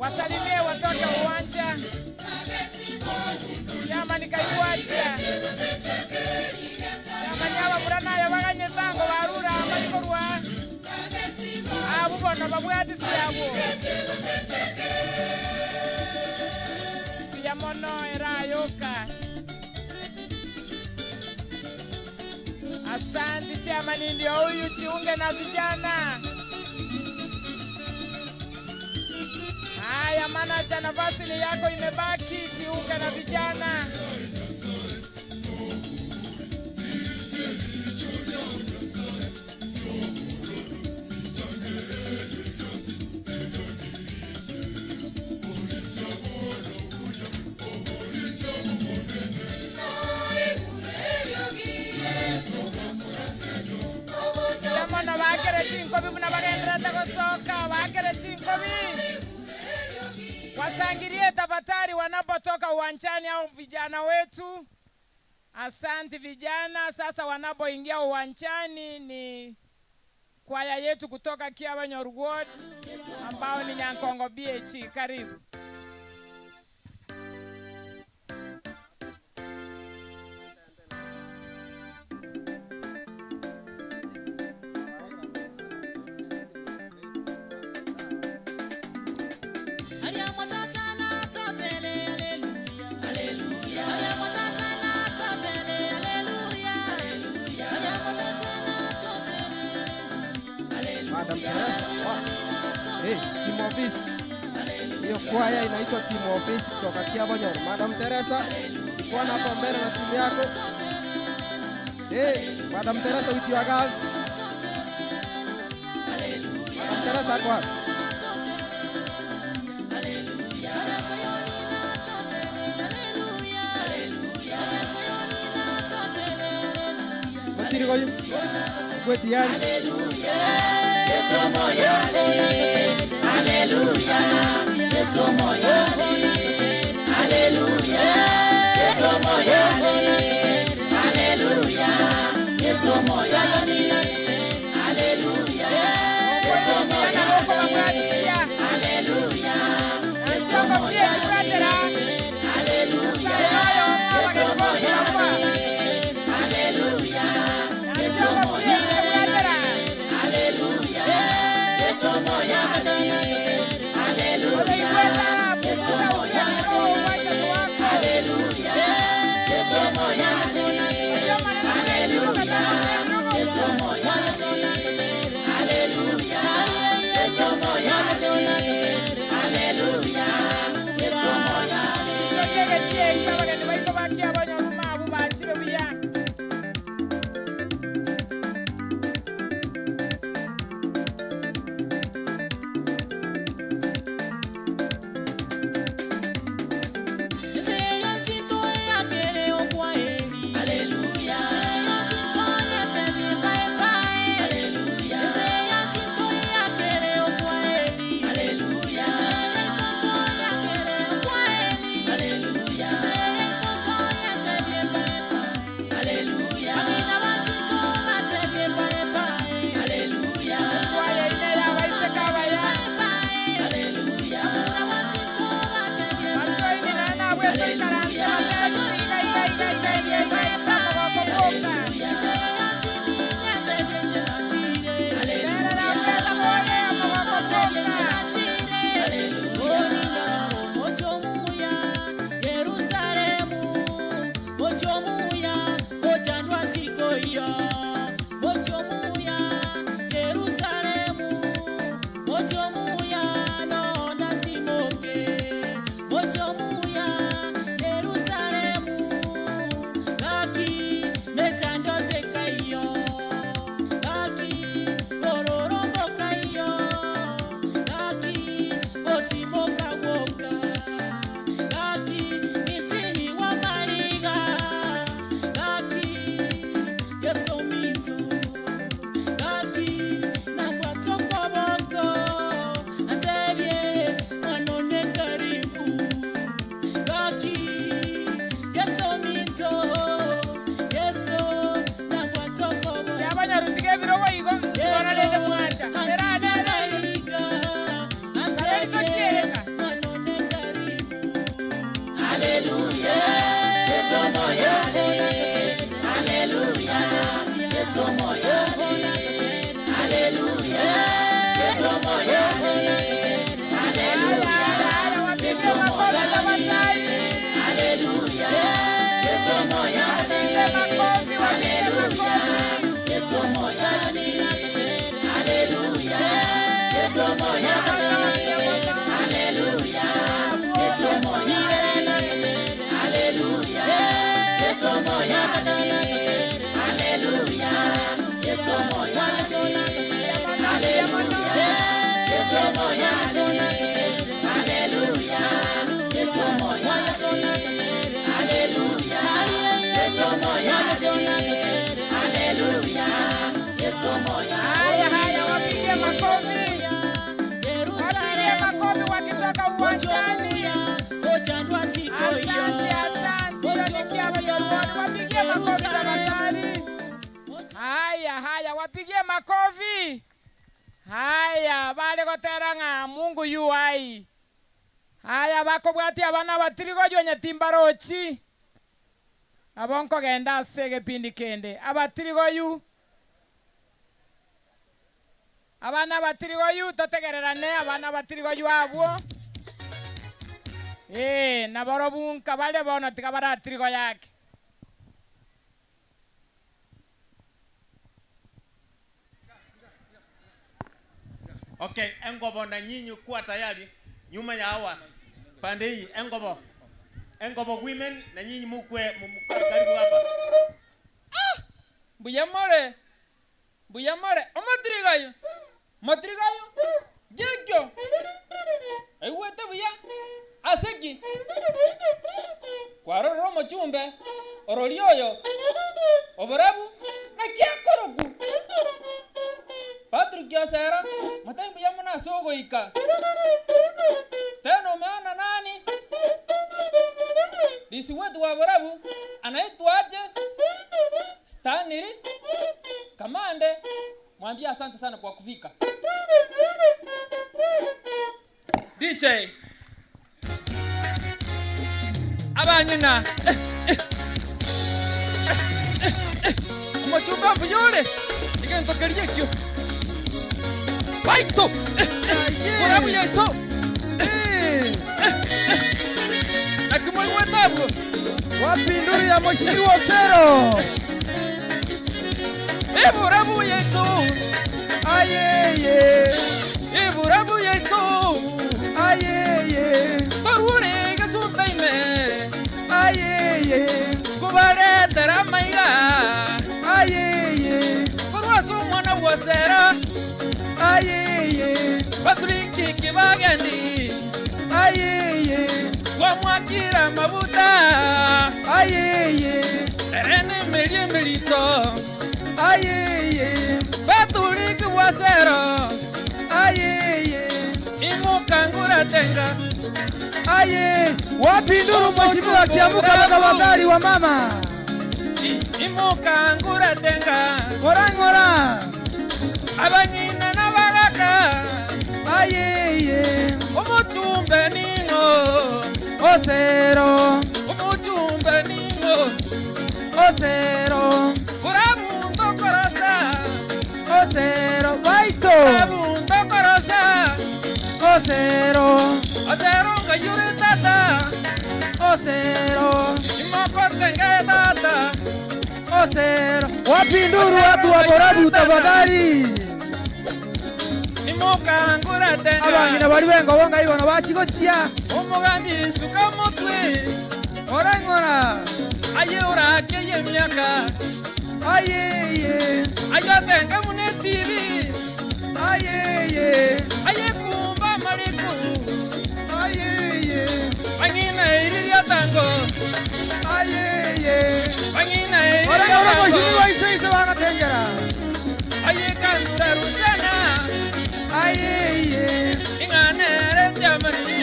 Wasalimie watoke uwanja. Chama nikaiwacha. Chama nyaba murana ya baganye sango barura amalikorwa. Abo bono babwati siabo. Yamono erayoka. Asante chama, ndio huyu, jiunge na vijana. Haya manager, nafasi ni yako imebaki, jiunge na vijana. Wasangilie tafadhali wanapotoka uwanjani au vijana wetu. Asante vijana. Sasa wanapoingia uwanjani ni kwaya yetu kutoka Kiabonyoru Ward ambao ni Nyankongo BH. Karibu. Madam Teresa. Hey, Team Office. Hiyo kwaya inaitwa Team Office kutoka Kiabonyoru. Madam Teresa, uko hapo mbele na timu yako. Hey, Madam Teresa with your girls. Madam Teresa kwa. Mutiri goyu. Kwe tiyari. Hallelujah, Yesu moyale, hallelujah, Yesu moyale, hallelujah, Yesu moyale, hallelujah, Yesu moyale, hallelujah, Yesu moyale, hallelujah, Yesu moyale, hallelujah, Yesu moyale, hallelujah, Yesu moyale, hallelujah, Tuwapigie makofi. Haya, bale gotera ng'a Mungu yu hai. Haya, bakobwatia abana batirigoywa nyatimbarochi. Abo nkogenda ase egepindi kende. Abatirigoyu. Abana batirigoyu totegererane abana batirigoyu abwo. Naborobunka bale bono tiga baratirigo yake. Okay, Engobo na nyinyi kuwa tayari nyuma ya hawa pande hii Engobo. Engobo women na nyinyi mukwe karibu hapa. Ah! Buyamore. Buyamore. Omotrigayo. Motrigayo. Jekyo. Aiwete buya. Aseki. Kwaroro mochumbe. Ororioyo. Oborabu na kiakoroku. Patrick Yosera, matai buya muna sogoika. Tena umeona nani? Disi wetu wa Borabu anaitwaje? Stanley Kamande. Mwambie asante sana kwa kufika. DJ. Abanyina. Omochumba buyore. Igento keriekio. Baito. Borabu yaito. Akimwe Wapinduri ya Mheshimiwa Osero. Borabu yaito. Ayeye. Borabu yaito. Ayeye. Torure gasuntaime. Ayeye. Kubare teramaiga. Ayeye. Korwasu mwana wasera. Ayeye. Patriki kibagendi. Ayeye. Wamwakira mabuta. Ayeye. Erene merie merito. Ayeye. Patriki wasero. Ayeye. Imukangura tenga. Aye. Wapinduru mheshimiwa akiamuka baba wazali wa mama. Imukangura tenga. Ngora ngora. Abanyina na baraka. Ayeye. Omutumbe ningo. Osero. Omutumbe ningo. Osero. Burabundo korosa. Osero. Baito. Burabundo korosa. Osero. Osero ngayure tata. Osero. Imokotenga tata. Osero. Wapinduru watu wa Borabu tafadhali. Imukangura tenga. Abangina bali wengo bonga ibono bachigochia. Omugambi suka mutwe. Ora ngora. Aye ora keye miaka. Ayeye. Ayo tenga mune TV. Ayeye. Aye kumba mariku. Ayeye. Angina iriya tango. Ayeye. Angina iriya Ora tango. ora mheshimiwa iso iso bangatengera. Aye kandura rusana. Ayeye. Inganere jamani.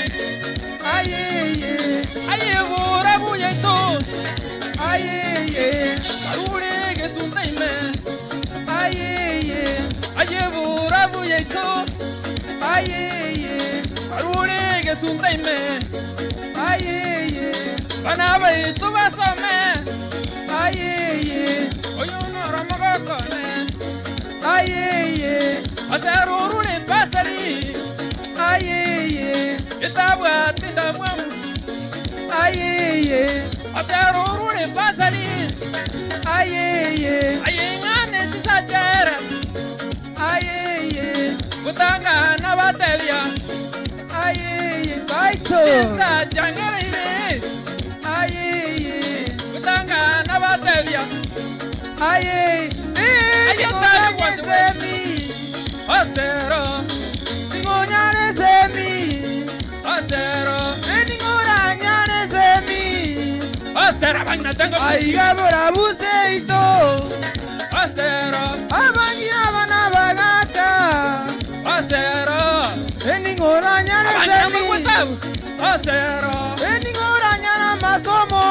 Ayeye. Aye bura buyeto. Ayeye. Arure gesuntaime. Ayeye. Aye bura buyeto. Ayeye. Arure gesuntaime. Ayeye. Bana baitu basome. Ayeye. Oyo nora magokone. Ayeye. Aterurure pasari. Ayeye. Itabwa tindamwamu. Ayeye. Aterurure pasari. Ayeye. Ayengane tisajera. Ayeye. Kutanga na batevya. Ayeye. Baito. Tisajangereire. Ayeye. Kutanga na batevya. Ayeye. Ayetari Osero. Ngonyare semi. Osero. Ngoranyare semi. Osero banya tengo. Aiga Borabu seito. Osero. Abangi abana bagata. Osero. Ngoranyare semi. Osero. Ngoranyara masomo.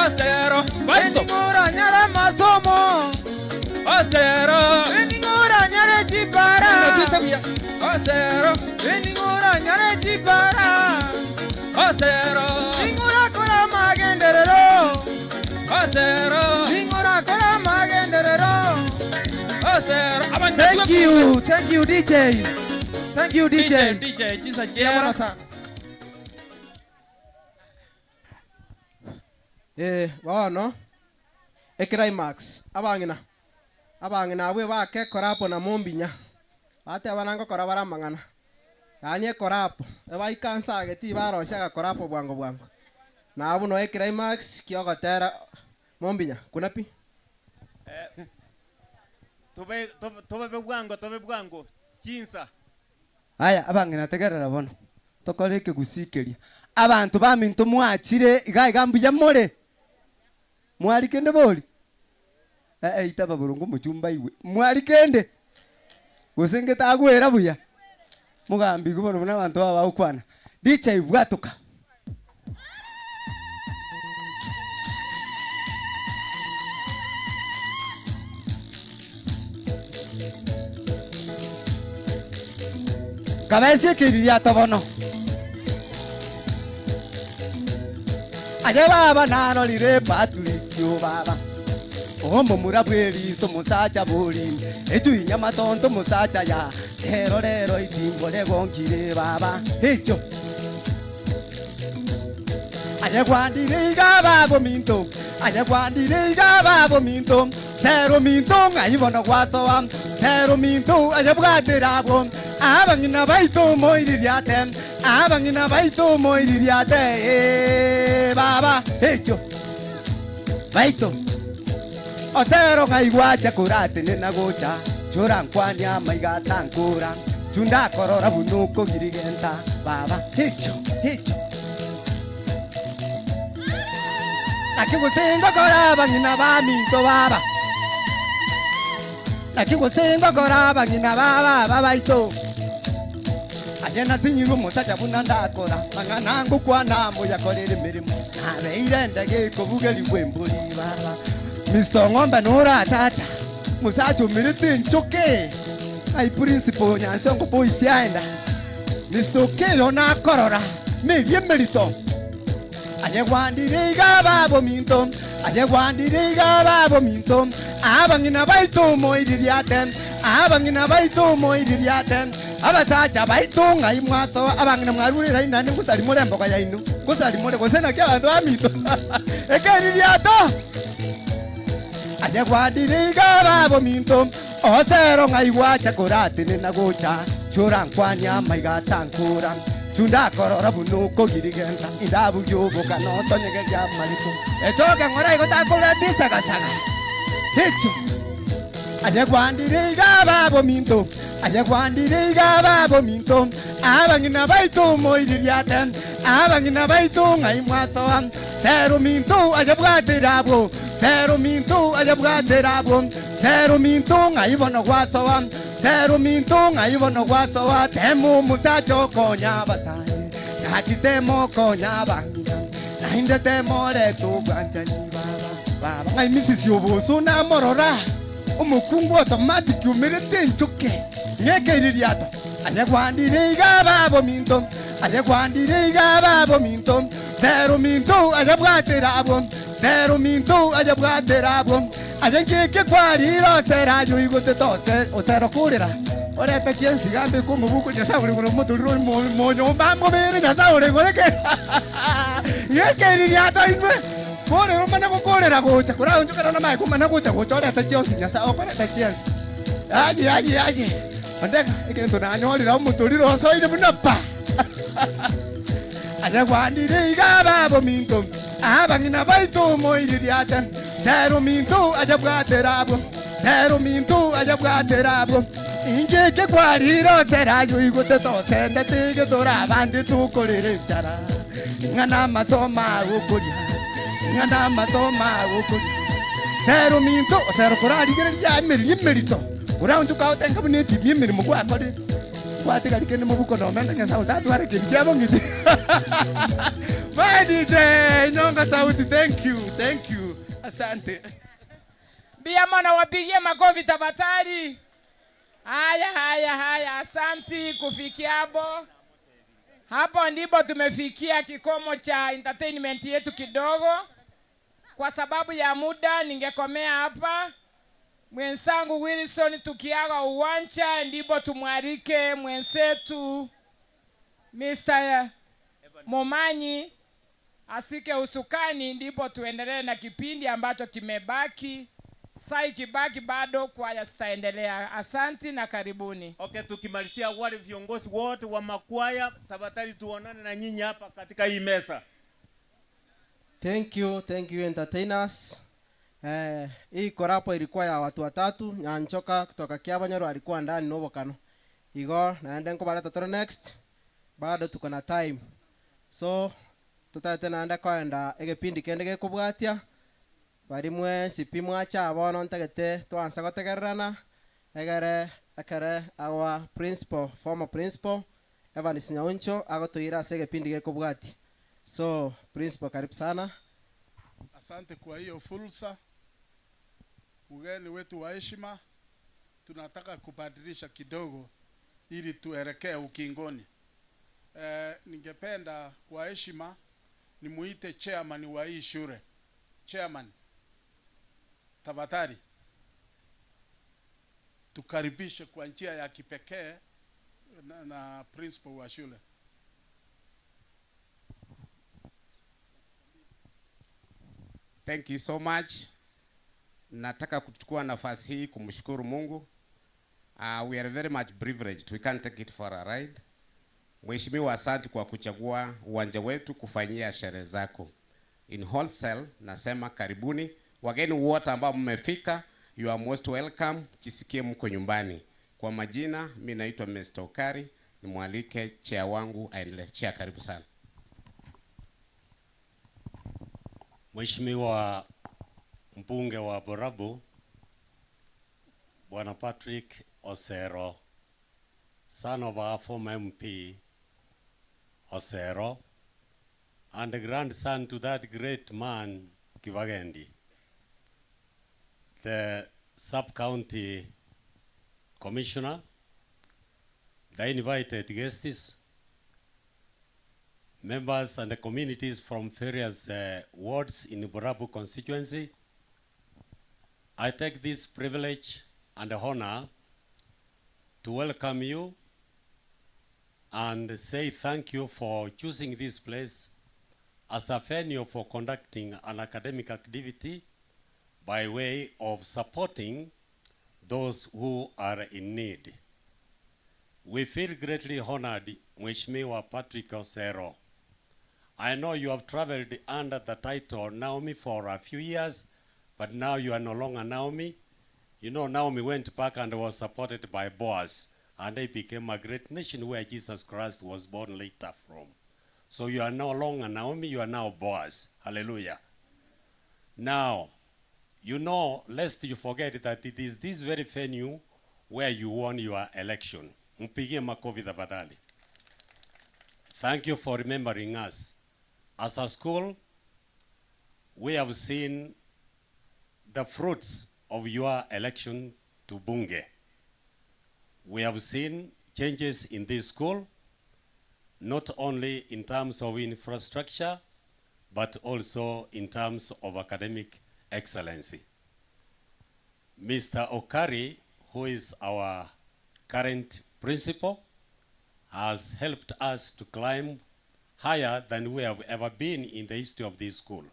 Osero. Baito. Ngoranyara masomo. Osero. Sebuya Osero Eningura nyare chikora Osero Ningura kora magenderero Osero Ningura kora magenderero Osero. Thank you, thank you DJ. Thank you DJ. DJ Chisa Mbuya Chiera. mono sana. Bono eclimax abang'ina abang'ina abwe bakekora apo na mombinya bateba nangokora bara amang'ana yaani ekora apo ebaikansa ageti barosia agakora apo bwango bwango nabu no eclimax kiogotera mombinya kuna pi. Tobe tobe tobe bwango tobe bwango chinsa. Aya abang'ina tegerera bono tokore ekegusikeria abantu baminto mwachire iga iga mbuya more mwari kende bori itaba burungu muchumba iwe mwari kende gose tagwera buya mugambi gubono buna abantu baba bagokwana dicha ibwatuka. Kabesi ekiriria tobono aye baba narorire Patrick baba omo murabweriso musacha bori etuinya matonto musacha ya rero rero itimbo legonkire baba echo aye gwandire iga babo minto aye gwandire iga babo minto tero minto ng'aibono gwasoa tero minto aye bwaterabwo abang'ina baito moiririate abang'ina baito moiririate baba echo baito otero ng'aigwacha kuratene na gocha chora nkwanya maiga tankura chunda korora bunuko girigenta baba echo echo nakigusingo kora abang'ina ba minto baba nakigusingo kora abang'ina baba baito aye nasinyirwe omosacha buna ndakora mang'ana ngokwana moyakorere emirimo nabeire ndege ekobugeriwa embori baba Mr. Ng'ombe noratata musacha omirete nchoke ai principal nyansongo boys yaenda Mr. Okello nakorora merie emerito aye gwandire iga babo minto aye gwandire iga babo minto abang'ina baito moiririate abang'ina baito moiririate abasacha baito ng'ai mwaso abang'ina mwarurira inani ngosari more emboga yaino ngosari more gose naki abanto bamito ekeririato aye gwandire iga babo minto osero ng'ai gwacha koratene na gocha chora nkwanya maiga tankura chunda korora bunuko girigenta indabu gyoboka notonyegeria mariko echoke ng'ora igo takora tisagasaga echo aye gwandire iga babo minto aye gwandire iga babo minto abang'ina baito moiririate abang'ina baito ng'ai mwasoa tero minto aye bwaterabwo tero minto aye bwaterabwo tero minto ng'ai bono gwasoa tero minto ng'ai bono gwasoa temo musacho konya basaye gaki temo konya bang'ina nainde temo retu bwanchani baba baba ng'ai misisi oboso namorora omokungu automatic umirete nchoke nyekeririato aye gwandire iga babo minto aye gwandire iga babo minto tero minto aye bwaterabwo tero minto aye bwaterabwo aye nkeke kwariro terayo igote tote otero kurira orete kiensigambe komobuko nyasaye ore motoriro monyomba mobere nyasaye ore goreke nyekeririato inwe korero mana gokorera gocha kuraonchokera na mai kumana gocha gocha orete chionsi nyasaye okorete chionsi aye aye aye ondeka ekento nanyorira omotoriro osoire buna pa aye gwandire iga babo minto abang'ina baito moiririate tero minto aye bwaterabwo tero minto aye bwaterabwo ingeke kwariro terayo igote tosende tige torabande tukorere enchara ng'ana amasoma agokoria ng'ana amasoma agokoria tero minto otero korarigereria emeriri emerito oraonchoka otenga buna etibi emerimo gwakorire gwatigarike nimo buko nomenda nyasaye otatware kindu kiabo ng'iti. Bye DJ Nyonga Sauti, thank you, thank you. Asante. Bia mwana wapigie makofi tafadhali. Haya, haya, haya, asanti. Kufikia hapo, hapo ndipo tumefikia kikomo cha entertainment yetu kidogo. Kwa sababu ya muda, ningekomea hapa. Mwenzangu Wilson, tukiaga uwanja, ndipo tumwalike mwenzetu Mr. Momanyi asike usukani, ndipo tuendelee na kipindi ambacho kimebaki. Saa ikibaki bado kwaya zitaendelea. Asanti na karibuni. Okay, tukimalizia wale viongozi wote wa makwaya, tafadhali tuonane na nyinyi hapa katika hii meza. Thank you, thank you, entertainers. Hii korapo ilikuwa ya watu watatu. Nyanchoka kutoka Kiabanyoro alikuwa ndani nobokano. Igo naende nkobaleta toro next. Bado tuko na time. So tutate naende koenda egepindi kende gekobwatia. Barimwe sipi mwacha abono ntagete twansa gotegererana. Egere ekere our principal, former principal Evans Nyauncho agotoira ase egepindi gekobwatia. So principal, karibu sana. Asante kwa hiyo fursa. Ugeni wetu wa heshima, tunataka kubadilisha kidogo ili tuelekee ukingoni. Ningependa kwa heshima nimuite chairman wa hii shule. Chairman, tafadhali tukaribishe kwa njia ya kipekee na principal wa shule. Thank you so much. Nataka kuchukua nafasi hii kumshukuru Mungu. We are very much privileged. We can't take it for a ride. Mheshimiwa, asante kwa kuchagua uwanja wetu kufanyia sherehe zako. In wholesale, nasema karibuni. Wageni wote ambao mmefika, you are most welcome. Jisikie mko nyumbani. Kwa majina, mimi naitwa Mr. Okari. Nimwalike chair wangu aendelee. Chair, karibu sana. Mheshimiwa mbunge wa Borabu, Bwana Patrick Osero, son of our former MP Osero, and grandson to that great man Kibagendi, the sub-county commissioner, the invited guests, members and the communities from various wards in Borabu constituency. I take this privilege and honor to welcome you and say thank you for choosing this place as a venue for conducting an academic activity by way of supporting those who are in need. We feel greatly honored, Mheshimiwa Patrick Osero. I know you have traveled under the title Naomi for a few years, but now you are no longer Naomi. You know, Naomi went back and was supported by Boaz, and they became a great nation where Jesus Christ was born later from. So you are no longer Naomi, you are now Boaz. Hallelujah. Now, you know, lest you forget that it is this very venue where you won your election. Mpigie makofi tafadhali. Thank you for remembering us. As a school, we have seen the fruits of your election to Bunge. We have seen changes in this school, not only in terms of infrastructure, but also in terms of academic excellency. Mr. Okari, who is our current principal, has helped us to climb higher than we have ever been in the history of this school.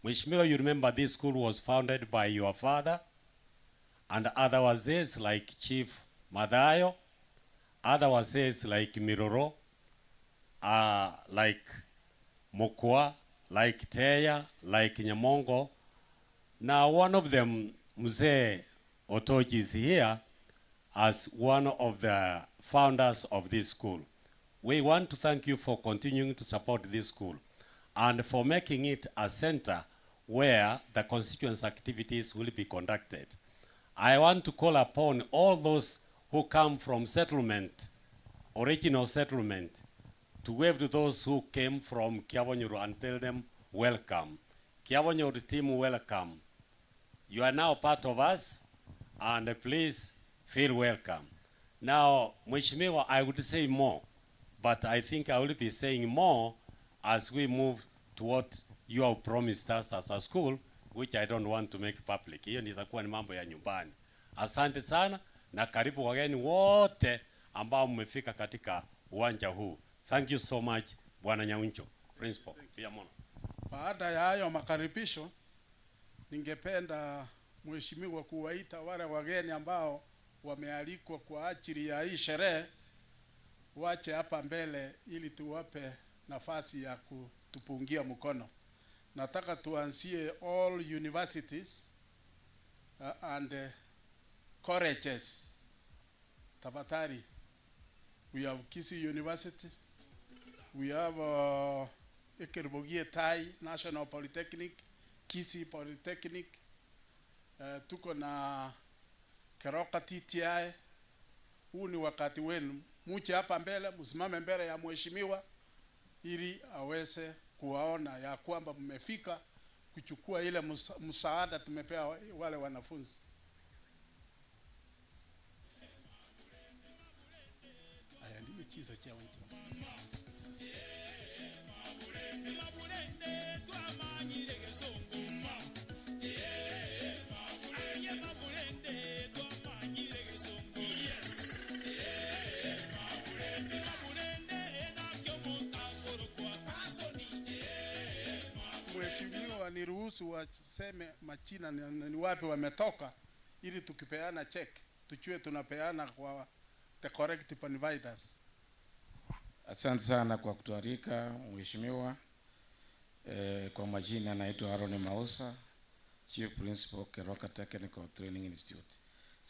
Mheshimiwa, you remember this school was founded by your father and other wazee like Chief Madayo, other wazee like Miroro, like Mokwa, like Teya, like Nyamongo. Now one of them, Mzee Otoji, is here as one of the founders of this school. We want to thank you for continuing to support this school and for making it a center where the constituents' activities will be conducted. I want to call upon all those who come from settlement, original settlement, to wave to those who came from Kiabonyoru and tell them, welcome. Kiabonyoru team, welcome. You are now part of us, and please Feel welcome. Now, Mheshimiwa, I would say more, but I think I will be saying more as we move to what you have promised us as a school, which I don't want to make public. Hiyo nitakuwa ni mambo ya nyumbani. Asante sana na karibu wageni wote ambao mmefika katika uwanja huu. Thank you so much, Bwana Nyauncho, Principal. Pia mono. Baada ya hayo makaribisho, ningependa mheshimiwa kuwaita wale wageni ambao wamealikwa kwa ajili ya hii sherehe wache hapa mbele ili tuwape nafasi ya kutupungia mkono. Nataka tuanzie all universities and colleges. Tafadhali, we have Kisii University, we have Ekerubo Gietai National Polytechnic, Kisii Polytechnic, tuko na Keroka TTI. Huu ni wakati wenu, muje hapa mbele, msimame mbele ya mheshimiwa ili aweze kuwaona ya kwamba mmefika kuchukua ile msaada tumepea wale wanafunzi. Aya, ndiyo chiza cha watu. Mheshimiwa, niruhusu waseme majina ni wapi wametoka ili tukipeana check tujue tunapeana kwa the correct providers. Asante sana kwa kutualika mheshimiwa. Kwa majina naitwa Aaron Mausa, Chief Principal Keroka Technical Training Institute.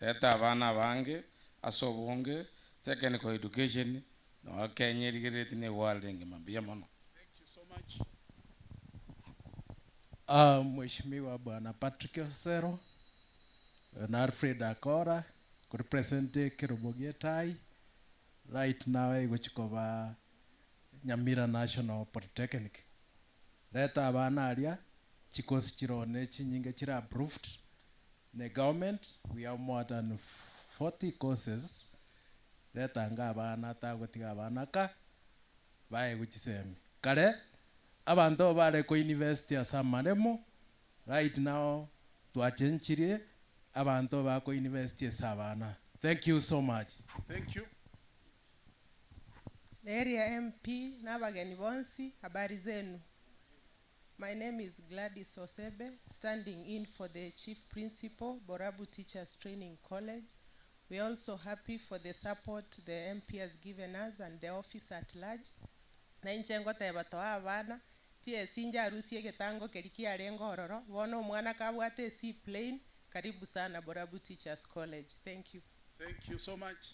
Leta abana bange asobunge technical education na Wakenya rigireti ne world ngima mono. Thank you so much. Mheshimiwa Bwana Patrick Osero na Alfred Akora kurepresent Kerubo Gietai right now igochikoba Nyamira National Polytechnic. Leta abana aria chikosi chirone chinyinge chira approved ne government. We have more than 40 courses. Leta nga abana tagotiga abana ka bae guchisemi kare abantu bare ko university asamaremo. Right now twachenchirie abantu bako university asabana. Thank you so much. Thank you. The area MP na bageni bonsi, habari zenu. My name is Gladys Osebe, standing in for the Chief Principal, Borabu Teachers Training College. We are also happy for the support the MP has given us and the office at large. Na inche ngoteba toa abana TSC njarusie getango keri kiarengo ororo bono omwana kabwate C plane. Karibu sana Borabu Teachers College. Thank you. Thank you so much.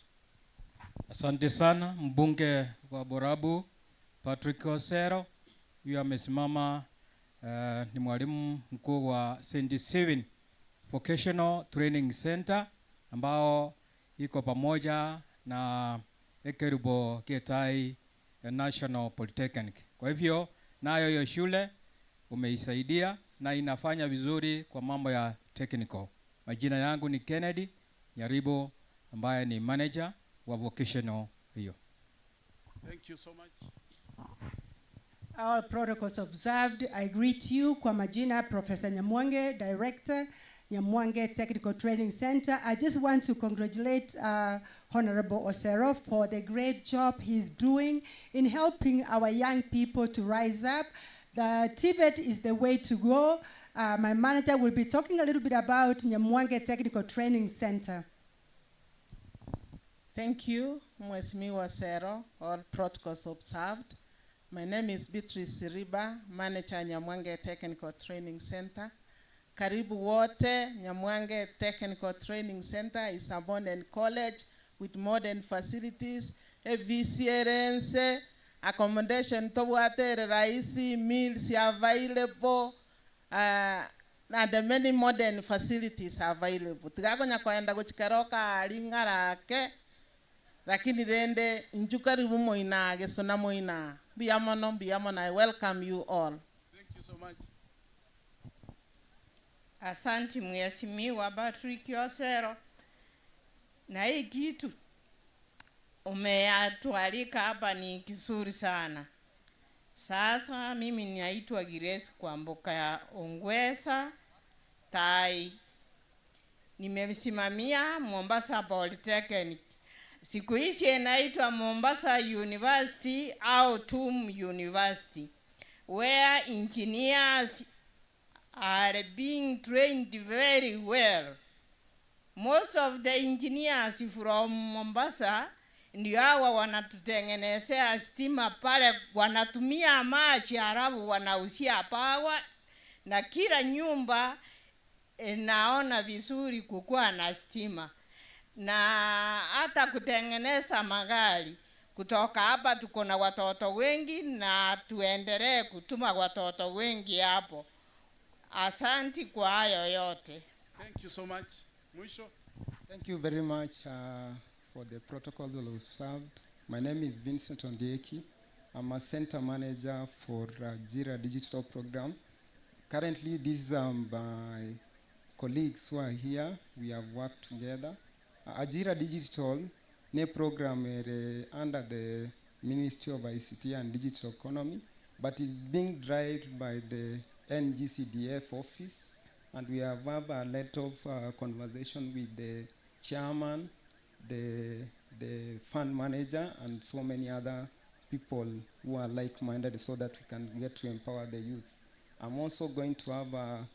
Asante sana mbunge wa Borabu Patrick Osero. Huyu amesimama ni mwalimu mkuu wa St. Stephen Vocational Training Center ambao iko pamoja na Ekerubo Gietai National Polytechnic. Kwa hivyo nayo hiyo shule umeisaidia na inafanya vizuri kwa mambo ya technical. Majina yangu ni Kennedy Nyaribo ambaye ni manager wa vocational hiyo. Thank you so much. All protocols observed. I greet you kwa majina Professor Nyamwange, Director, Nyamwange Technical Training Center. I just want to congratulate Honorable Osero for the great job he's doing in helping our young people to rise up. The TVET is the way to go. My manager will be talking a little bit about Nyamwange Technical Training Center. Thank you, Mheshimiwa Osero. All protocols observed. My name is Beatrice Siriba, Manager Nyamwange Technical Training Center. Karibu wote. Nyamwange Technical Training Center is a modern college with modern facilities, AVCRNC, accommodation tobwatere raisi, meals available, and the many modern facilities available. Tigakonya kwenda gochikeroka aringarake, lakini rende inju karibu moina gesona moina. Biamono, biamono, I welcome you all. Thank you so much. Asante Mheshimiwa Patrick Osero. Na hii kitu umeatualika hapa ni kizuri sana. Sasa mimi ninaitwa Grace Kwamboka ya Ongwesa Tai. Nimesimamia Mombasa Polytechnic. Siku hizi inaitwa Mombasa University au TUM University, where engineers are being trained very well. Most of the engineers from Mombasa ndio hawa wanatutengenezea stima pale, wanatumia maji halafu wanauzia power, na kila nyumba inaona vizuri kukuwa na stima, na hata kutengeneza magari. Kutoka hapa tuko na watoto wengi na tuendelee kutuma watoto wengi hapo. Asanti kwa hayo yote. Thank you so much. Mwisho. Thank you very much for the protocols that were served. My name is Vincent Ondieki. I'm a center manager for Ajira Digital Program. Currently, these are my colleagues who are here. We have worked together. Ajira Digital ni program under the Ministry of ICT and Digital Economy, but is being driven by the NGCDF office, and we have had a lot of conversation with the chairman, the fund manager, and so many other people who are like-minded so that we can get to empower the youth. I'm also going to have a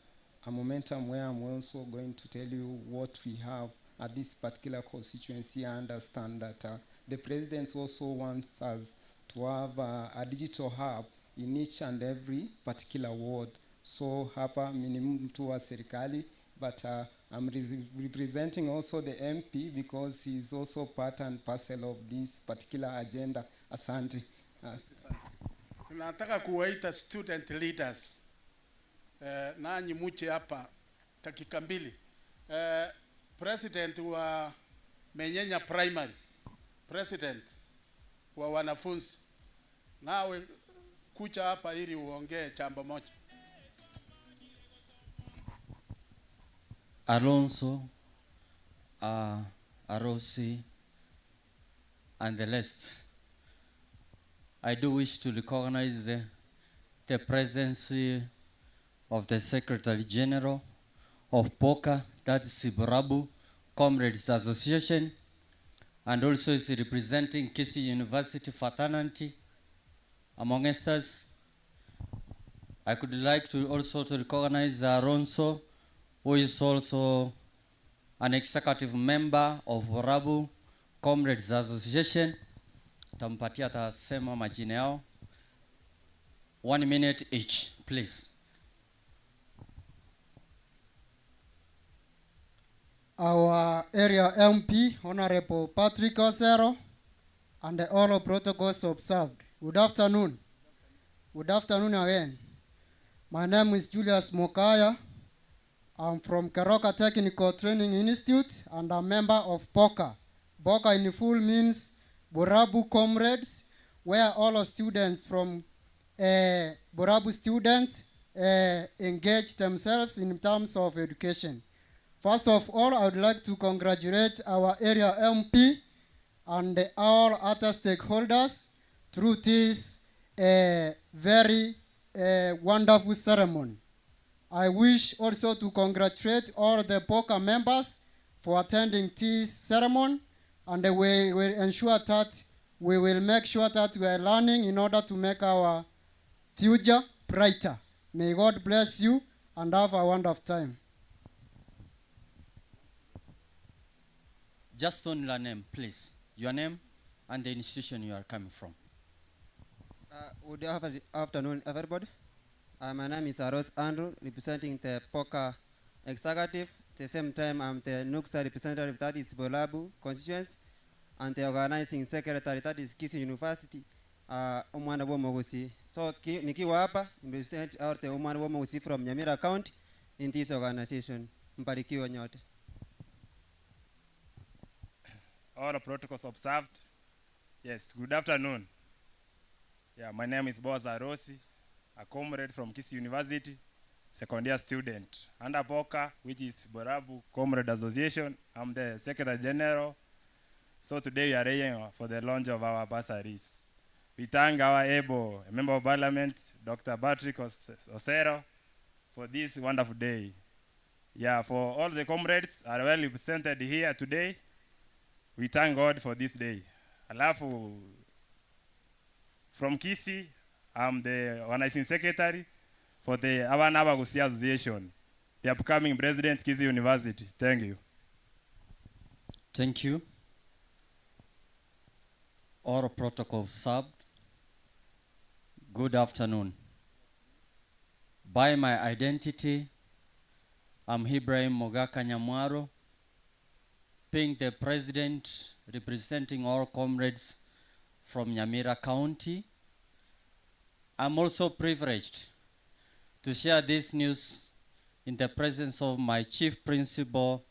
momentum where I'm also going to tell you what we have at this particular constituency. I understand that the president also wants us to have a digital hub in each and every particular ward. So hapa mimi ni mtu wa serikali, but I'm representing also the MP because he's also part and parcel of this particular agenda. Asante. Tunataka kuwaita student leaders. Nanyi muche hapa dakika mbili. President wa Menyenya Primary, president wa wanafunzi, nawe kucha hapa ili uongee jambo moja. Alonso, Arosi, and the rest. I do wish to recognize the presence of the Secretary General of POCA, that's Borabu Comrades Association, and also is representing Kisii University Fraternity, among others. I could like to also to recognize Alonso, who is also an executive member of Borabu Comrades Association. Tampatia atasema majina yao. 1 minute each, please. Our area MP, Honorable Patrick Osero, and all protocols observed. Good afternoon. Good afternoon again. My name is Julius Mokaya. I'm from Keroka Technical Training Institute and a member of BOCA. BOCA in full means Borabu Comrades, where all students from Borabu students engage themselves in terms of education. First of all, I would like to congratulate our area MP and all other stakeholders through this very wonderful ceremony. I wish also to congratulate all the BOCA members for attending this ceremony, and we will ensure that we will make sure that we are learning in order to make our future brighter. May God bless you and have a wonderful time. Just only your name, please. Your name and the institution you are coming from. Good afternoon, everybody. My name is Aros Andrew, representing the POCA executive. At the same time, I'm the NUCSA representative, that is Borabu constituency, and the organizing secretary, that is Kisii University, Omwana Womogusi. So, nikiwa hapa, represent out the Omwana Womogusi from Nyamira County in this organization. Mbarikiwe nyote. All protocols observed. Yes, good afternoon. Yeah, my name is Boaz Arosi, a comrade from Kisii University, second year student. Under BOCA, which is Borabu Comrade Association, I'm the Secretary General So today we are here for the launch of our bursaries. We thank our able Member of Parliament, Dr. Patrick Osero, for this wonderful day. Yeah, for all the comrades are well represented here today. We thank God for this day. Alafu, from Kisii, I'm the organizing secretary for the Abana Abagusii Association, the upcoming president, Kisii University. Thank you. Thank you. All protocol served. Good afternoon. By my identity, I'm Ibrahim Mogaka Nyamwaro, being the president representing all comrades from Nyamira County. I'm also privileged to share this news in the presence of my chief principal,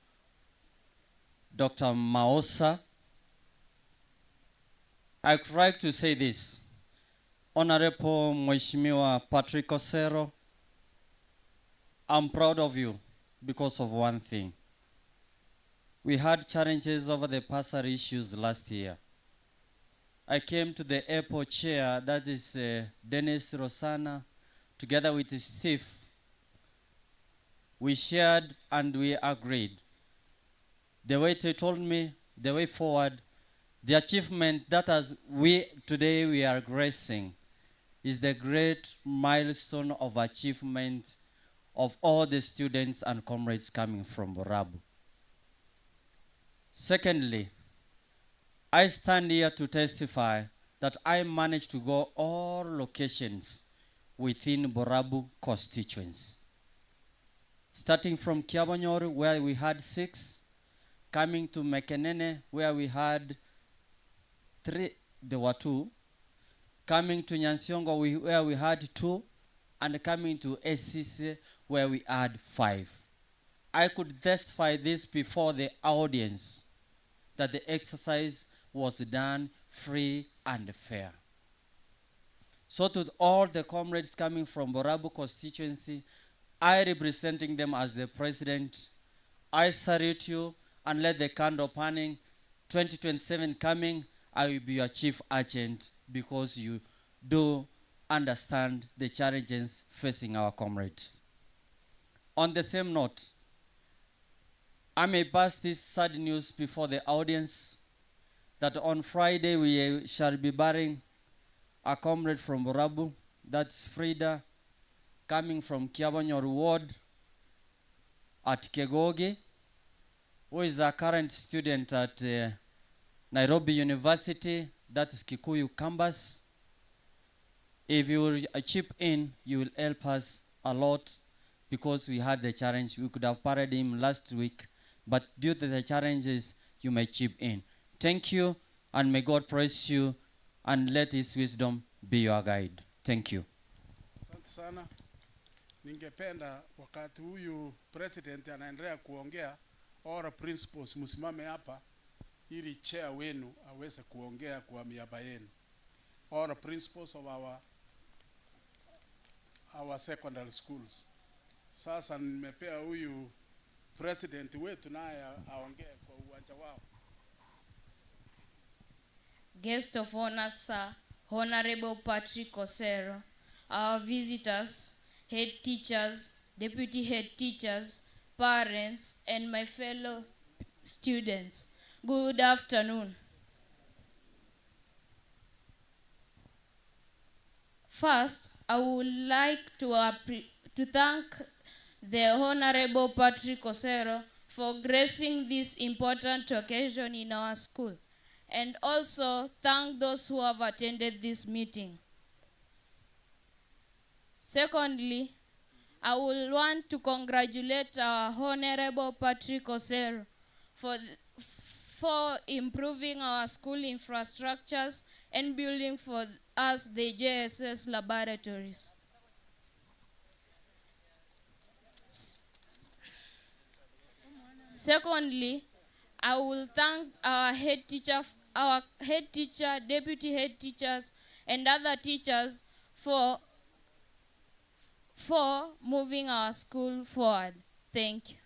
Dr. Maosa. I'd like to say this. Honorable Mheshimiwa Patrick Osero, I'm proud of you because of one thing. We had challenges over the bursary issues last year. I came to the airport chair, that is Dennis Rosana, together with Steve. We shared and we agreed. The way they told me, the way forward, the achievement that as we today we are gracing is the great milestone of achievement of all the students and comrades coming from Borabu. Secondly, I stand here to testify that I managed to go all locations within Borabu constituency. Starting from Kiabonyoru, where we had 6, coming to Mekenene, where we had 3, there were 2, coming to Nyansiongo, where we had 2, and coming to SCC, where we had 5. I could testify this before the audience, that the exercise was done free and fair. So to all the comrades coming from Borabu constituency, I representing them as the president, I salute you and let the candle panning 2027 coming, I will be your chief agent because you do understand the challenges facing our comrades. On the same note, I may pass this sad news before the audience that on Friday we shall be burying a comrade from Borabu, that's Frida, coming from Kiabonyoru Ward at Kegogi, who is a current student at Nairobi University, that is Kikuyu campus. If you will chip in, you will help us a lot because we had the challenge. We could have buried him last week, but due to the challenges, you may chip in. Thank you, and may God bless you, and let his wisdom be your guide. Thank you. Asante sana. Ningependa wakati huyu president anaendelea kuongea, all principals msimame hapa ili chair wenu aweze kuongea kwa miaba yenu. All principals of our secondary schools. Sasa nimepea huyu president wetu naye aongee kwa uwanja wao. Guest of honor, Sir Honorable Patrick Osero, our visitors, head teachers, deputy head teachers, parents, and my fellow students. Good afternoon. First, I would like to thank the Honorable Patrick Osero for gracing this important occasion in our school, and also thank those who have attended this meeting. Secondly, I would want to congratulate our Honorable Patrick Osero for improving our school infrastructures and building for us the JSS laboratories. Secondly, I will thank our head teacher, deputy head teachers, and other teachers for moving our school forward. Thank you.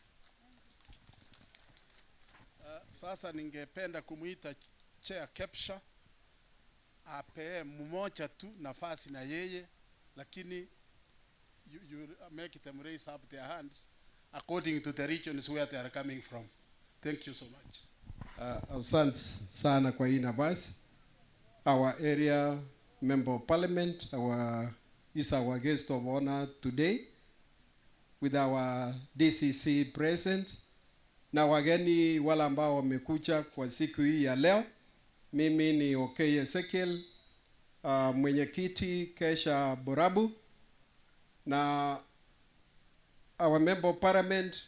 Sasa ningependa kumuita Chair Kepsha apee mmoja tu nafasi na yeye, lakini you make them raise up their hands according to the regions where they are coming from. Thank you so much. Asante sana kwa hii nafasi. Our area member of parliament, is our guest of honor today with our DCC present na wageni wale ambao wamekuja kwa siku hii ya leo. Mimi ni Okey Ezekiel, mwenyekiti Kesha Borabu, na our member of parliament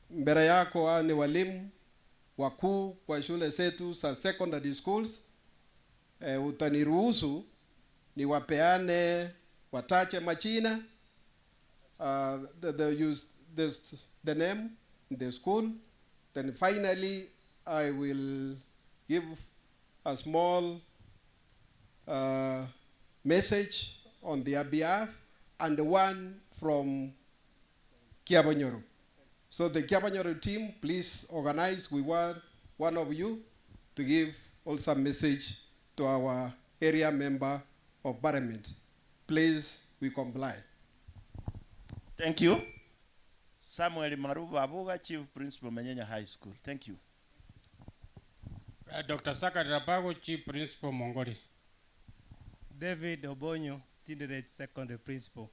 mbele yako hao ni walimu wakuu kwa shule zetu za secondary schools. Utaniruhusu niwapeane watache majina, the use this, the name, the school. Then finally I will give a small message on their behalf and the one from Kiabonyoru. So the Kiabonyoru team, please organize. We want one of you to give also a message to our area member of parliament. Please, we comply. Thank you. Samuel Maruba Abuga, Chief Principal, Menyenya High School. Thank you. Dr. Saka Rabago, Chief Principal, Mongoli. David Obonyo, Tinderet Secondary Principal.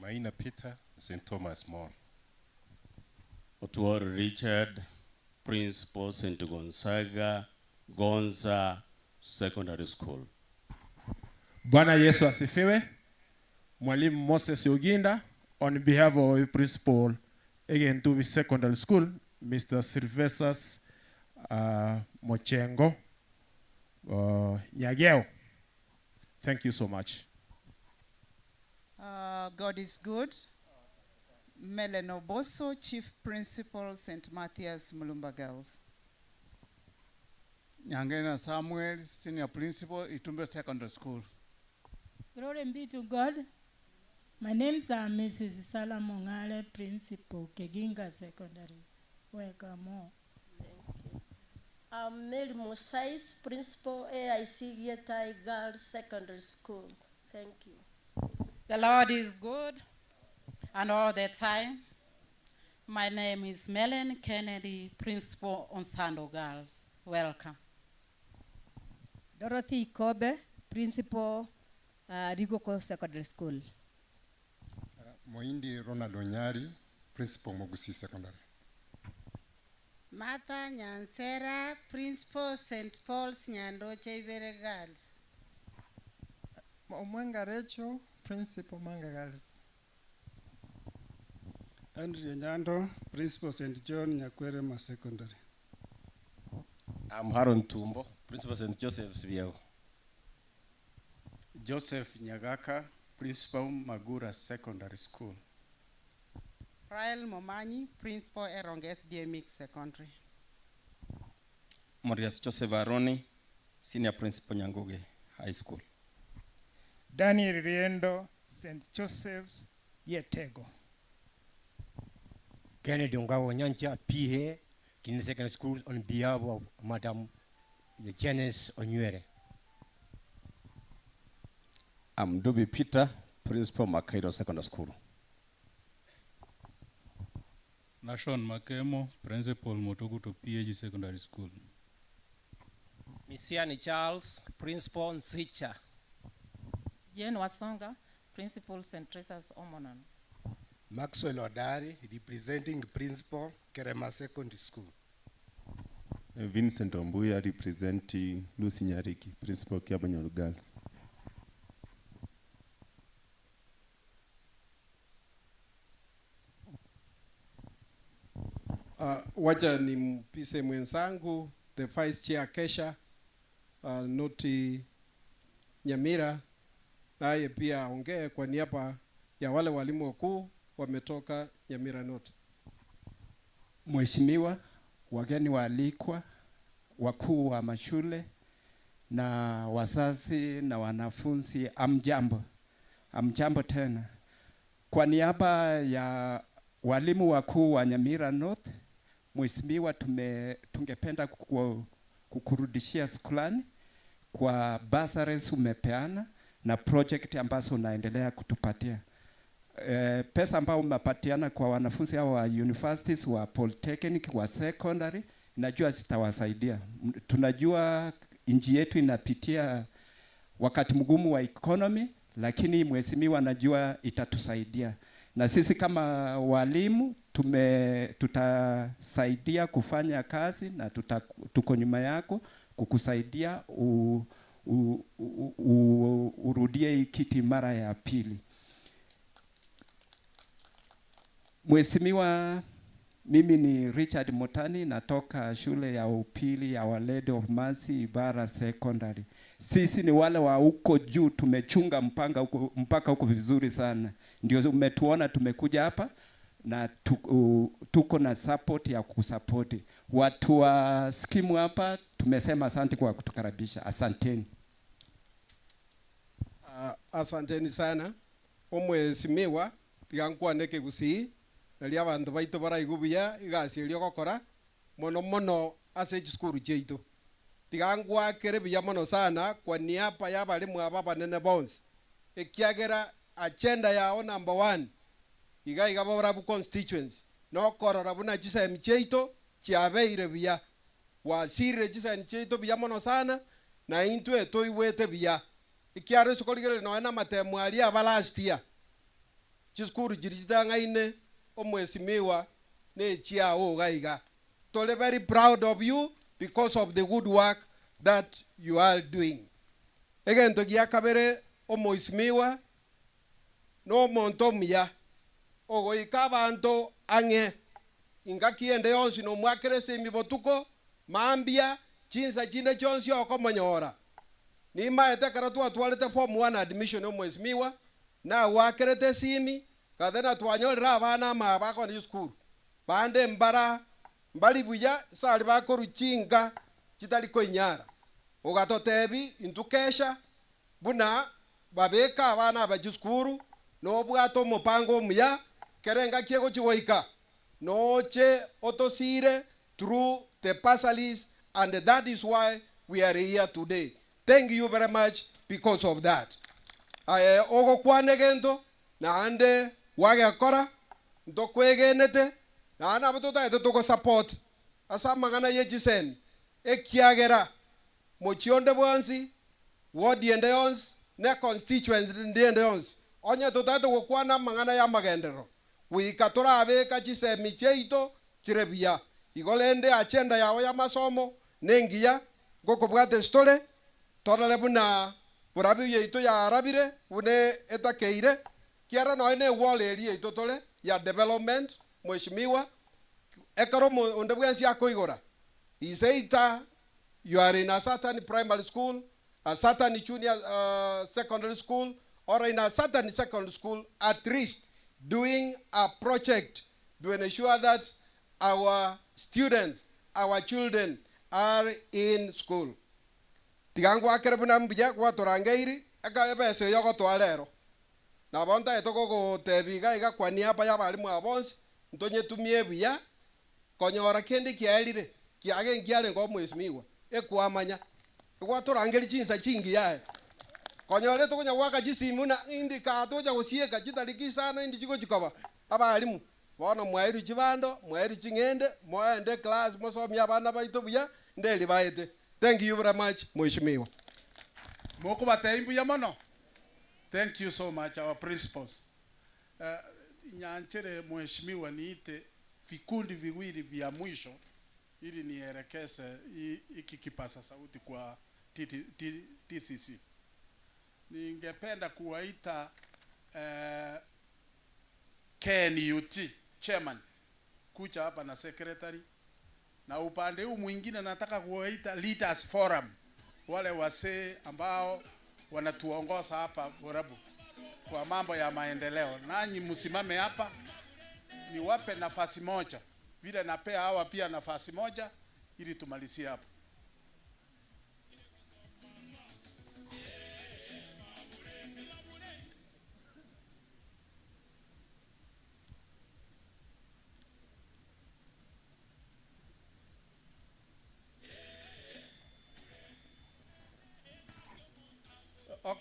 Maina Peter, St. Thomas More. Otuor Richard, Principal, St. Gonzaga, Gonza Secondary School. Bwana Yesu asifiwe. Mwalimu Moses Oginda, on behalf of Principal Egentubi Secondary School, Mr. Sylvester Mochengo Nyageo. Thank you so much. God is good. Melen Oboso, Chief Principal, St. Matthias Mulumba Girls. Nyangena Samuel, Senior Principal, Itumbe Secondary School. Glory be to God. My name's Mrs. Salah Mongale, Principal, Keginga Secondary. Welcome all. Thank you. I'm Mary Mosais, Principal, AIC Yetai Girls Secondary School. Thank you. The Lord is good and all the time. My name is Melen Kennedy, Principal on Sando Girls. Welcome. Dorothy Kobe, Principal, Rigoko Secondary School. Moindi Ronald Onyari, Principal, Mogusi Secondary. Martha Nyansera, Principal, St. Paul's Nyandoche Ibere Girls. Omwenga Rachel, Principal, Manga Girls. Andrew Nyando, Principal, St. John Nyakwerema Secondary. I'm Haron Tumbo, Principal, St. Joseph's Vieo. Joseph Nyagaka, Principal, Magura Secondary School. Rael Momanyi, Principal, Erong SDA Mixed Secondary. Morias Joseph Aroni, Senior Principal, Nyanguge High School. Daniel Riendo, St. Joseph's Yetego. Kennedy Ongawo Nyancha, PA, Kenya Secondary School, on behalf of Madam Janice Onywere. I'm Dubi Peter, Principal, Makairo Secondary School. Nashon Makemo, Principal, Motokuto PAG Secondary School. Misiani Charles, Principal, Nsicha. Jane Wasonga, Principal, St. Teresa's Omonon. Maxwell Odari, representing Principal, Kerema Secondary School. Vincent Ombuya, representing Lucy Nyariki, Principal, Kiabonyoru Girls. Wacha nimpise mwenzangu the Vice Chair Kesha, Noti Nyamira, naye pia aongee kwa niaba ya wale walimu wakuu wametoka Nyamira North. Mheshimiwa, wageni waalikwa, wakuu wa mashule na wazazi na wanafunzi, amjambo. Amjambo tena. Kwa niaba ya walimu wakuu wa Nyamira North, Mheshimiwa, tungependa kukurudishia shukrani kwa bursaries umepeana na project ambazo unaendelea kutupatia. Pesa ambayo umepatiana kwa wanafunzi hao wa universities, wa polytechnic, wa secondary, najua zitawasaidia. Tunajua nchi yetu inapitia wakati mgumu wa economy, lakini mheshimiwa najua itatusaidia. Na sisi kama walimu tutasaidia kufanya kazi na tuko nyuma yako kukusaidia urudie kiti mara ya pili. Mheshimiwa, mimi ni Richard Motani, natoka shule ya upili ya Our Lady of Mercy Ibara Secondary. Sisi ni wale wa huko juu, tumechunga mpaka huko vizuri sana. Ndio umetuona tumekuja hapa na tuko na support ya kusupport. Watu wa skimu hapa tumesema asante kwa kutukaribisha. Asanteni. Asanteni sana. Omweshimiwa tigankwaneke gusii nari abanto baito baraigubuya igasi erio gokora mono mono ase chisukuru chiaito. Tigangwakere buya mono sana kwa niaba ya abarimu aba banene bonsi. Ekiagera agenda yao number 1 iga iga borabu constituency nokorora buna chisemi chiaito chiabeire buya wasire chisemi chiaito buya mono sana na intwe toiwete buya. Ekiaro esukorigereri nonya na amatemu aria aba last year chisukuru chiri chitang'aine omweshimiwa nechiao gaiga. Tore very proud of you because of the good work that you are doing. Egento gia kabere omweshimiwa no omonto omuya ogoika abanto ang'e ingaki ende yonsi nomwakere ase emibotuko mambia chinsa chinde chionsi okomonyora. Nimaete ekero twatwarete form 1 admission omweshimiwa nawakerete esimi kathena twanyorera abana ama bakona school bande mbara mbali buya sali bakoruchinga chitali koinyara ogatotebi intukesha buna babeka abana abachiskuru nobwato omupango omuya kerenga kiegochigoika noche otosire through the bursaries, and that is why we are here today. Thank you very much because of that. Aye ogokwane gento naande wagekora ntokwegenete naana abo totaete togosupport ase amang'ana ye chisemi ekiagera mochionde bwonsi ward ende yonsi ne constituency ndiende yonsi onye totaete gokwana amang'ana ya amagendero wika torabeka chisemi chiaito chire buya igo rende agenda yago ya masomo nengiya gokobwata esitore torore buna burabi yaito yarabire bune etakeire kiara noe ne wall area yaito tore ya development mheshimiwa ekero onde bwensi akoigora iseita you are in a certain primary school, a certain junior secondary school, or in a certain secondary school, at least doing a project to ensure that our students, our children are in school. Tigangwakere buna mbuya gwatorangeiri eka ebese yogotwa rero nabo ntaete gogotebi iga iga kwa niaba ya abarimu aba bonsi ntonyetumie buya konyora kende kiaerire kiage nkiarenge omweshimiwa ekwamanya egwatorangeri chinsa chingiya konyore tokonya gwaka chisimu na indi katoja gosieka chitariki isano indi chigochikoba abarimu bono mwairu chibando mwairu ching'ende mwaende class mosomia abana baito buya nderi baete. Thank you very much mheshimiwa. Mokobatei mbuya mono. Thank you so much our principals. Nyanchere mheshimiwa niite vikundi viwili vya mwisho ili nielekeze hiki kipasa sauti kwa TCC. Ningependa kuwaita KNUT chairman kucha hapa na secretary, na upande huu mwingine nataka kuwaita Leaders Forum, wale wasee ambao wanatuongoza hapa Borabu kwa mambo ya maendeleo. Nanyi msimame hapa niwape nafasi moja, vile napea hawa pia nafasi moja ili tumalizie hapo.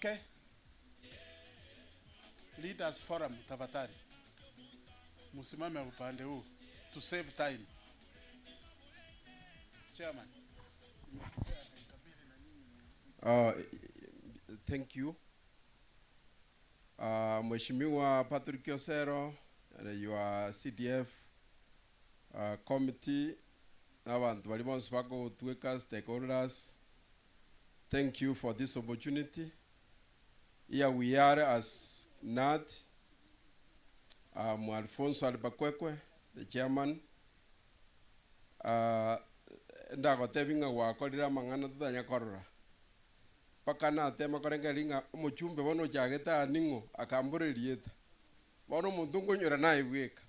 Okay. Leaders Forum, tafadhali msimame upande huu to save time. Chairman. Thank you. Mheshimiwa Patrick Osero, your CDF committee, n'abantu bari bonse bagotweka stakeholders, thank you for this opportunity. Here we are as KNUT. I'm Alfonso Albakwekwe, the chairman. Ndagotebi ng'a gwakorire amang'ana totanya korora paka natema korengeri ng'a omochumbe bono ochagete aa ning'o akambora erieta bono omonto nkonyora naye bweka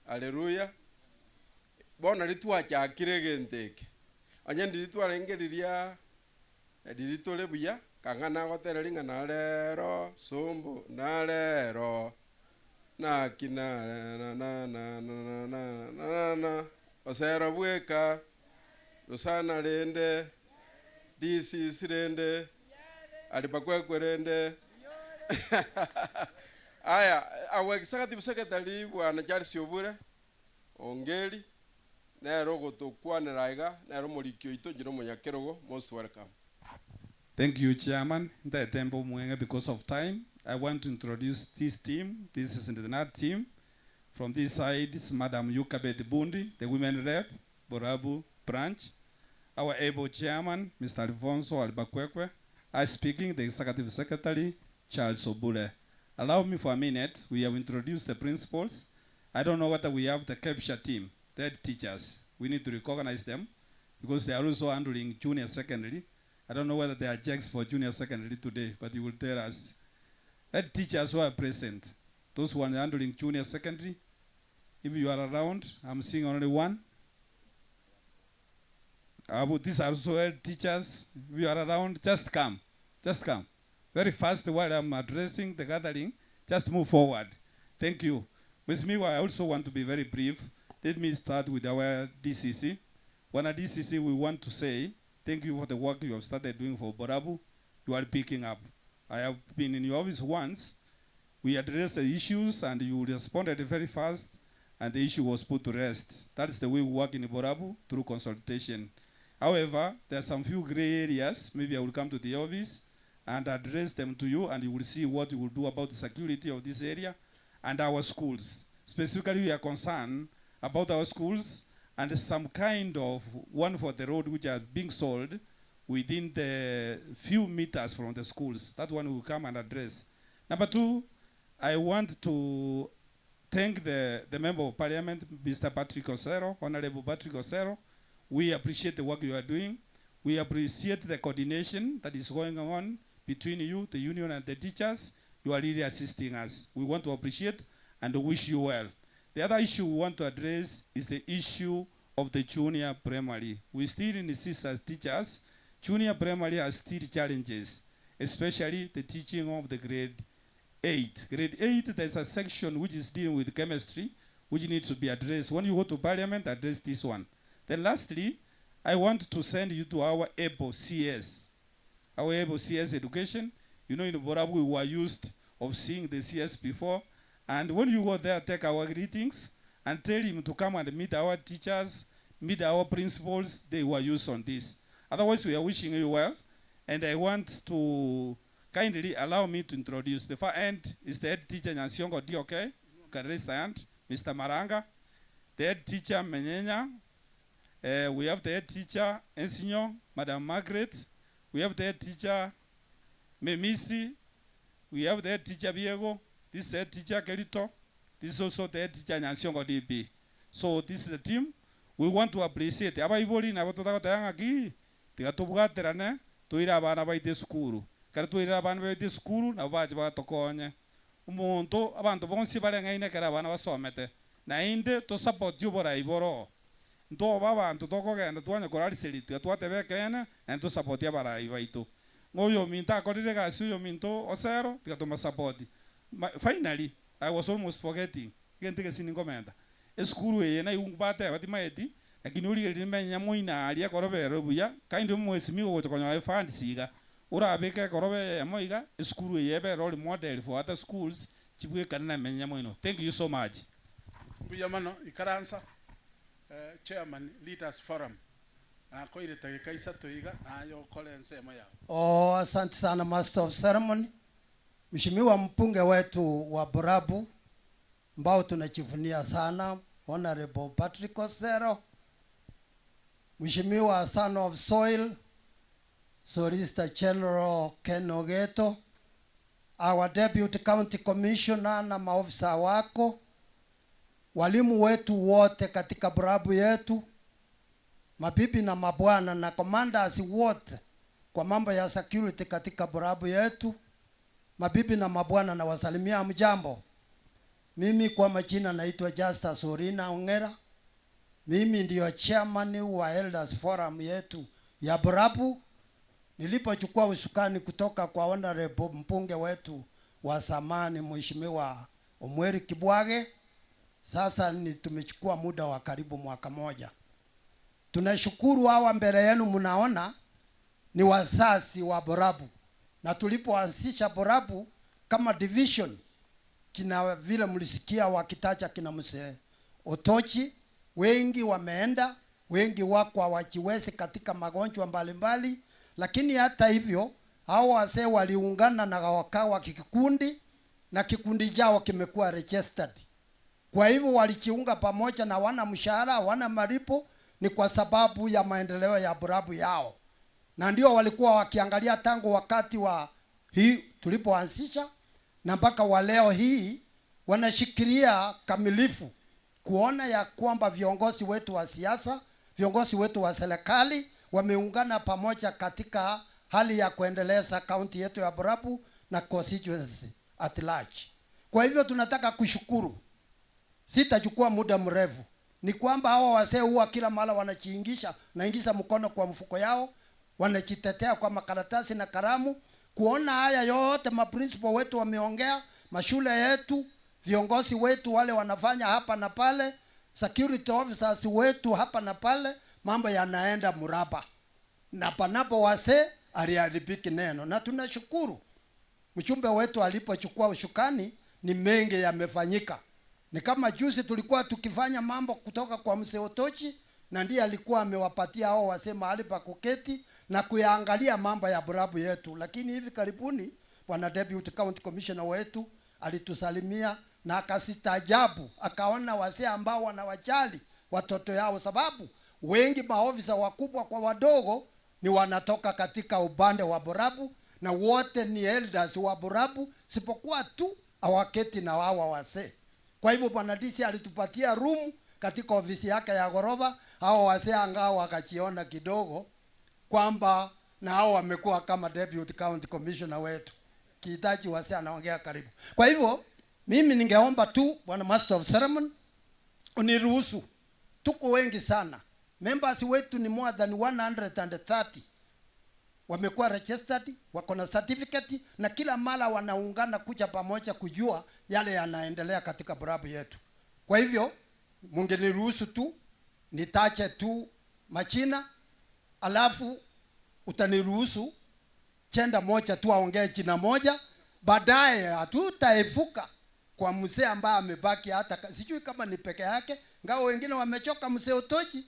haleluya bono ritwachakire egento eke onye ndiri twarengeriria riri tore buya kang'a nagotera ring'a narero sombo narero naki na na na na na na na na osero bweka Rosana rende DCC rende Alibakwekwe rende. Aya, our executive secretary bwana Charles Obure Ongeri nero gotokwanera iga nero morikio ito njiro monyakerogo, most welcome. Thank you, Chairman. Ndatembo Mwenge, because of time, I want to introduce this team. This is the KNUT team. From this side is Madam Yukabet Bundi, the women rep, Borabu branch. Our able chairman, Mr. Alfonso Albakwekwe. I speaking, the executive secretary, Charles Obure. Allow me for a minute. We have introduced the principals. I don't know whether we have the KEPSHA team, the head teachers. We need to recognize them because they are also handling junior secondary. I don't know whether they are jacks for junior secondary today, but you will tell us. Head teachers who are present, those who are handling junior secondary, if you are around, I'm seeing only one. These are also head teachers. If you are around, just come. Just come. Very fast while I'm addressing the gathering, just move forward. Thank you. With me, I also want to be very brief. Let me start with our DCC. When at DCC, we want to say thank you for the work you have started doing for Borabu. You are picking up. I have been in your office once. We addressed the issues and you responded very fast and the issue was put to rest. That is the way we work in Borabu, through consultation. However, there are some few gray areas. Maybe I will come to the office and address them to you, and you will see what you will do about the security of this area and our schools. Specifically, we are concerned about our schools and some kind of one for the road which are being sold within the few meters from the schools. That one will come and address. Number two, I want to thank the Member of Parliament, Mr. Patrick Osero, Honorable Patrick Osero. We appreciate the work you are doing. We appreciate the coordination that is going on between you, the union, and the teachers. You are really assisting us. We want to appreciate and wish you well. The other issue we want to address is the issue of the junior primary. We still insist as teachers, junior primary has still challenges, especially the teaching of the grade 8. Grade 8, there's a section which is dealing with chemistry, which needs to be addressed. When you go to parliament, address this one. Then lastly, I want to send you to our ABLE CS. Our ABLE CS education. You know, in Borabu, we were used of seeing the CS before. And when you go there, take our greetings and tell him to come and meet our teachers, meet our principals. They were used on this. Otherwise, we are wishing you well. And I want to kindly allow me to introduce the far end is the head teacher, Nyansiongo DOK. You can raise the hand, Mr. Maranga. The head teacher, Menyenya. We have the head teacher, Ensinyo, Madam Margaret. We have the head teacher, Memisi. We have the head teacher, Biego. This is the head teacher, Kerito. This is also the head teacher, Nyansiongo DB. So this is the team. We want to appreciate. Abaiboli na batotagotayanga ki tigatubwaterane tuira abana baite sukuru. Kare tuira abana baite sukuru nabo bache bagatokonye. Omonto abanto bonsi bareng'aine kera abana basomete. Naende to support you borai boro. Ntoba abanto tokogenda twanya korariseria twatebekene na to support abarai baito. Ngoyo minto akorire gasi oyo minto osero tigatoma support. Finally, I was almost forgetting. Gente gesini ngomenda. Esukuru eye na iumbate batimaeti lakini urigerire menya moina aria korobero buya kandi omwesimi gogotokonya fund siga Urabike korobe emoiga esukuru yebe role model for other schools chibwekana na menya moino. Thank you so much. Mbuyamano ikaransa chairman leaders forum akoire tagika isato iga nayo kole nsemo yao. Oh, asante sana master of ceremony. Mheshimiwa mpunge wetu wa Borabu ambao tunajivunia sana, Honorable Patrick Osero, Mheshimiwa Son of Soil, Solicitor General Ken Ogeto, our Deputy County Commissioner na maofisa wako, walimu wetu wote katika Borabu yetu, mabibi na mabwana na commanders wote kwa mambo ya security katika Borabu yetu, mabibi na mabwana, na wasalimia mjambo. Mimi kwa majina naitwa Justus Orina Ongera. Mimi ndio chairman wa Elders Forum yetu ya Borabu. Nilipochukua usukani kutoka kwa honorable mpunge wetu wa zamani Mheshimiwa Omweri Kibwage, sasa ni tumechukua muda wa karibu mwaka moja. Tunashukuru hawa mbele yenu mnaona ni wazazi wa Borabu, na tulipoanzisha Borabu kama division, kina vile mlisikia wakitaja kina Mzee Otochi, wengi wameenda, wengi wako hawajiwezi katika magonjwa mbalimbali, lakini hata hivyo hao wazee waliungana na wakawa kikundi, na kikundi chao kimekuwa registered. Kwa hivyo walijiunga pamoja na wana mshahara, wana malipo, ni kwa sababu ya maendeleo ya Borabu yao. Na ndio walikuwa wakiangalia tangu wakati wa hii tulipoanzisha na mpaka wa leo hii wanashikilia kamilifu kuona ya kwamba viongozi wetu wa siasa, viongozi wetu wa serikali wameungana pamoja katika hali ya kuendeleza kaunti yetu ya Borabu na constituency at large. Kwa hivyo tunataka kushukuru. Sitachukua muda mrefu. Ni kwamba hawa wazee huwa kila mara wanajiingisha, naingiza mkono kwa mfuko yao, wanajitetea kwa makaratasi na kalamu, kuona haya yote maprincipo wetu wameongea, mashule yetu, viongozi wetu wale wanafanya hapa na pale, security officers wetu hapa na pale, mambo yanaenda mraba. Na panapo wazee aliharibiki neno. Na tunashukuru mchumbe wetu alipochukua ushukani, ni mengi yamefanyika. Ni kama juzi tulikuwa tukifanya mambo kutoka kwa Mzee Otochi, na ndiye alikuwa amewapatia hao wazee mahali pa kuketi na kuyaangalia mambo ya Borabu yetu. Lakini hivi karibuni bwana Deputy County Commissioner wetu alitusalimia na akasitajabu, akaona wazee ambao wanawajali watoto yao, sababu wengi maofisa wakubwa kwa wadogo ni wanatoka katika upande wa Borabu na wote ni elders wa Borabu, sipokuwa tu hawaketi na hawa wazee. Kwa hivyo bwana DC alitupatia room katika ofisi yake ya ghorofa. Hao wazee angao wakajiona kidogo kwamba na hao wamekuwa kama Deputy County Commissioner wetu. Kihitaji wazee anaongea karibu. Kwa hivyo mimi ningeomba tu bwana Master of Ceremony uniruhusu. Tuko wengi sana. Members wetu ni more than 130. Wamekuwa registered, wako na certificate, na kila mara wanaungana kuja pamoja kujua yale yanaendelea katika Borabu yetu. Kwa hivyo mungeniruhusu tu nitache tu majina, alafu utaniruhusu chenda moja tu aongee jina moja, baadaye hatutaefuka kwa mzee ambaye amebaki, hata sijui kama ni peke yake, ngao wengine wamechoka. Mzee Otochi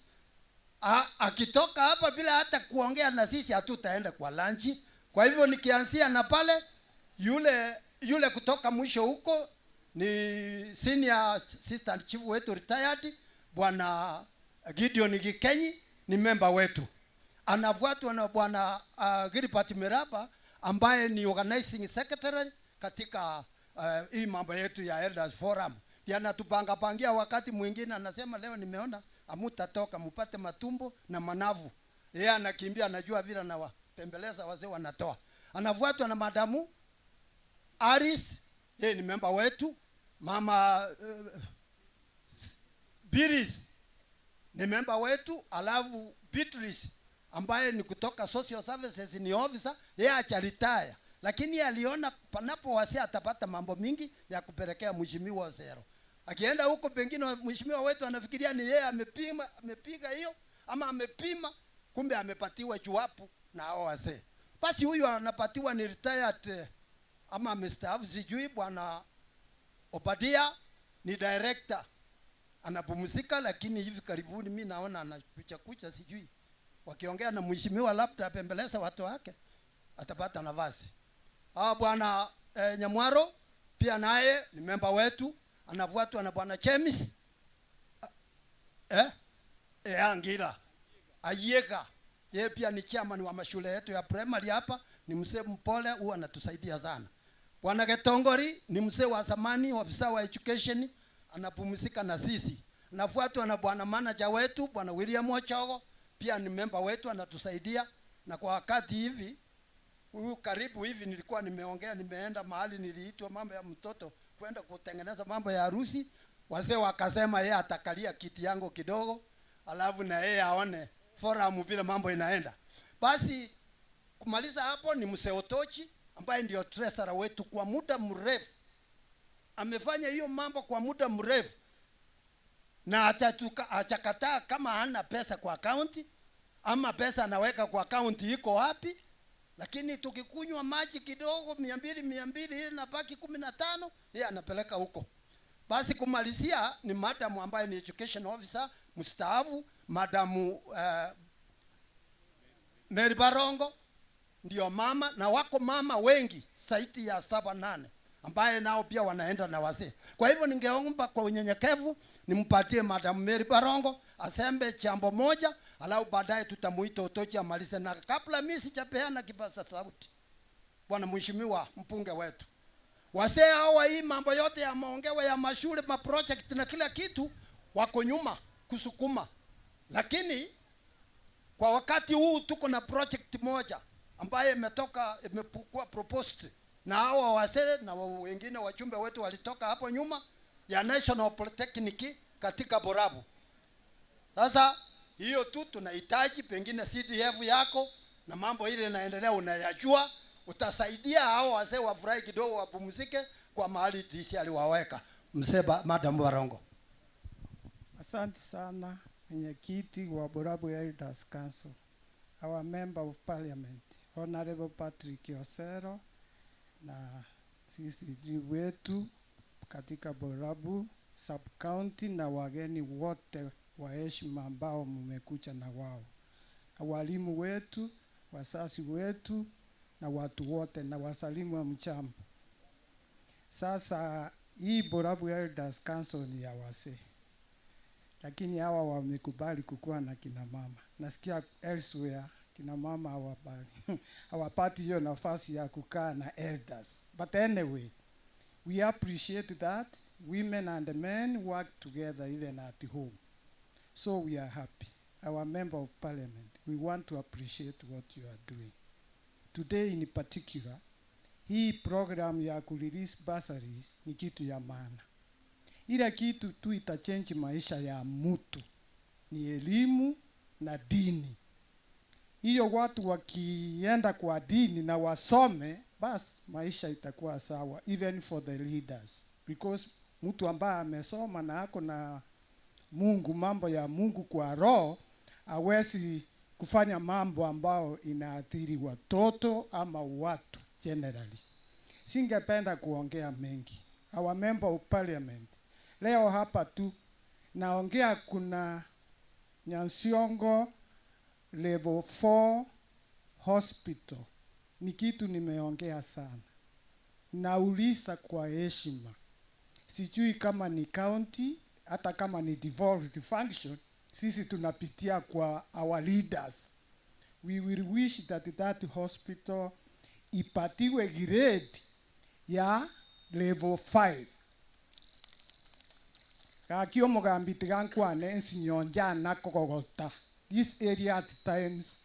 akitoka hapa bila hata kuongea na sisi hatutaenda kwa lunch. Kwa hivyo nikianzia na pale yule kutoka mwisho huko ni senior assistant chief wetu retired bwana Gideon Gikenyi, ni member wetu. Anafuatwa na bwana Gilbert Miraba ambaye ni organizing secretary katika hii mambo yetu ya Elders Forum. Ndiye anatupanga pangia, wakati mwingine anasema leo nimeona amutatoka mupate matumbo na manavu. Yeye anakimbia, anajua vile anawapembeleza wazee wanatoa. Anafuatwa na madamu Aris, yeye ni member wetu. Mama Biris ni member wetu. Alafu Beatrice ambaye ni kutoka social services ni officer, yeye acha retire, lakini aliona panapo wazee atapata mambo mingi ya kupelekea mheshimiwa Osero. Akienda huko pengine mheshimiwa wetu anafikiria ni yeye amepiga hiyo ama amepima, kumbe amepatiwa juapu na hao wazee. Basi huyu anapatiwa ni retired ama amestaafu sijui, Bwana Obadia ni director, anapumzika, lakini hivi karibuni mi naona anakucha kucha, sijui wakiongea na mheshimiwa labda apembeleza watu wake atapata nafasi. Bwana Nyamwaro pia naye ni memba wetu, anafuatwa na Bwana Chemis Angira Ayega, yeye pia ni chairman wa mashule yetu ya primary hapa, ni mzee mpole, huwa anatusaidia sana. Bwana Getongori ni mzee wa zamani, ofisa wa education, anapumzika na sisi. Anafuatwa na bwana manager wetu Bwana William Ochogo, pia ni memba wetu, anatusaidia. Na kwa wakati hivi huyu karibu hivi nilikuwa nimeongea, nimeenda mahali niliitwa mambo ya mtoto kwenda kutengeneza mambo ya harusi, wazee wakasema yeye atakalia kiti yangu kidogo, alafu na yeye aone forum vile mambo inaenda. Basi kumaliza hapo ni mzee Otochi ambaye ndio treasurer wetu kwa muda mrefu. Amefanya hiyo mambo kwa muda mrefu na atakataa kama hana pesa kwa akaunti ama pesa anaweka kwa akaunti iko wapi, lakini tukikunywa maji kidogo 200 200 ile nabaki 15, yeye anapeleka huko. Basi kumalizia ni madam ambaye ni education officer mstaafu, madam Mary Barongo ndio mama, na wako mama wengi zaidi ya 7 8 ambaye nao pia wanaenda na wazee. Kwa hivyo ningeomba kwa unyenyekevu nimpatie Madam Mary Barongo asembe jambo moja, alafu baadaye tutamuita Otochi amalize. Na kabla mimi sijapeana kipaza sauti, bwana mheshimiwa mpunge wetu, wazee hawa hii mambo yote ya maongewa ya mashule, ma project na kila kitu wako nyuma kusukuma, lakini kwa wakati huu tuko na project moja ambaye imetoka, imekuwa proposed na hawa wazee na wengine wachumbe wetu walitoka hapo nyuma, ya National Polytechnic katika Borabu. Sasa hiyo tu tunahitaji pengine CDF yako na mambo ile inaendelea unayajua, utasaidia hao wazee wafurahi kidogo, wapumzike kwa mahali DC aliwaweka. Mzee Madam Barongo. Asante sana mwenyekiti wa Borabu Elders Council, our member of parliament Honorable Patrick Osero, na sisi wetu katika Borabu sub county na wageni wote wa heshima ambao mmekuja na wao, walimu wetu, wasasi wetu na watu wote, na wasalimu wa mchambo. Sasa hii Borabu Elders Council ni ya wazee, lakini hawa wamekubali kukua na kina mama. Nasikia elsewhere kina mama hawapati hiyo nafasi ya kukaa na elders. But anyway, we appreciate that women and men work together even at home. So we are happy. Our member of parliament, we want to appreciate what you are doing. Today in particular, hii program ya kurelease bursaries ni kitu ya maana. Ile kitu tu itachange maisha ya mtu ni elimu na dini. Hiyo watu wakienda kwa dini na wasome, bas maisha itakuwa sawa, even for the leaders. Because mtu ambaye amesoma na ako na Mungu, mambo ya Mungu kwa roho, hawezi kufanya mambo ambao inaathiri watoto ama watu generally. Singependa kuongea mengi. Our member of parliament, leo hapa tu naongea, kuna Nyansiongo level 4 hospital. Ni kitu nimeongea sana. Nauliza kwa heshima. Sijui kama ni county, hata kama ni devolved function, sisi tunapitia kwa our leaders. We will wish that that hospital ipatiwe grade ya level 5. Kakio mugambi tigankwane ensinyonja na kokogota. This area at times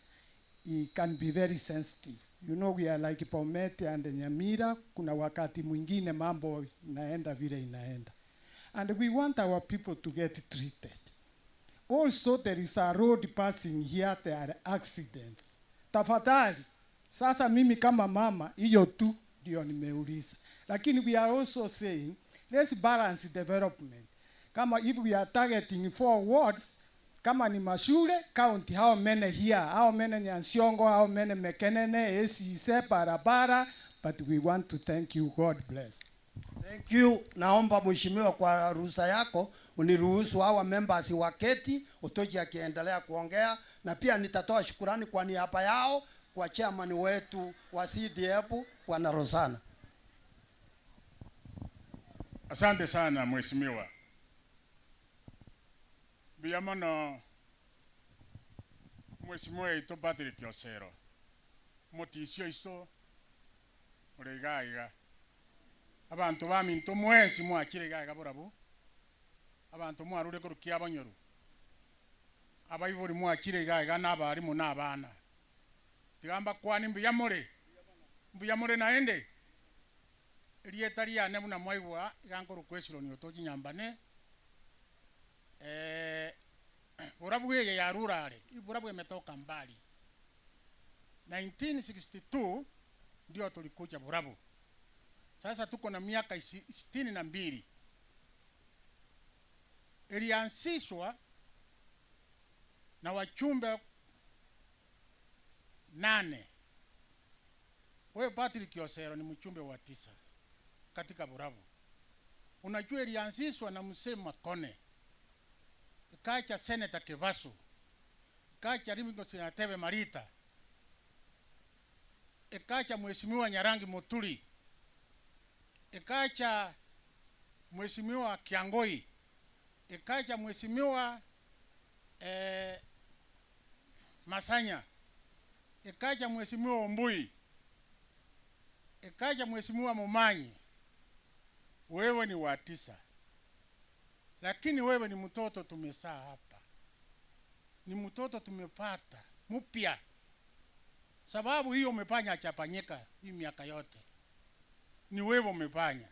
it can be very sensitive. You know, we are like Bomet and Nyamira. Kuna wakati mwingine mambo inaenda vile inaenda. And we want our people to get treated. Also, there is a road passing here, there are accidents. Tafadhali, sasa mimi kama mama, hiyo tu ndio nimeuliza. Lakini we are also saying, let's balance development. Kama if we are targeting 4 wards, Kama ni mashule county, how many here, how many Nyansiongo, how many Mekenene, ACC, barabara, but we want to thank you. God bless. Thank you. Naomba mheshimiwa, kwa ruhusa yako uniruhusu hawa members waketi, Otoji akiendelea kuongea, na pia nitatoa shukurani kwa niaba yao kwa chairman wetu wa CDF Bwana Rosana. Asante sana mheshimiwa. Biamono mheshimiwa ito Patrick Osero. Motisio iso oregaiga. Abantu baminto mwesi mwakire gaiga borabu. Abantu mwarure korukia abanyoru. Abaibori mwakire gaiga n'abarimu n'abana. Tigamba kwani mbiyamore. Mbiyamore naende. Rieta riane muna mwaigwa igankoro kwesiro ni otoji nyambane. Borabu yeye ya rurale. Borabu imetoka mbali. 1962 ndio tulikuja Borabu. Sasa tuko na miaka 62. Ilianzishwa na wachumbe 8. Wewe Patrick Osero ni mchumbe wa 9 katika Borabu. Unajua ilianzishwa na Mzee Makone, ikacha Senator Kebaso, ikacha Limiko Sinatebe Marita, ikacha Mheshimiwa Nyarangi Muturi, ikacha Mheshimiwa Kiangoi, ikacha Mheshimiwa Masanya, ikaja Mheshimiwa Ombui, ikaja Mheshimiwa Mumanyi. Wewe ni wa 9. Lakini wewe ni mtoto tumesaa hapa. Ni mtoto tumepata mpya. Sababu hiyo umefanya chapanyika hii miaka yote. Ni wewe umefanya.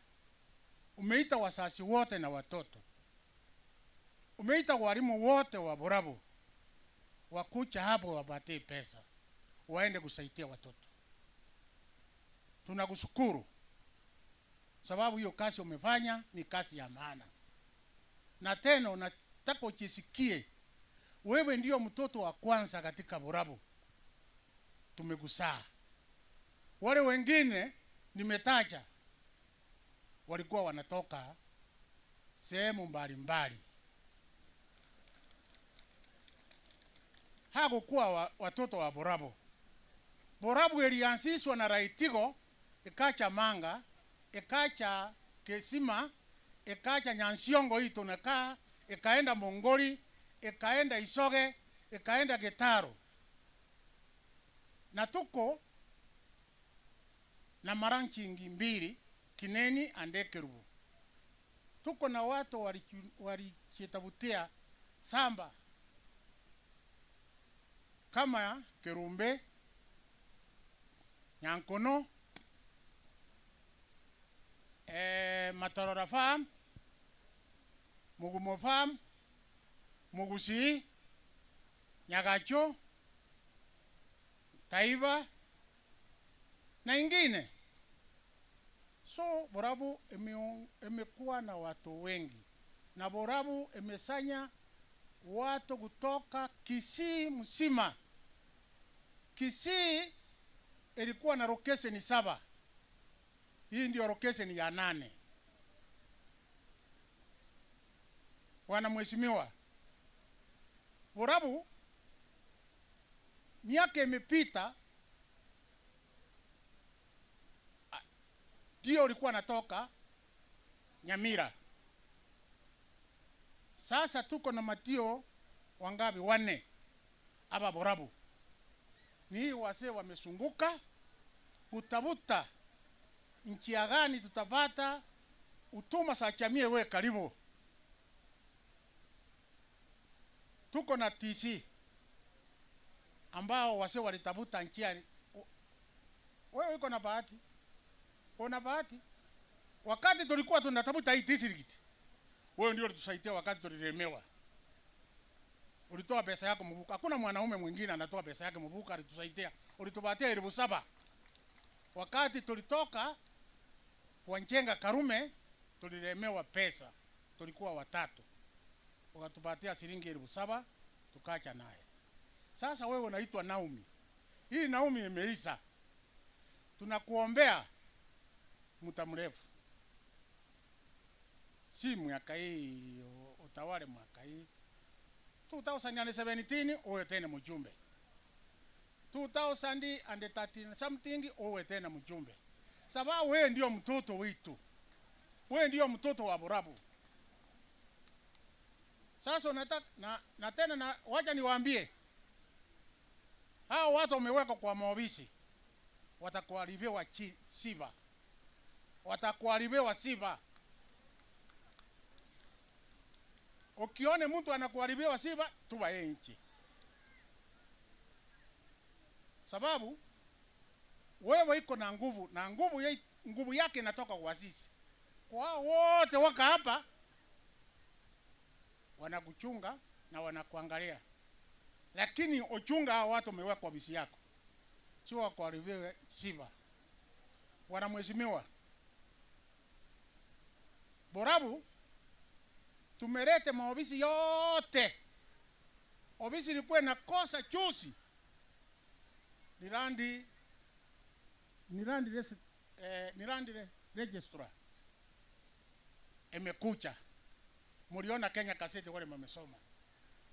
Umeita wasasi wote na watoto. Umeita walimu wote wa Borabu. Wakucha hapo wapatie pesa. Waende kusaidia watoto. Tunakushukuru. Sababu hiyo kazi umefanya ni kazi ya maana. Na tena unataka ujisikie wewe ndio mtoto wa kwanza katika Borabu. Tumekusaa. Wale wengine nimetaja walikuwa wanatoka sehemu mbalimbali. Hakukuwa watoto wa Borabu. Borabu ilianzishwa na Raitigo, ikacha Manga, ikacha Kesima, ikacha Nyansiongo hii tunakaa, ikaenda Mongoli, ikaenda Isoge, ikaenda Getaru. Na tuko na maranchingi 2, Kineni and Kerubu. Tuko na watu walichitabutia samba kama Kerumbe, Nyankono, Matarora Farm, Mugumo Farm, Mugusi, Nyagacho, Taiba na ingine. So Borabu imekuwa na watu wengi. Na Borabu imesanya watu kutoka Kisii mzima. Kisii ilikuwa na location 7. Hii ndio location ya 8. Bwana Mheshimiwa, Borabu miaka imepita ndio ulikuwa natoka Nyamira. Sasa tuko na matio wangapi? 4 aba Borabu. Ni wazee wamesunguka kutafuta nchi gani tutapata utuma sachamie we karibu. Tuko na TC ambao wazee walitafuta nchi. Wewe uko na bahati. Una bahati. Wakati tulikuwa tunatafuta hii district, wewe ndio ulitusaidia wakati tulilemewa. Ulitoa pesa yako mvuka. Hakuna mwanaume mwingine anatoa pesa yake mvuka, alitusaidia. Ulitupatia 7,000. Wakati tulitoka Wanjenga Karume tulilemewa pesa. Tulikuwa 3. Ukatupatia shilingi 7,000. Tukacha naye. Sasa wewe unaitwa Naomi. Hii Naomi imeisha. Tunakuombea muda mrefu. Si mwaka hii utawale mwaka hii. 2017 uwe tena mjumbe. 2013 something uwe tena mjumbe. Sababu wewe ndio mtoto wetu. Wewe ndio mtoto wa Borabu. Sasa unataka na tena na wacha niwaambie. Hao watu wamewekwa kwa maofisi. Watakuharibiwa sifa. Watakuharibiwa sifa. Ukione mtu anakuharibiwa sifa, tuba yeye nchi. Sababu wewe iko na nguvu, na nguvu yake inatoka kwa sisi. Kwa wote waka hapa wanakuchunga na wanakuangalia. Lakini uchunga hao watu umewekwa kwa ofisi yako. Sio wakuharibiwe sifa. Bwana mheshimiwa, Borabu tumelete maofisi yote. Ofisi ilikuwa inakosa chusi. Nirandi registrar. Imekucha. Mliona Kenya kaseti wale mmesoma.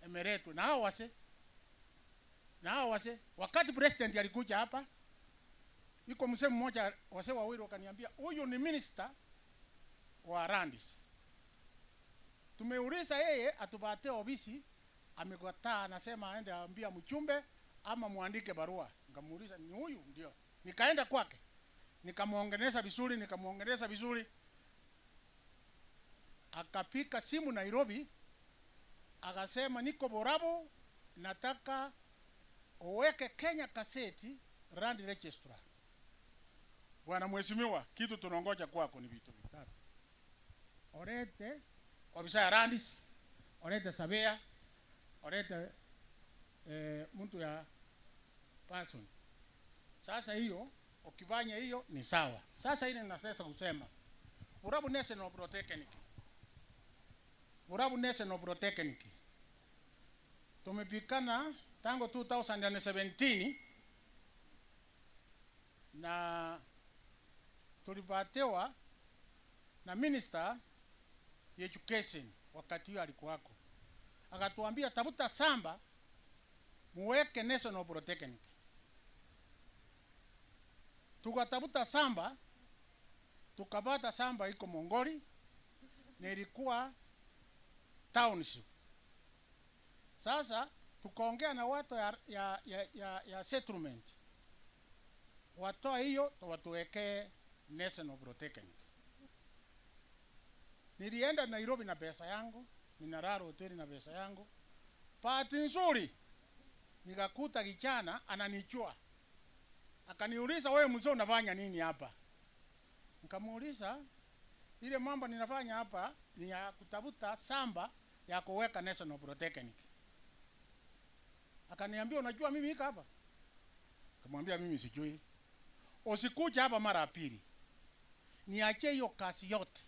Imeletwa na hao wase. Na hao wase wakati president alikuja hapa, iko msemo mmoja, wase wawili wakaniambia huyu ni minister wa Randis. Tumeuliza yeye atupatie ofisi, amekataa, anasema aende aambia mchumbe ama muandike barua. Nikamuuliza ni huyu? Ndio. Nikaenda kwake. Nikamuongelesha vizuri, Akapika simu Nairobi, akasema niko Borabu, nataka uweke Kenya kaseti Land Registrar. Bwana mheshimiwa, kitu tunongoja kwako ni vitu vitatu. Orete ofisa ya Randis, orete surveyor, orete mtu ya person. Sasa hiyo ukifanya hiyo ni sawa. Sasa ile ninataka kusema Borabu National Polytechnic. Borabu National Polytechnic tumepikana tangu 2017 na tulipatiwa na minister education wakati huo alikuwako. Akatuambia tafuta samba muweke National Polytechnic. Tukatafuta samba, tukapata samba iko Mongoli na ilikuwa township. Sasa tukaongea na watu ya settlement. Watoa hiyo watuwekee National Polytechnic. Nilienda Nairobi na pesa yangu, ninalala hoteli na pesa yangu. Bahati nzuri nikakuta kijana ananichua. Akaniuliza wewe mzee unafanya nini hapa? Nikamuuliza ile mambo ninafanya hapa ni ya kutafuta samba ya kuweka National Polytechnic. Akaniambia unajua mimi hika hapa? Nikamwambia mimi sijui. Usikuja hapa mara ya pili. Niachie hiyo kazi yote.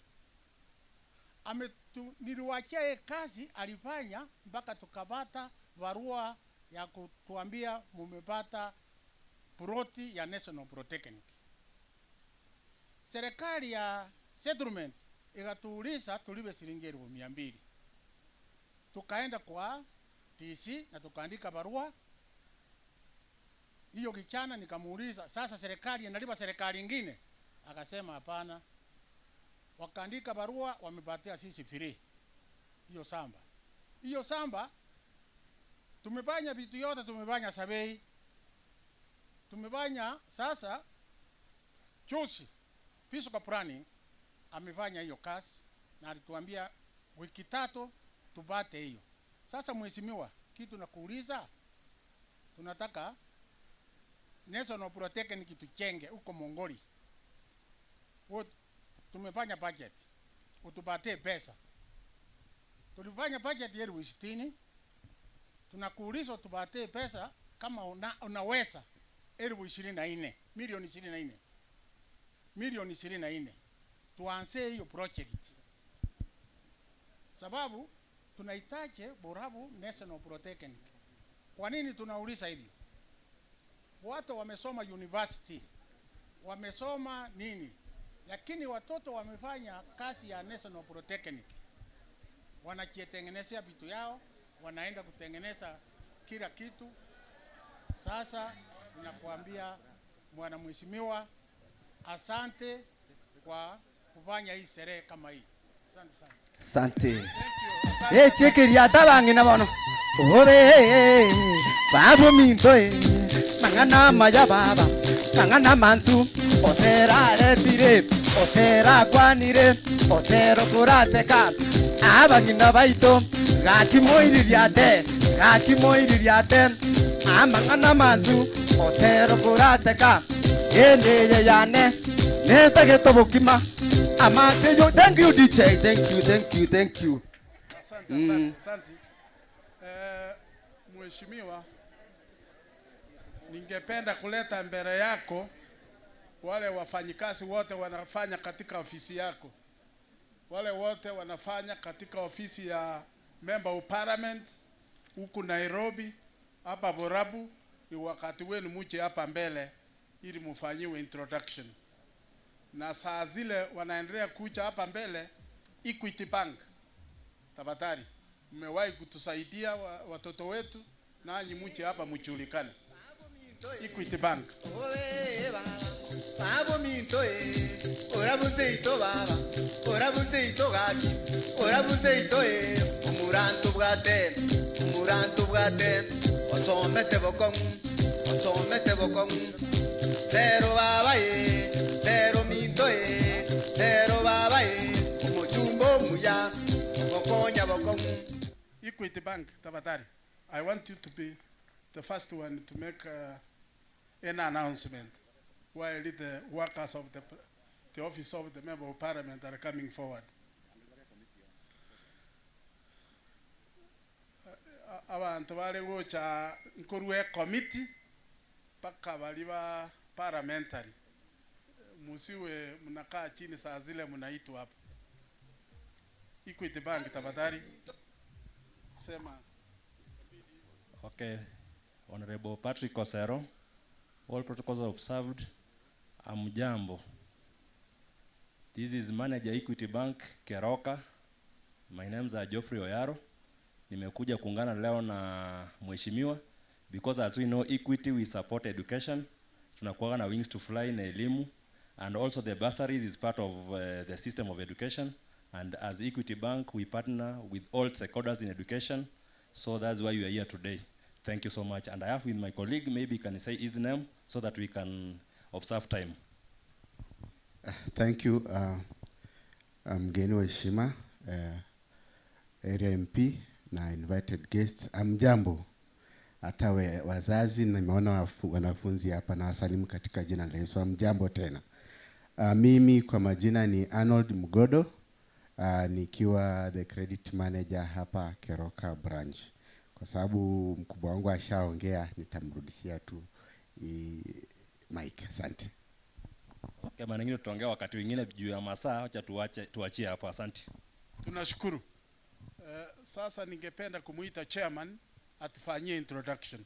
Niliwachia yeye kazi alifanya mpaka tukapata barua ya kutuambia mumepata ploti ya National Polytechnic. Serikali ya settlement ikatuuliza tulipe shilingi 200,000. Tukaenda kwa TC na tukaandika barua. Hiyo kijana nikamuuliza sasa serikali inalipa serikali nyingine? Akasema hapana. Wakaandika barua wamepatia sisi free hiyo samba. Hiyo samba tumefanya vitu yote, tumefanya survey. Tumefanya sasa juzi physical planning amefanya hiyo kazi na alituambia wiki 3 tupate hiyo. Sasa mheshimiwa, kitu nakuuliza, tunataka National Polytechnic tuchenge huko Mongoli. Tumefanya budget, utupatie pesa. Tulifanya budget ya 60,000. Tunakuuliza utupatie pesa kama unaweza 24,000, milioni 24. Milioni 24. Tuanze hiyo project. Sababu Tunahitaji Borabu National Polytechnic. Kwa nini tunauliza hivyo? Watu wamesoma university, wamesoma nini, lakini watoto wamefanya kazi ya National Polytechnic, wanajitengenezea vitu yao, wanaenda kutengeneza kila kitu. Sasa ninakuambia mwana mheshimiwa, asante kwa kufanya hii sherehe kama hii. Asante sana. Asante. Echekeria tabang'ina bono obe babo minto e mang'ana maya baba mang'ana mantu otera aretire otera akwanire otero korateka abang'ina baito gakimoiririate gakimoiririate amang'ana mantu otero korateka endeye yane netagete bokima amate yo. Thank you DJ, thank you, thank you, thank you. Asante, asante, asante. Mheshimiwa, ningependa kuleta mbele yako wale wafanyikazi wote wanafanya katika ofisi yako, wale wote wanafanya katika ofisi ya Member of Parliament huku Nairobi, hapa Borabu. Ni wakati wenu muje hapa mbele ili mufanyiwe introduction. Na saa zile wanaendelea kuja hapa mbele, Equity Bank, tafadhali mmewahi kutusaidia watoto wetu, nanyi muje hapa mjulikane. Equity Bank. Babo minto e, orabuze ito baba, orabuze ito gaki, orabuze ito e, omurantu bwate, omurantu bwate, osomete bokong, osomete bokong, zero baba e, zero minto e, zero baba e, omuchumbo muya, okonya bokong. Equity Bank, tafadhali. I want you to be the first one to make an announcement while the workers of the office of the Member of Parliament are coming forward. Abantu bali gocha nkorwe committee paka bali ba parliamentary. Musiwe mnakaa chini saa zile mnaitwa hapo. Equity Bank tafadhali. Sema. Okay, Honorable Patrick Osero, all protocols are observed. Amjambo. This is Manager Equity Bank Keroka. My name is Geoffrey Oyaro. Nimekuja kuungana leo na mheshimiwa because as we know Equity we support education. Tunakuwa na Wings to Fly na elimu, and also the bursaries is part of the system of education, and as Equity Bank we partner with all stakeholders in education, so that's why we are here today. Thank you so much. And I have with my colleague, maybe he can say his name so that we can observe time. Thank you, mgeni wa heshima, area MP na invited guests. Amjambo. Hata wazazi, nimeona wanafunzi hapa na wasalimu katika jina la Yesu. Amjambo tena. Mimi kwa majina ni Arnold Mgodo, nikiwa the credit manager hapa Keroka branch. Kwa sababu mkubwa wangu ashaongea, nitamrudishia tu mic. Asante. Okay, maana nyingine tutaongea wakati wengine juu ya masaa, acha tuachie hapo. Asante. Tunashukuru. Sasa ningependa kumuita chairman atufanyie introduction.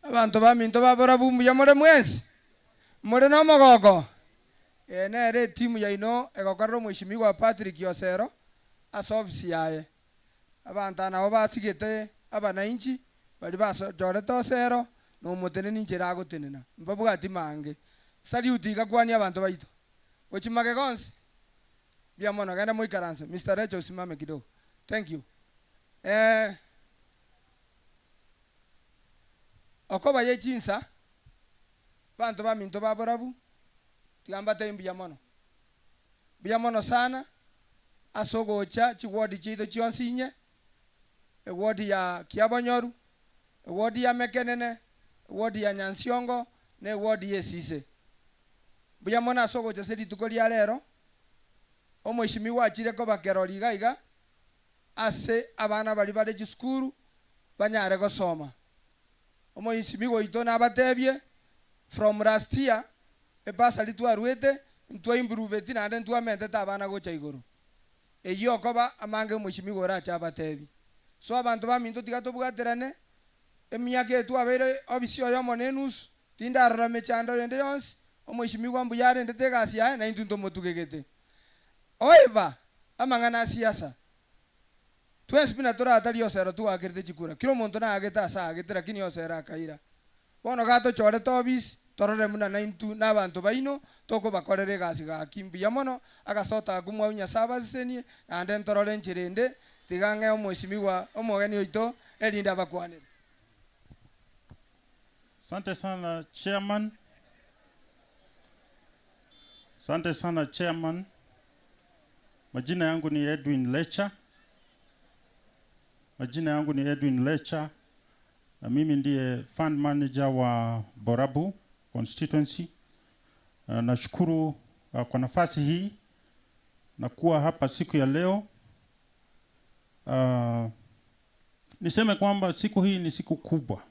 Abantu ba minto babora bumbuya more mwezi. More no mogogo. Nere timu ya ino egokorera mheshimiwa Patrick Osero ase ofisi yaye. Abantu nabo basigete abananchi bari basojorete Osero no muteneni nchera agotenena. Mbabwati mange. Salute igakwani abantu baito. Ochimage gonsi. Bia mono genda muikaranse. Mr. Recho usimame kidogo. Thank you. Okoba ye chinsa bantu ba minto baborabu tigambate mbuya mono. Mbuya mono sana asogocha chiwodi chito chionsinye ewodi ya Kiabonyoru, ewodi ya Mekenene, ewodi ya Nyansiongo ne ewodi ya Sise. Mbuya mono asogocha se rituko ria rero omweshimiwa achire kobakerori iga iga ase abana bari bare chisukuru banyare gosoma. Omweshimiwa oito nabatebie from last year ebasari twarwete ntwa improve naende ntwamentete abana gocha igoro. Eyio okoba amange omweshimiwa orache abatebi. So abanto baminto tiga tobwaterane, emiaka etu abeire obisi oyomo na enusu, tindarora mechando yende yonsi, omweshimiwa mbuya arendete egasi yaye na intwe ntomotugegete. Oeba amang'ana a siasa. Twensi buna toratari Osero twakerete chikura. Kila omonto naagete ase aagete lakini Osero akaira. Bono gatochorete obisi, torore buna naintwe na abanto baino tokobakorera egasi gaki mbuya mono, agasota akwo mwau Nyasae abasesenie, naende ntorore enchera ende, tiga ng'e omweshimiwa omogeni oito erinde abakwanere. Asante sana chairman. Asante sana chairman. Majina yangu ni Edwin Lecha. Majina yangu ni Edwin Lecha na mimi ndiye fund manager wa Borabu constituency. Nashukuru kwa nafasi hii na kuwa hapa siku ya leo. Niseme kwamba siku hii ni siku kubwa.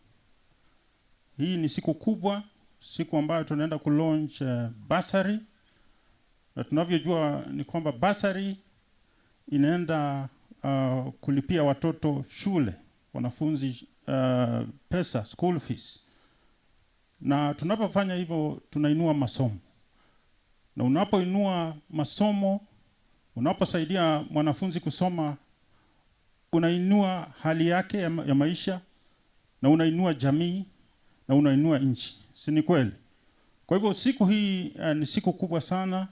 Hii ni siku kubwa, siku ambayo tunaenda kulaunch bursary. Na tunavyojua ni kwamba bursary inaenda kulipia watoto shule, wanafunzi pesa, school fees. Na tunapofanya hivyo tunainua masomo. Na unapoinua masomo, unaposaidia mwanafunzi kusoma, unainua hali yake ya maisha, na unainua jamii, na unainua nchi. Si ni kweli? Kwa hivyo siku hii ni siku kubwa sana,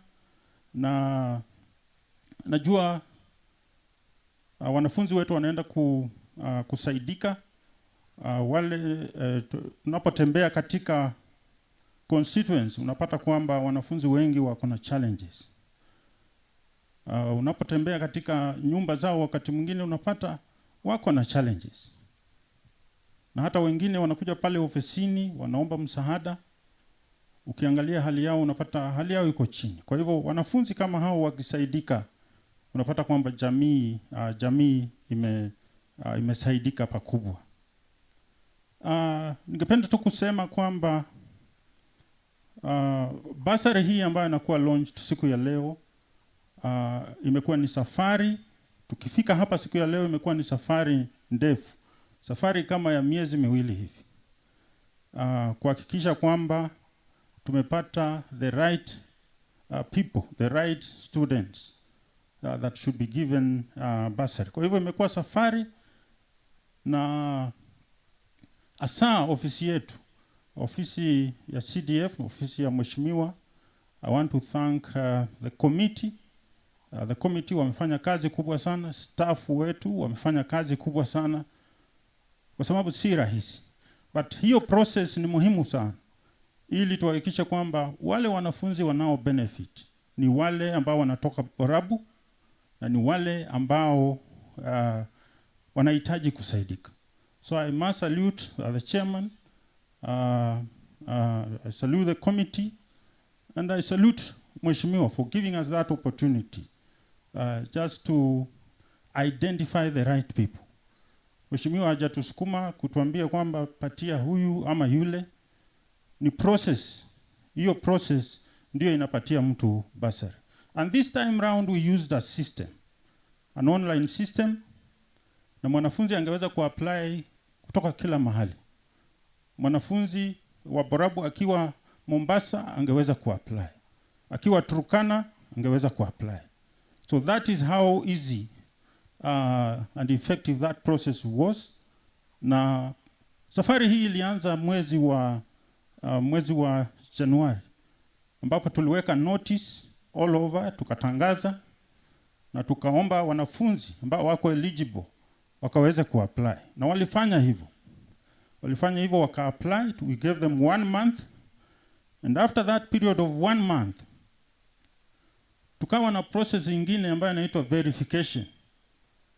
na najua wanafunzi wetu wanaenda kusaidika. Wale tunapotembea katika constituents unapata kwamba wanafunzi wengi wako na challenges. Unapotembea katika nyumba zao wakati mwingine unapata wako na challenges. Na hata wengine wanakuja pale ofisini wanaomba msaada. Ukiangalia hali yao unapata hali yao iko chini. Kwa hivyo wanafunzi kama hao wakisaidika unapata kwamba jamii imesaidika pakubwa. Ningependa tu kusema kwamba bursary hii ambayo inakuwa launched siku ya leo imekuwa ni safari. Tukifika hapa siku ya leo imekuwa ni safari ndefu, safari kama ya miezi miwili hivi, kuhakikisha kwamba tumepata the right people, the right students that should be given bursary. Kwa hivyo imekuwa safari, na hasa ofisi yetu, ofisi ya CDF, ofisi ya mheshimiwa, I want to thank the committee. The committee wamefanya kazi kubwa sana, staff wetu wamefanya kazi kubwa sana, kwa sababu si rahisi. But hiyo process ni muhimu sana ili tuhakikishe kwamba wale wanafunzi wanao benefit ni wale ambao wanatoka Borabu na ni wale ambao wanahitaji kusaidika. So I must salute the chairman, I salute the committee, and I salute Mheshimiwa for giving us that opportunity just to identify the right people. Mheshimiwa hajatusukuma kutuambia kwamba patia huyu ama yule. Ni process. Hiyo process ndio inapatia mtu bursary. And this time round we used a system, an online system, na mwanafunzi angeweza kuapply kutoka kila mahali. Mwanafunzi wa Borabu akiwa Mombasa angeweza kuapply, akiwa Turkana angeweza kuapply. So that is how easy and effective that process was. Na safari hii ilianza mwezi wa Januari, ambapo tuliweka notice all over, tukatangaza na tukaomba wanafunzi ambao wako eligible wakaweze kuapply, na walifanya hivyo. Walifanya hivyo waka-apply. We gave them 1 month, and after that period of 1 month tukawa na process nyingine ambayo inaitwa verification,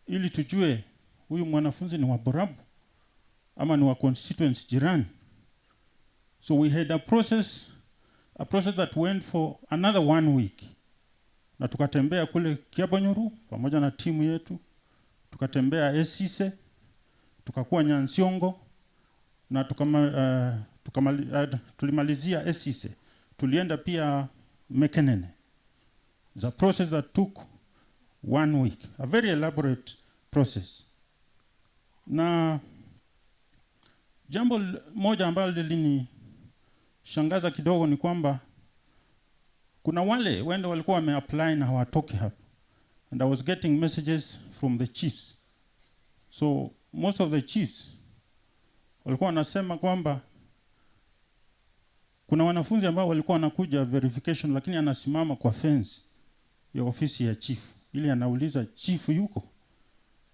ili tujue huyu mwanafunzi ni wa Borabu ama ni wa constituency jirani. So we had a process that went for another 1 week. Na tukatembea kule Kiabonyoru pamoja na timu yetu, tukatembea Esise, tukakuwa Nyansiongo, na tulimalizia Esise. Tulienda pia Mekenene. The process that took 1 week, a very elaborate process. Na jambo moja ambalo lilinishangaza kidogo ni kwamba kuna wale wende walikuwa wameapply na hawatoki hapo. And I was getting messages from the chiefs. So most of the chiefs walikuwa wanasema kwamba kuna wanafunzi ambao walikuwa wanakuja verification, lakini anasimama kwa fence ya ofisi ya chief ili anauliza chief yuko,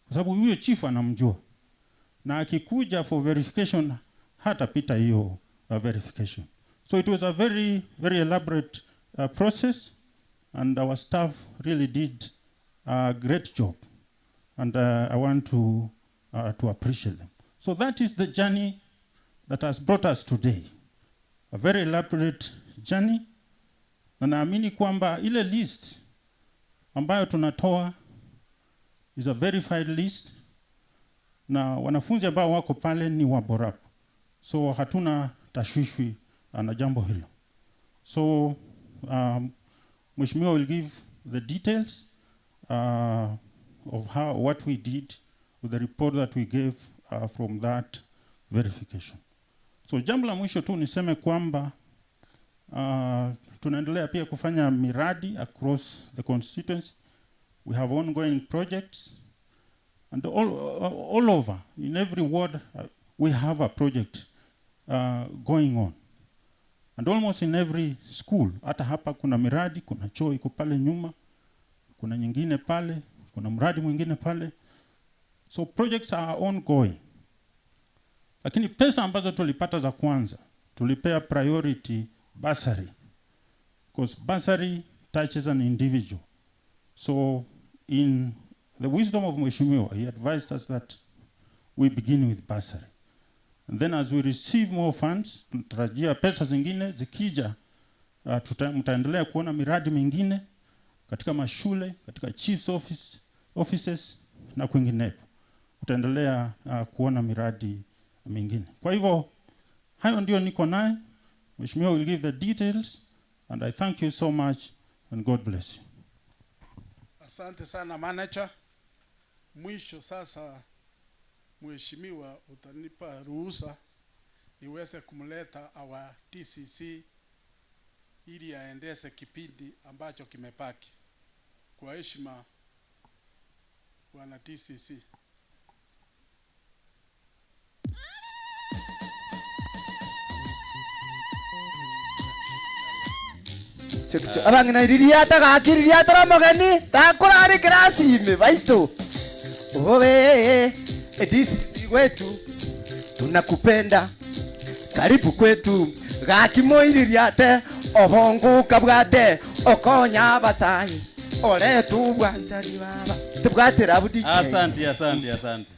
kwa sababu huyo chief anamjua, na akikuja for verification hatapita hiyo verification. So it was a very, very elaborate process, and our staff really did a great job, and I want to appreciate them. So that is the journey that has brought us today, a very elaborate journey, na naamini kwamba ile list ambayo tunatoa is a verified list, na wanafunzi ambao wako pale ni wa Borabu, so hatuna tashwishwi na jambo hilo. So Mheshimiwa will give the details of what we did with the report that we gave from that verification. So jambo la mwisho tu niseme kwamba tunaendelea pia kufanya miradi across the constituency. We have ongoing projects, and all over, in every ward, we have a project going on. And almost in every school, hata hapa kuna miradi, kuna choo iko pale nyuma, kuna nyingine pale, kuna mradi mwingine pale. So projects are ongoing. Lakini pesa ambazo tulipata za kwanza, tulipea priority bursary, because bursary touches an individual. So in the wisdom of Mheshimiwa, he advised us that we begin with bursary. And then as we receive more funds, tunatarajia pesa zingine zikija, mtaendelea kuona miradi mingine katika mashule, katika chief's offices na kwingineko. Utaendelea kuona miradi mingine. Kwa hivyo hayo ndio niko naye. Mheshimiwa will give the details, and I thank you so much, and God bless you. Asante sana manager. Mwisho sasa, Mheshimiwa, utanipa ruhusa niweze kumleta our TCC ili aendeshe kipindi ambacho kimebaki. Kwa heshima, Bwana TCC. Abang'ina iririata gaki iririata ramogeni takorari kirasime baitu obe edisi wetu tunakupenda karibu kwetu gaki moiririate obongo kabwate okonya basai oletu bwanjani baba tubwatira budi. Asante, asante, asante.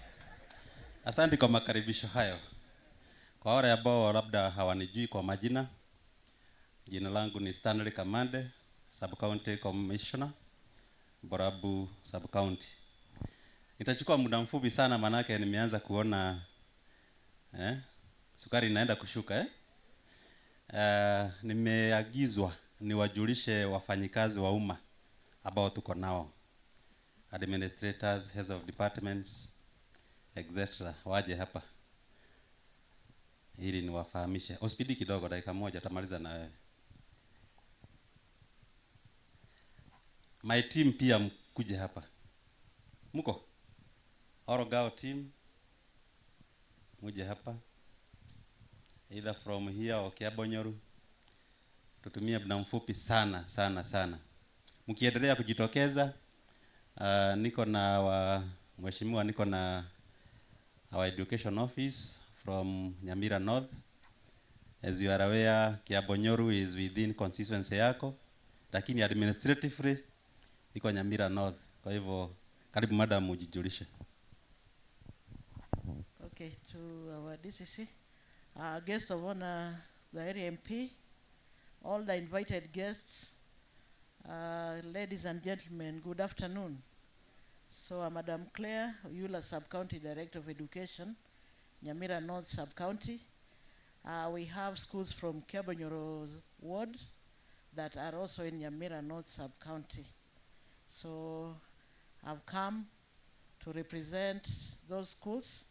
Asante kwa makaribisho hayo. Kwa wale ambao labda hawanijui kwa majina, jina langu ni Stanley Kamande, Sub County Commissioner, Borabu Sub County. Nitachukua muda mfupi sana manake nimeanza kuona sukari inaenda kushuka. Nimeagizwa niwajulishe wafanyikazi wa umma ambao tuko nao, administrators, heads of departments, etc., waje hapa ili niwafahamishe. Ospidi kidogo, dakika moja tamaliza na wewe. My team pia mkuje hapa. Mko? Orogao team muje hapa, either from here or Kiabonyoru. Tutumie muda mfupi sana sana sana. Mkiendelea kujitokeza, niko na mheshimiwa, niko na our education office from Nyamira North. As you are aware, Kiabonyoru is within constituency yako, lakini administratively iko Nyamira North. Kwa hivyo karibu madam ujijulishe. Okay, to our DCC, our guest of honor, the area MP, all the invited guests, ladies and gentlemen, good afternoon. So I'm Madam Claire Oyula, Sub-County Director of Education, Nyamira North Sub-County. We have schools from Kiabonyoru Ward that are also in Nyamira North Sub-County. So I've come to represent those schools,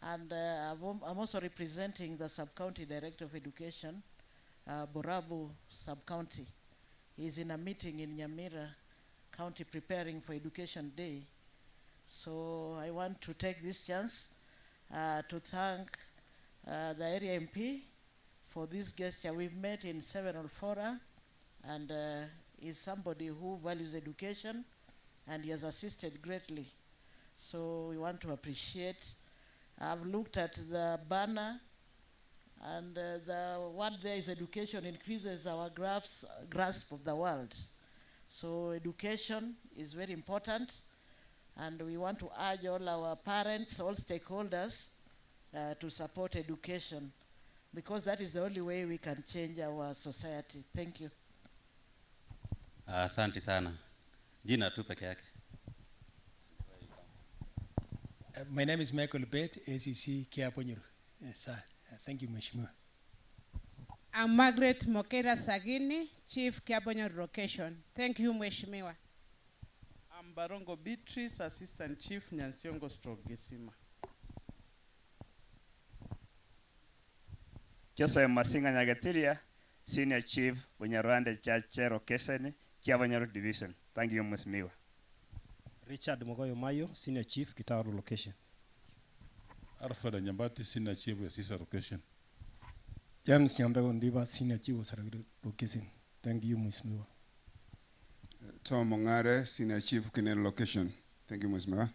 and I'm also representing the Sub-County Director of Education, Borabu Sub-County. He's in a meeting in Nyamira County preparing for Education Day. So I want to take this chance to thank the area MP for this gesture. We've met in several fora, and is somebody who values education, and he has assisted greatly. So we want to appreciate. I've looked at the banner, and the word there is education increases our grasp of the world. So education is very important, and we want to urge all our parents, all stakeholders, to support education, because that is the only way we can change our society. Thank you. Asante sana. Jina tu peke yake. My name is Michael Bett, ACC Kiabonyoru. Yes, sir. Thank you, Mheshimiwa. I'm Margaret Mokera Sagini, Chief Kiabonyoru Location. Thank you, Mheshimiwa. I'm Barongo Beatrice, Assistant Chief, Nyansiongo Stroke Gesima. Joseph Masinga Nyagatiria, Senior Chief, Bunyarwanda Church Location, Kiabonyoru Division. Thank you, Mheshimiwa. Richard Mogoyo Mayo, Senior Chief, Kitaru Location. Alfred Nyambati, Senior Chief, Sisa Location. James Nyambego Ndiba, Senior Chief, Saragiri Location. Thank you, Mheshimiwa. Tom Ongare, Senior Chief, Kinel Location. Thank you, Mheshimiwa.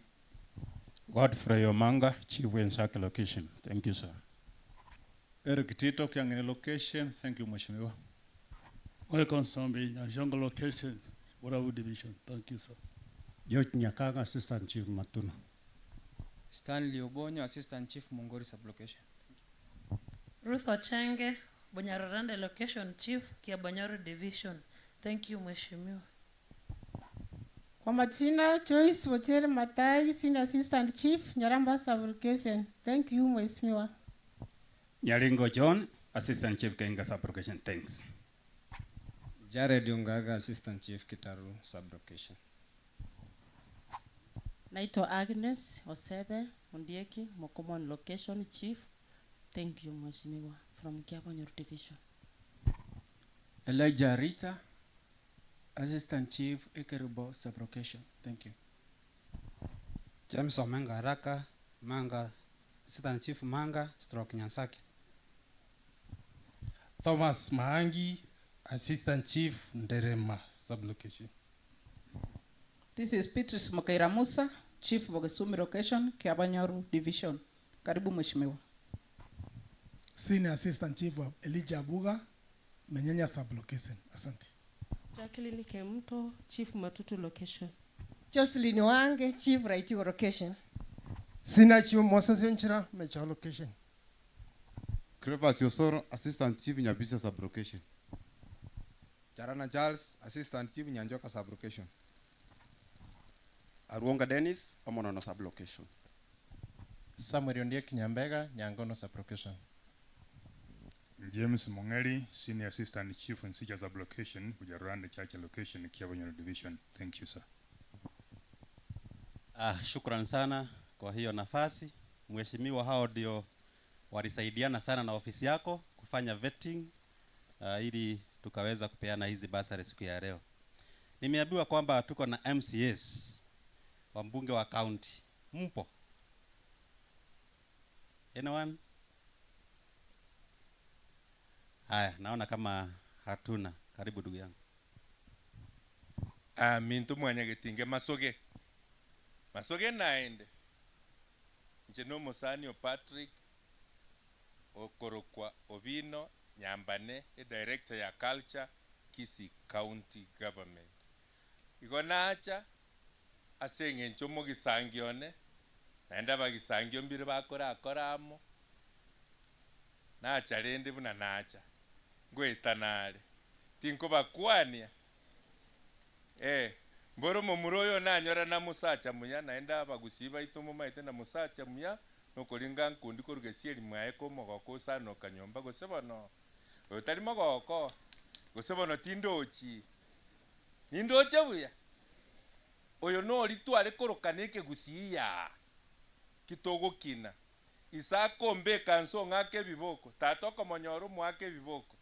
Godfrey Omanga, Chief, Wensaki Location. Thank you, sir. Eric Tito, Kiangini Location. Thank you, Mheshimiwa. Welcome, Sambi, Nyanjongo Location, Borabu Division. Thank you, sir. George Nyakaga, Assistant Chief, Matuna. Stanley Obonyo, Assistant Chief, Mongori Sublocation. Ruth Ochenge, Bunyarorande Location Chief, Kiabonyoru Division. Thank you, Mheshimiwa. Kwa majina Joyce Wojeri Matai, Senior Assistant Chief, Nyaramba Sublocation. Thank you, Mheshimiwa. Nyaringo John, Assistant Chief, Kenga Sublocation. Thanks. Jared Ungaga, Assistant Chief, Kitaru Sublocation. Naitwa Agnes Osebe Mundieki, Mokomon Location Chief. Thank you, Mheshimiwa, from Kiabonyoru Division. Elijah Rita, Assistant Chief, Ekerubo Sublocation. Thank you. James Omenga Araka, Manga, Assistant Chief Manga, Stroke Nyansaki. Thomas Mahangi, Assistant Chief, Nderema Sublocation. This is Beatrice Mokeira Musa, Chief Bogesumi Location, Kiabonyoru Division. Karibu Mheshimiwa. Senior Assistant Chief of Elijah Abuga, Menyenya Sublocation. Asante. Jacqueline Kemto, Chief Matutu Location. Jocelyn Wange, Chief Raitigo Location. Senior Chief Moses Yonchira, Mecha Location. Clever Yosoro, Assistant Chief Nyabisa Sublocation. Charana Charles, Assistant Chief Nyanjoka Sublocation. Aruonga Dennis, Omonono Sublocation. Samuel Ondiek Nyambega, Nyangono Sublocation. James Mongeri, Senior Assistant Chief in Sicha Sublocation, Bujarande Church Location, Kiabonyoru Division. Thank you, sir. Shukran sana kwa hiyo nafasi. Mheshimiwa, hao ndio walisaidiana sana na ofisi yako kufanya vetting ili tukaweza kupeana hizi basari siku ya leo. Nimeambiwa kwamba tuko na MCAs wa mbunge wa county. Mpo? Anyone? Haya, naona kama hatuna. Karibu ndugu yangu. Mintu mwanyagetinge masoge. Masoge naende. Nje no Musanio Patrick Okorokwa Obino Nyambane, e director ya culture Kisii County Government. Igo naacha asenge nchomo gisangione naenda bagisangio mbire bakora akoramo naacha rende buna naacha ngwetanare tinko bakwania mboro momuroyo nanyora na musacha muya naenda bagusiba itomo maite na musacha muya nokoringa nkundi korugesieri mwaye ko mogoko sano kanyomba gosebono otari mogoko gosebono tindochi nindoche buya Oyo nori tware koroka ekegusii yaa kitogokina. Isako mbeka nso ng'ake ebiboko. Tata okomonyora omwake ebiboko.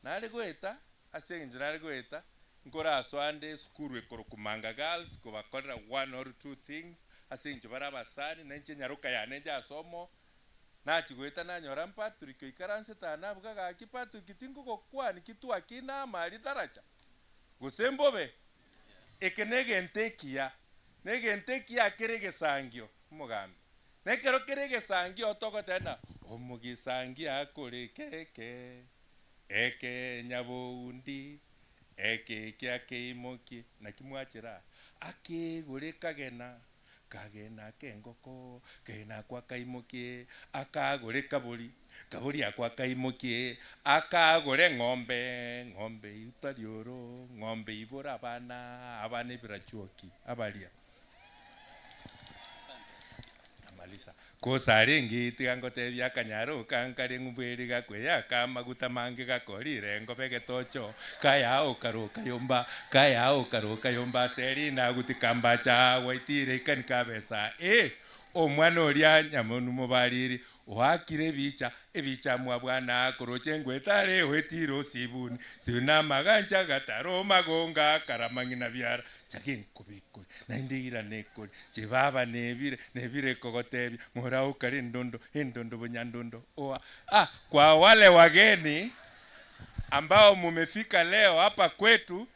Nare goeta ase eng'encho nare goeta nkora aswande esukuru ekoroku Manga Girls kobakorera one or two things ase eng'encho bare abasani nainche nyaroka yane njasomo nachi goeta nanyora Patrick oikaransete aa nabuga gaki Patrick tinkogokwani kitwakina amari daraja gose mbobe eke na egento ekiya na egento ekiya kere egesangio omogambi na ekero kere egesangio togoteba ng'a omogisangi akore keke eke nyaboundi eke ekia keimoki naki mwachera akegore kagena kagena kengoko kena kwa kaimokie akagore kabori kabori akwa kaimokie akagore ng'ombe ng'ombe itarioro ng'ombe ibora abana abana ebirachuoki abaria amalisa kosarengi tiga ngotebia akanyaro kankare ng'ubweri gakweya kamaguta mange gakorire ngobe getocho kaya okaroka yomba kaya okaroka yomba seri nagutikambacha waitire ikani kabesa omwana oria nyamonu mobariri oakire ebicha ebicha mwa bwana koroche ngwetare oetire osibuni sina magancha gataro magonga karamang'ina biara chake nkobikori naende irane ekori chibaba nebire nebire kogotebia mora okare endondo endondo bonyandondo oa. Kwa wale wageni ambao mumefika leo hapa kwetu,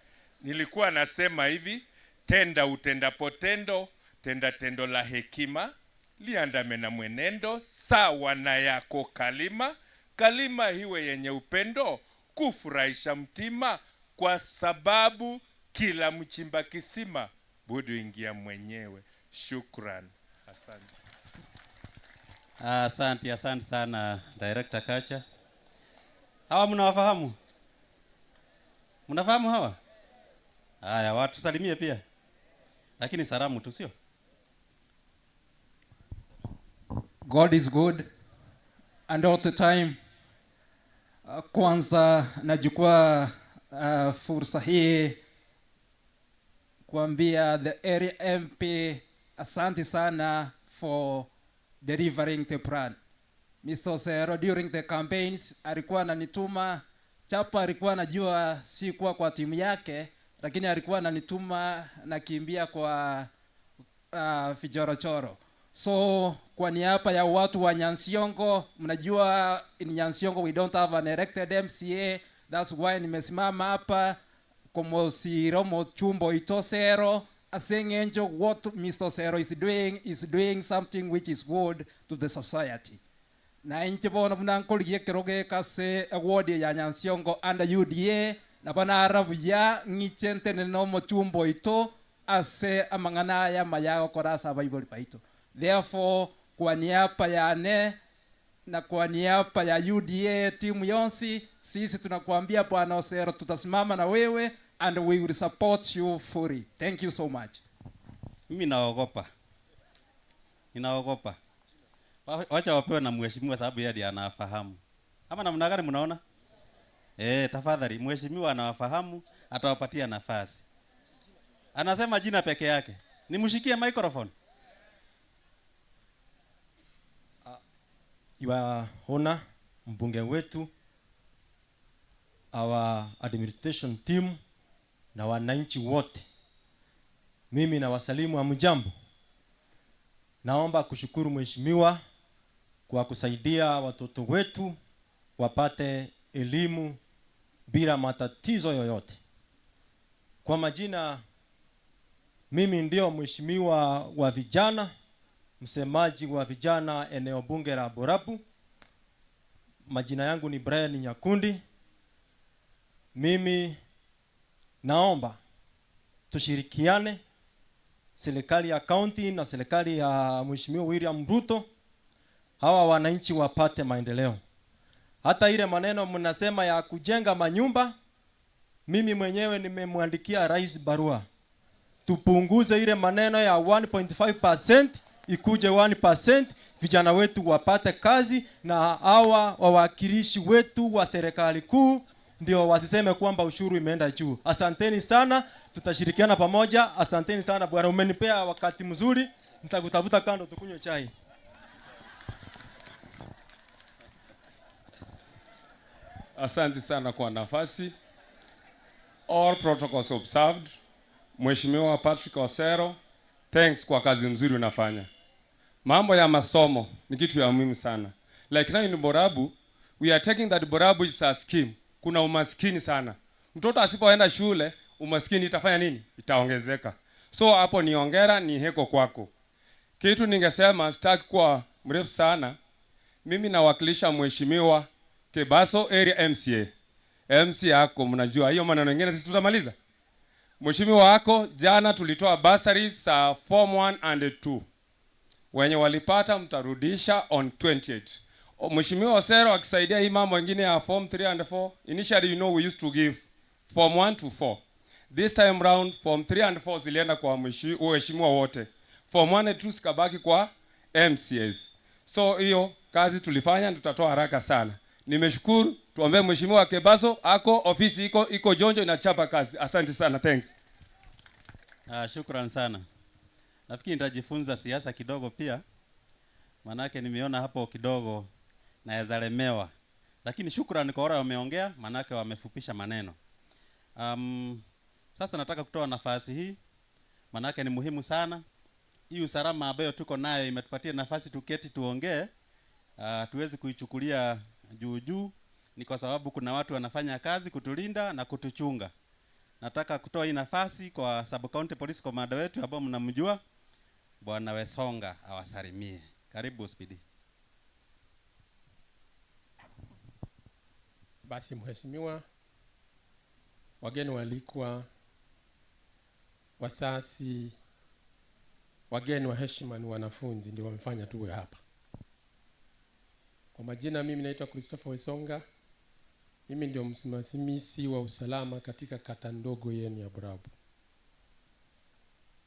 nilikuwa nasema hivi: tenda utendapo tendo, tenda tendo la hekima, liandame na mwenendo sawa na yako kalima, kalima hiwe yenye upendo, kufurahisha mtima, kwa sababu kila mchimba kisima budu ingia mwenyewe. Shukran, asante. Asante, asante sana Director Kacha. Hawa mnawafahamu? Mnafahamu hawa? Haya, watusalimie pia. Lakini salamu tu sio? God is good and all the time. Kwanza nachukua fursa hii kuambia the area MP asante sana for delivering the plan. Mr. Osero during the campaigns alikuwa ananituma chapa, alikuwa anajua si kuwa kwa timu yake, lakini alikuwa ananituma nakimbia kwa vijorochoro. So kwa niaba ya watu wa Nyansiongo, mnajua in Nyansiongo we don't have an elected MCA, that's why nimesimama hapa komosiromo chumbo itosero aseng'enjo what Mr. Osero is doing something which is good to the society. Na inche bono buna nkorigia ekero geka ase eward ya Nyansiongo under UDA nabo nara buya ng'iche ntene na omochumbo oito ase amang'ana aya maya agokora ase abaibori baito. Therefore, kwa niaba yane na kwa niaba ya UDA timu yonsi, sisi tunakuambia Bwana Osero, tutasimama na wewe and we will support you fully. Thank you so much. Mimi naogopa. Ninaogopa. Wacha wapewe na mheshimiwa sababu yeye ndiye anafahamu. Ama namna gani mnaona? Tafadhali mheshimiwa anawafahamu, atawapatia nafasi. Anasema jina peke yake. Nimshikie microphone. Your Honor, mbunge wetu, our administration team na wananchi wote, mimi na wasalimu hamjambo. Naomba kushukuru mheshimiwa kwa kusaidia watoto wetu wapate elimu bila matatizo yoyote. Kwa majina, mimi ndio mheshimiwa wa vijana, msemaji wa vijana eneo bunge la Borabu. Majina yangu ni Brian Nyakundi. Mimi naomba tushirikiane, serikali ya county na serikali ya Mheshimiwa William Ruto, hawa wananchi wapate maendeleo. Hata ile maneno mnasema ya kujenga manyumba, mimi mwenyewe nimemwandikia rais barua tupunguze ile maneno ya 1.5% ikuje 1%, vijana wetu wapate kazi na hawa wawakilishi wetu wa serikali kuu ndio wasiseme kwamba ushuru imeenda juu. Asanteni sana, tutashirikiana pamoja. Asanteni sana bwana, umenipea wakati mzuri, nitakutafuta kando tukunywe chai. Asante sana kwa nafasi. All protocols observed. Mheshimiwa Patrick Osero, thanks kwa kazi mzuri unafanya. Mambo ya masomo ni kitu ya muhimu sana. Like now in Borabu, we are taking that Borabu is a scheme. Kuna umaskini sana. Mtoto asipoenda shule, umaskini itafanya nini? Itaongezeka. So hapo ni ongera, ni heko kwako. Kitu ningesema, sitaki kuwa mrefu sana. Mimi nawakilisha Mheshimiwa Kebaso area MCA. MCA yako mnajua hiyo maneno mengine sisi tutamaliza. Mheshimiwa wako jana tulitoa bursaries za form 1 and 2. Wenye walipata mtarudisha on 28. Mheshimiwa Osero akisaidia hii mambo mengine ya form 3 and 4. Initially you know we used to give form 1 to 4. This time round form 3 and 4 zilienda kwa waheshimiwa wote. Form 1 and 2 zikabaki kwa MCAs. So hiyo kazi tulifanya, tutatoa haraka sana. Nimeshukuru, tuombe Mheshimiwa Kebaso ako ofisi iko jonjo inachapa kazi. Asante sana, thanks. Shukran sana. Nafikiri nitajifunza siasa kidogo pia. Manake nimeona hapo kidogo naweza lemewa. Lakini shukrani kwa wale wameongea, manake wamefupisha maneno. Sasa nataka kutoa nafasi hii, manake ni muhimu sana. Hii usalama ambayo tuko nayo imetupatia nafasi tuketi tuongee, tuweze kuichukulia juu juu, ni kwa sababu kuna watu wanafanya kazi kutulinda na kutuchunga. Nataka kutoa hii nafasi kwa Sub County Police Commander wetu ambao mnamjua, Bwana Wesonga awasalimie. Karibu Speedy. Basi mheshimiwa, wageni walikuwa, wasasi, wageni wa heshima ni wanafunzi ndio wamefanya tuwe hapa. Kwa majina mimi naitwa Christopher Wesonga. Mimi ndio msimamizi wa usalama katika kata ndogo yenu ya Borabu.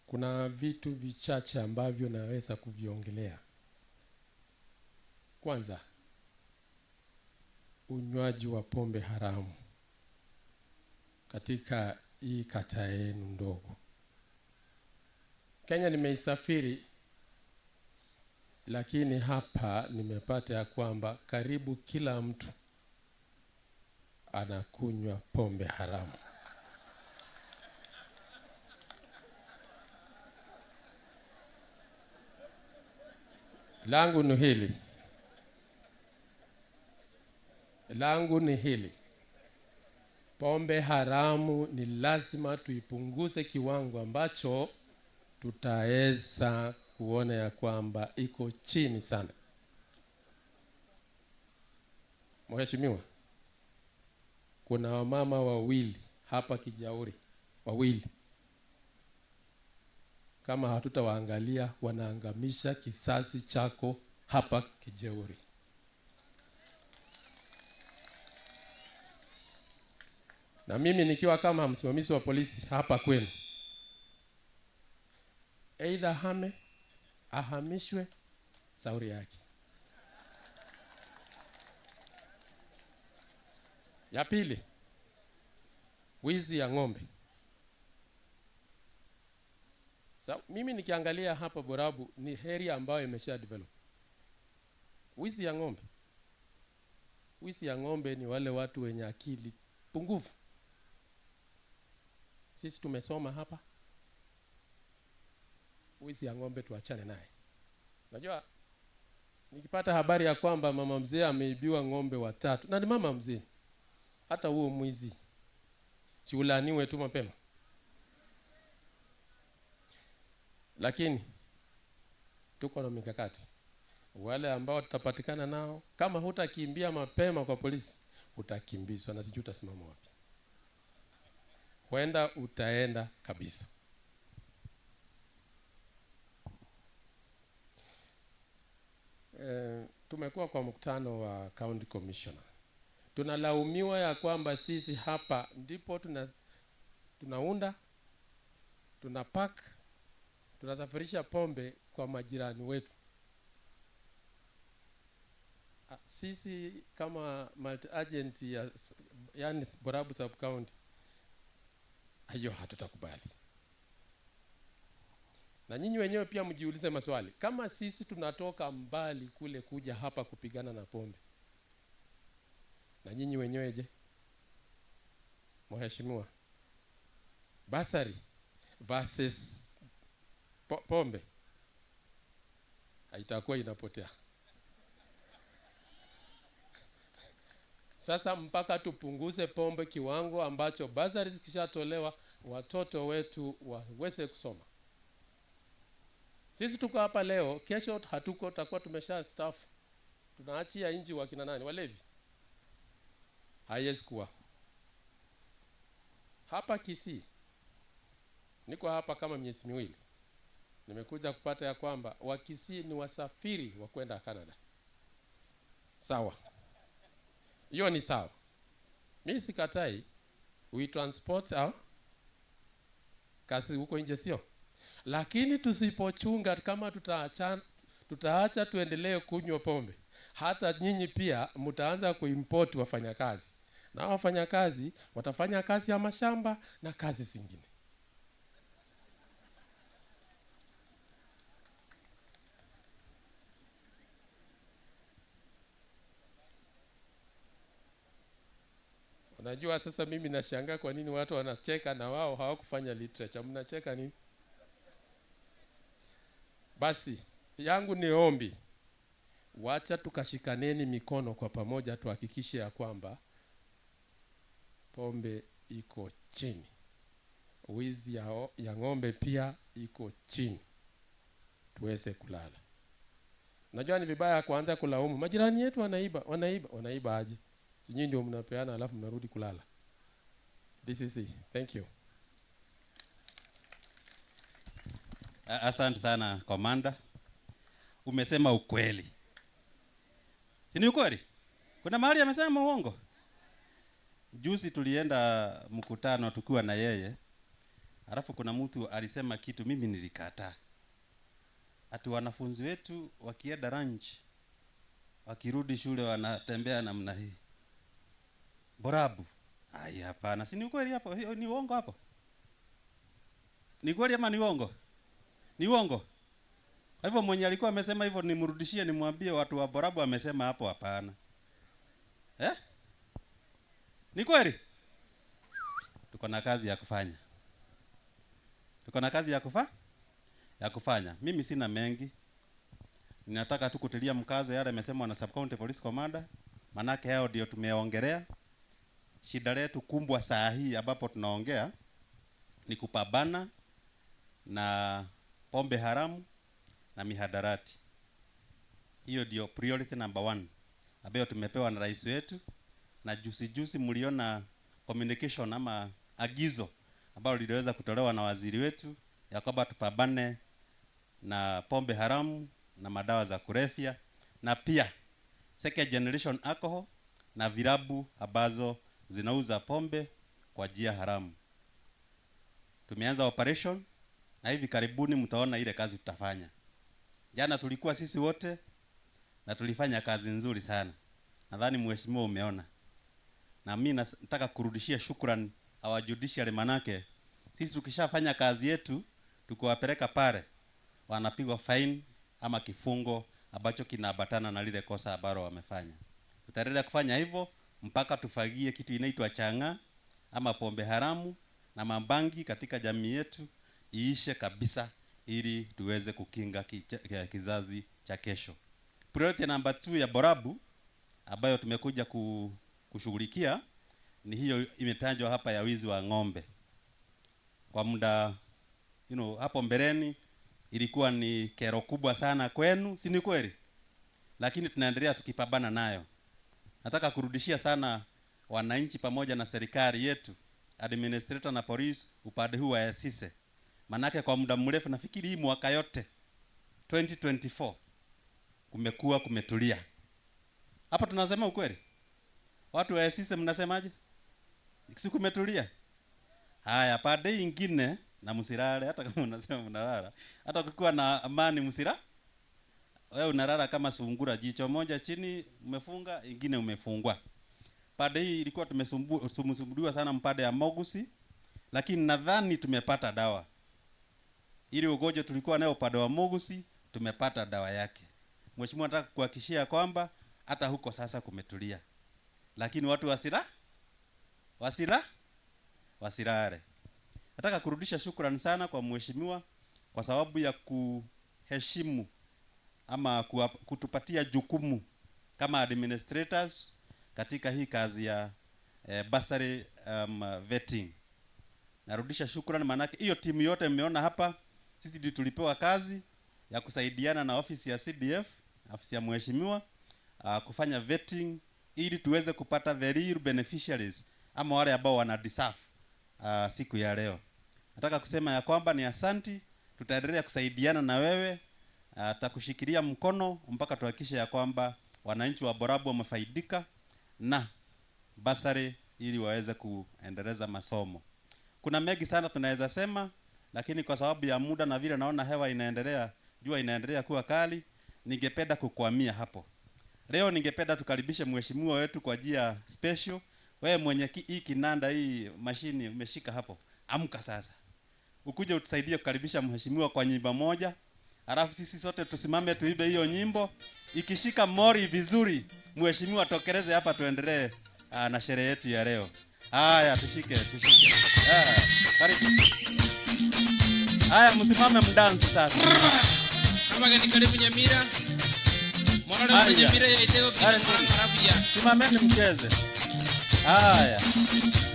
Kuna vitu vichache ambavyo naweza kuviongelea. Kwanza, unywaji wa pombe haramu katika hii kata yenu ndogo. Kenya nimeisafiri, lakini hapa nimepata ya kwamba karibu kila mtu anakunywa pombe haramu. Langu ni hili. Langu ni hili. Pombe haramu ni lazima tuipunguze kiwango ambacho tutaweza kuona ya kwamba iko chini sana. Mheshimiwa, kuna wamama wawili hapa Kijauri, wawili. Kama hatutawaangalia wanaangamisha kisasi chako hapa Kijauri. Na mimi nikiwa kama msimamizi wa polisi hapa kwenu, either hame, ahamishwe, sauri yake. Ya pili, wizi ya ng'ombe. So, mimi nikiangalia hapa Borabu ni heri ambayo imesha develop. Wizi ya ng'ombe. Wizi ya ng'ombe ni wale watu wenye akili pungufu. Sisi tumesoma hapa. Wizi ya ng'ombe tuachane naye. Unajua nikipata habari ya kwamba mama mzee ameibiwa ng'ombe watatu, na ni mama mzee, hata huo mwizi si ulaaniwe tu mapema. Lakini tuko na mikakati. Wale ambao tutapatikana nao, kama hutakimbia mapema kwa polisi, utakimbizwa na sijui utasimama wapi. Huenda utaenda kabisa. Tumekuwa kwa mkutano wa County Commissioner. Tunalaumiwa ya kwamba sisi hapa ndipo tunaunda, tunapack, tunasafirisha pombe kwa majirani wetu. Sisi kama multi agent ya yani Borabu sub county, hiyo hatutakubali. Na nyinyi wenyewe pia mjiulize maswali. Kama sisi tunatoka mbali kule kuja hapa kupigana na pombe, na nyinyi wenyewe je? Mheshimiwa, basari versus pombe haitakuwa inapotea. Sasa mpaka tupunguze pombe kiwango ambacho basari zikishatolewa watoto wetu waweze kusoma. Sisi tuko hapa leo, kesho hatuko, tutakuwa tumesha staff. Tunaachia nchi wakina nani? Walevi. Haiwezi kuwa. Hapa Kisii, niko hapa kama miezi miwili. Nimekuja kupata ya kwamba Wakisii ni wasafiri wa kwenda Canada. Sawa. Hiyo ni sawa. Mimi sikatai, we transport our kazi huko nje, sio? Lakini tusipochunga, kama tutaacha tuendelee kunywa pombe, hata nyinyi pia mtaanza kuimport wafanyakazi. Na wafanyakazi watafanya kazi ya mashamba na kazi zingine. Unajua sasa mimi nashangaa kwa nini watu wanacheka na wao hawakufanya literature. Mnacheka nini? Basi yangu ni ombi, wacha tukashikaneni mikono kwa pamoja, tuhakikishe ya kwamba pombe iko chini, wizi ya ng'ombe pia iko chini, tuweze kulala. Najua ni vibaya kuanza kulaumu majirani yetu wanaiba, wanaiba, wanaiba aje? Si nyinyi ndio mnapeana alafu mnarudi kulala. DCC, thank you. Asante sana Commander. Umesema ukweli. Si ni ukweli? Kuna mahali amesema uongo? Juzi tulienda mkutano tukiwa na yeye. Alafu kuna mtu alisema kitu mimi nilikataa. Ati wanafunzi wetu wakienda lunch, wakirudi shule wanatembea namna hii. Borabu. Ai, hapana, si ni ukweli hapo? Hiyo ni uongo hapo? Ni kweli ama ni uongo? Ni uongo. Kwa hivyo mwenye alikuwa amesema hivyo nimrudishie, nimwambie watu wa Borabu amesema hapo hapana. Ni kweli? Tuko na kazi ya kufanya. Tuko na kazi ya ya kufanya. Mimi sina mengi. Ninataka tu kutilia mkazo yale amesemwa na Sub County Police Commander. Manake hao ndio tumeongelea. Shida letu kubwa saa hii ambapo tunaongea ni kupambana na pombe haramu na mihadarati. Hiyo ndio priority number 1 ambayo tumepewa na rais wetu. Na juzi juzi mliona communication ama agizo ambalo liliweza kutolewa na waziri wetu ya kwamba tupambane na pombe haramu na madawa za kulevya na pia second generation alcohol na vilabu ambazo zinauza pombe kwa njia haramu. Tumeanza operation na hivi karibuni mtaona ile kazi tutafanya. Jana tulikuwa sisi wote na tulifanya kazi nzuri sana. Nadhani mheshimiwa umeona. Na mimi nataka kurudishia shukrani our judiciary, manake sisi tukishafanya kazi yetu tukiwapeleka pale wanapigwa fine ama kifungo ambacho kinaambatana na lile kosa ambalo wamefanya. Tutaendelea kufanya hivyo mpaka tufagie kitu inaitwa chang'aa ama pombe haramu na mabangi katika jamii yetu iishe kabisa, ili tuweze kukinga kizazi cha kesho. Priority number 2 ya Borabu ambayo tumekuja kushughulikia ni hiyo imetajwa hapa ya wizi wa ng'ombe. Kwa muda hapo mbeleni ilikuwa ni kero kubwa sana kwenu, si ni kweli? Lakini tunaendelea tukipambana nayo. Nataka kurudishia sana wananchi pamoja na serikali yetu, administrator na polisi upande huu wa Esise. Manake kwa muda mrefu, nafikiri hii mwaka yote 2024 kumekuwa kumetulia. Hapa tunasema ukweli. Watu wa Esise mnasemaje? Si kumetulia? Haya, pande nyingine na msirale, hata kama unasema mnalala, hata kukiwa na amani msira. Wewe unalala kama sungura, jicho moja chini umefunga, ingine umefungwa. Pande hii ilikuwa tumesumbuliwa sana mpande ya Mogusi, lakini nadhani tumepata dawa. Ili ugonjwa tulikuwa nayo upande wa Mogusi tumepata dawa yake. Mheshimiwa, nataka kuhakikishia kwamba hata huko sasa kumetulia. Lakini watu wasirare. Nataka kurudisha shukrani sana kwa mheshimiwa kwa sababu ya kuheshimu ama kutupatia jukumu kama administrators katika hii kazi ya bursary vetting. Narudisha shukrani maanake hiyo timu yote mmeona hapa, sisi ndio tulipewa kazi ya kusaidiana na ofisi ya CDF, ofisi ya mheshimiwa, kufanya vetting ili tuweze kupata the real beneficiaries ama wale ambao wana deserve siku ya leo. Nataka kusema ya kwamba ni asanti, tutaendelea kusaidiana na wewe, tutakushikilia mkono mpaka tuhakikishe ya kwamba wananchi wa Borabu wamefaidika na basari ili waweze kuendeleza masomo. Kuna mengi sana tunaweza sema, lakini kwa sababu ya muda na vile naona hewa inaendelea, jua inaendelea kuwa kali, ningependa kukwamia hapo. Leo ningependa tukaribishe mheshimiwa wetu kwa njia special. Wewe mwenye hii kinanda, hii mashini umeshika hapo, amka sasa. Ukuje utusaidie kukaribisha mheshimiwa kwa nyimbo moja. Alafu sisi sote tusimame tuibe hiyo nyimbo. Ikishika mori vizuri, mheshimiwa tokeleze hapa tuendelee na sherehe yetu ya leo. Haya, tushike. Haya, karibu. Haya, msimame mdance sasa. Abageni karibu Nyamira. Mwana Nyamira ya itego kina marabuya. Simameni mcheze. Haya.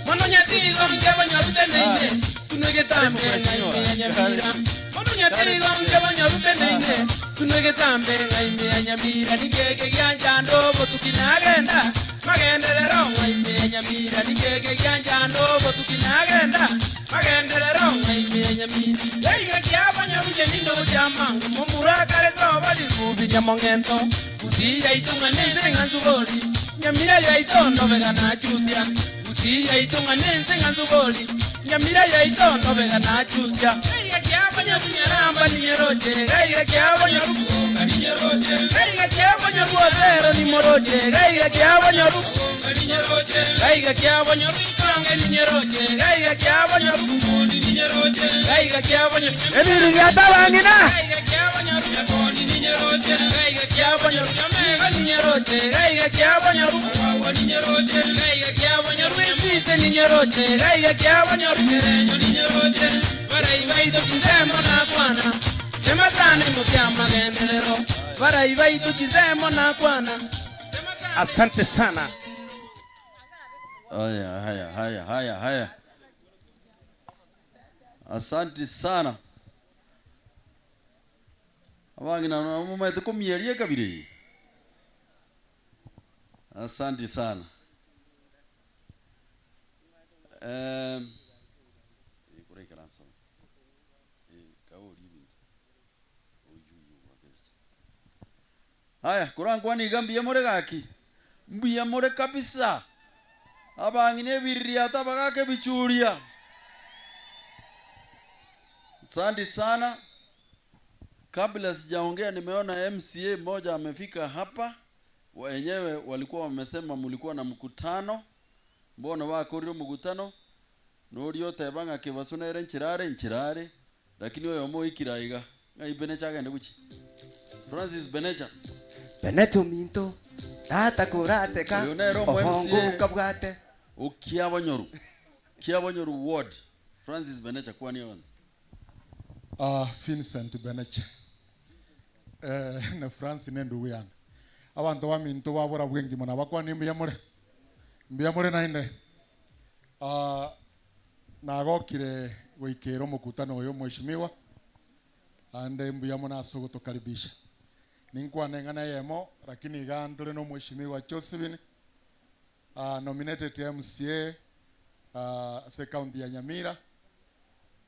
Mwana nyatigo mjaba nyarute neine. Tunegetambe na Nyamira. Mwana nyatigo mjaba nyarute neine. Tunegetambe na Nyamira nigege gyanjando botukinagenda. Magenderero ngaime Nyamira nigege gyanjando botukinagenda. Magenderero ngaime Nyamira. Yeiga kyaba nyaruje nindo jama. Mumura kare so bali kubinya mongento. Usiya itunga nenze nganzuboli. Nyamira ya itondo vega na chutia. Usiya itunga nenze nganzuboli. Nyamira ya itondo vega na chutia. Gaiga kyaba nyaramba ninyeroche. Gaiga kyaba nyaruko ninyeroche. Gaiga kyaba nyaruozero nimoroche. Gaiga kyaba nyaruko ninyeroche. Gaiga kyaba nyaruikange ninyeroche. Gaiga kyaba nyaruko ninyeroche. Gaiga kyaba nyaruko. Ebiringa tabangina. Gaiga kyaba nyaruko ninyeroche. Gaiga kyaba nyaruko ninyeroche. Gaiga kyaba nyaruko ninyeroche. Gaiga kyaba nyaruko ninyeroche. Gaiga kyaba nyaruko ninyeroche. Barai baito kizemo na kwana. Temasane mutyama genderero. Barai baito kizemo na kwana. Asante sana. Haya haya haya haya haya. Asante sana. Abangina mumete kumierie kabiri. Asante sana. Haya, kurangwani gambi more gaki. Mbiya more kabisa. Abangine biriria tabagake bichuria. Asante sana. Kabla sijaongea nimeona MCA mmoja amefika hapa. Wenyewe walikuwa wamesema mulikuwa na mkutano. Mbona wakorire mkutano? Norio tebanga kebasunere nchirare nchirare. Lakini wewe moikiraiga. Ngai Benecha agende guchi. Francis Benecha. Benecho minto tata kurateka ohongo kabwate. Ukiabonyoru. Kiabonyoru ward. Francis Benecha kwa ni wanza. Vincent Benecha. Na Francis nendo yana. Abantu wa minto babora bwengi mona bakwani mbiyamure. Mbiyamure nainde. Nagokire goikero mukutano oyo mheshimiwa. Ande mbiyamuna asogo tokaribisha. Ninkwa nengana yemo lakini gandure no mheshimiwa Josephine nominated MCA se county ya Nyamira.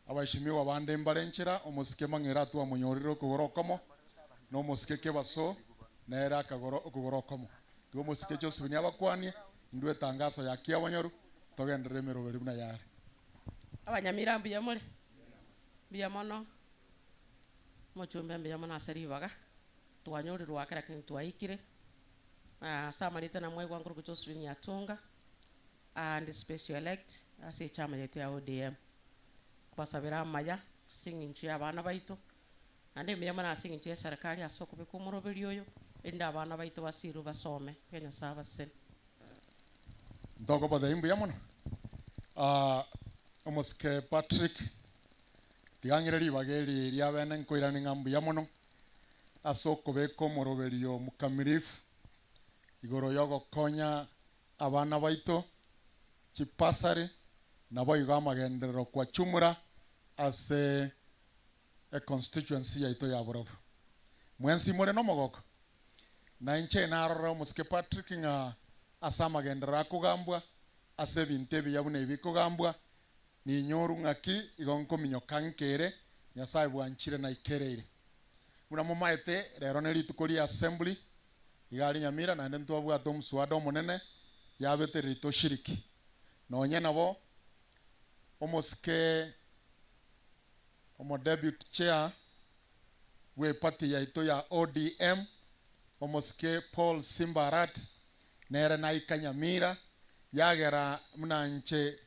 Abaheshimiwa bande mbarenchera omusike mangera tuwa munyoriro kugorokomo no musike kebaso nera kagoro kugorokomo tuwa musike Josephine abakwanie ndwe tangazo ya Kiabanyoru togendere meroberi buna yare. Abanyamira mbiyamure mbiyamono mochumbe mbiyamona aseribaga. Twanyorirwe ake lakini twaikire. Samarite na mwaigwa nkuru Josephine Nyatunga and special elect ase chama yetu ya ODM. Kwasabira amaya sing'incho ya abana baito nande miyama na sing'incho ya serikali asoko bikumuroberi oyo enda abana baito basiru basome Kenya saba sen. Ndogo bada imbu yamono. Omosike Patrick tigang'ire ribageri ria bene nkoirani ng'ambu yamono asoko beko moroberio mukamirifu igoro yogokonya abana baito chipasare nabo igo amagenderero kwa chumura ase a constituency yaito ya Borobo. Mwensi more no mogoko. Na inche narora omosike Patrick ng'a ase amagenderero akogambwa ase ebinto ebiya buna ebikogambwa ninyoru ng'aki igo nkominyoka nkere Nyasaye bwanchire na ikereire. Buna momaete rero ne rituko ria assembly igari Nyamira naende ntwabwate omuswada omonene yabete ritoshiriki. Nonye nabo omosike omo deputy chair we party yaito ya ODM omosike Paul Simbarat nere naika Nyamira yagera mnanche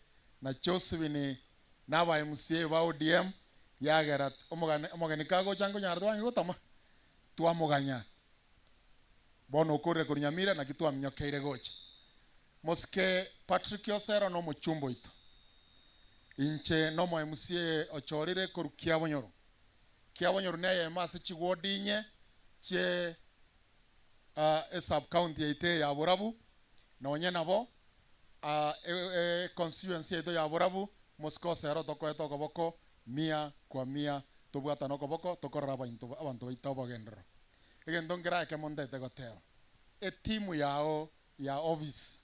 na Josephine naba MCA ba ODM yagera omogani kago chango nyardo wangi gotama twamoganya bono okore kuri Nyamira na kitwa mnyokeire gocha. Mosike Patrick Osero no muchumbo ito inche no mo MCA ochorire koru Kiabonyoro. Kiabonyoro neye mase chigwodi che e sub county yaite ya Borabu nonye nabo constituency yaito ya Borabu Mosike Osero tokoeta okoboko mia kwa mia tobwatana okoboko tokorora abanto baito obogenderero. Egento nkera mondete goteba etimu yao ya office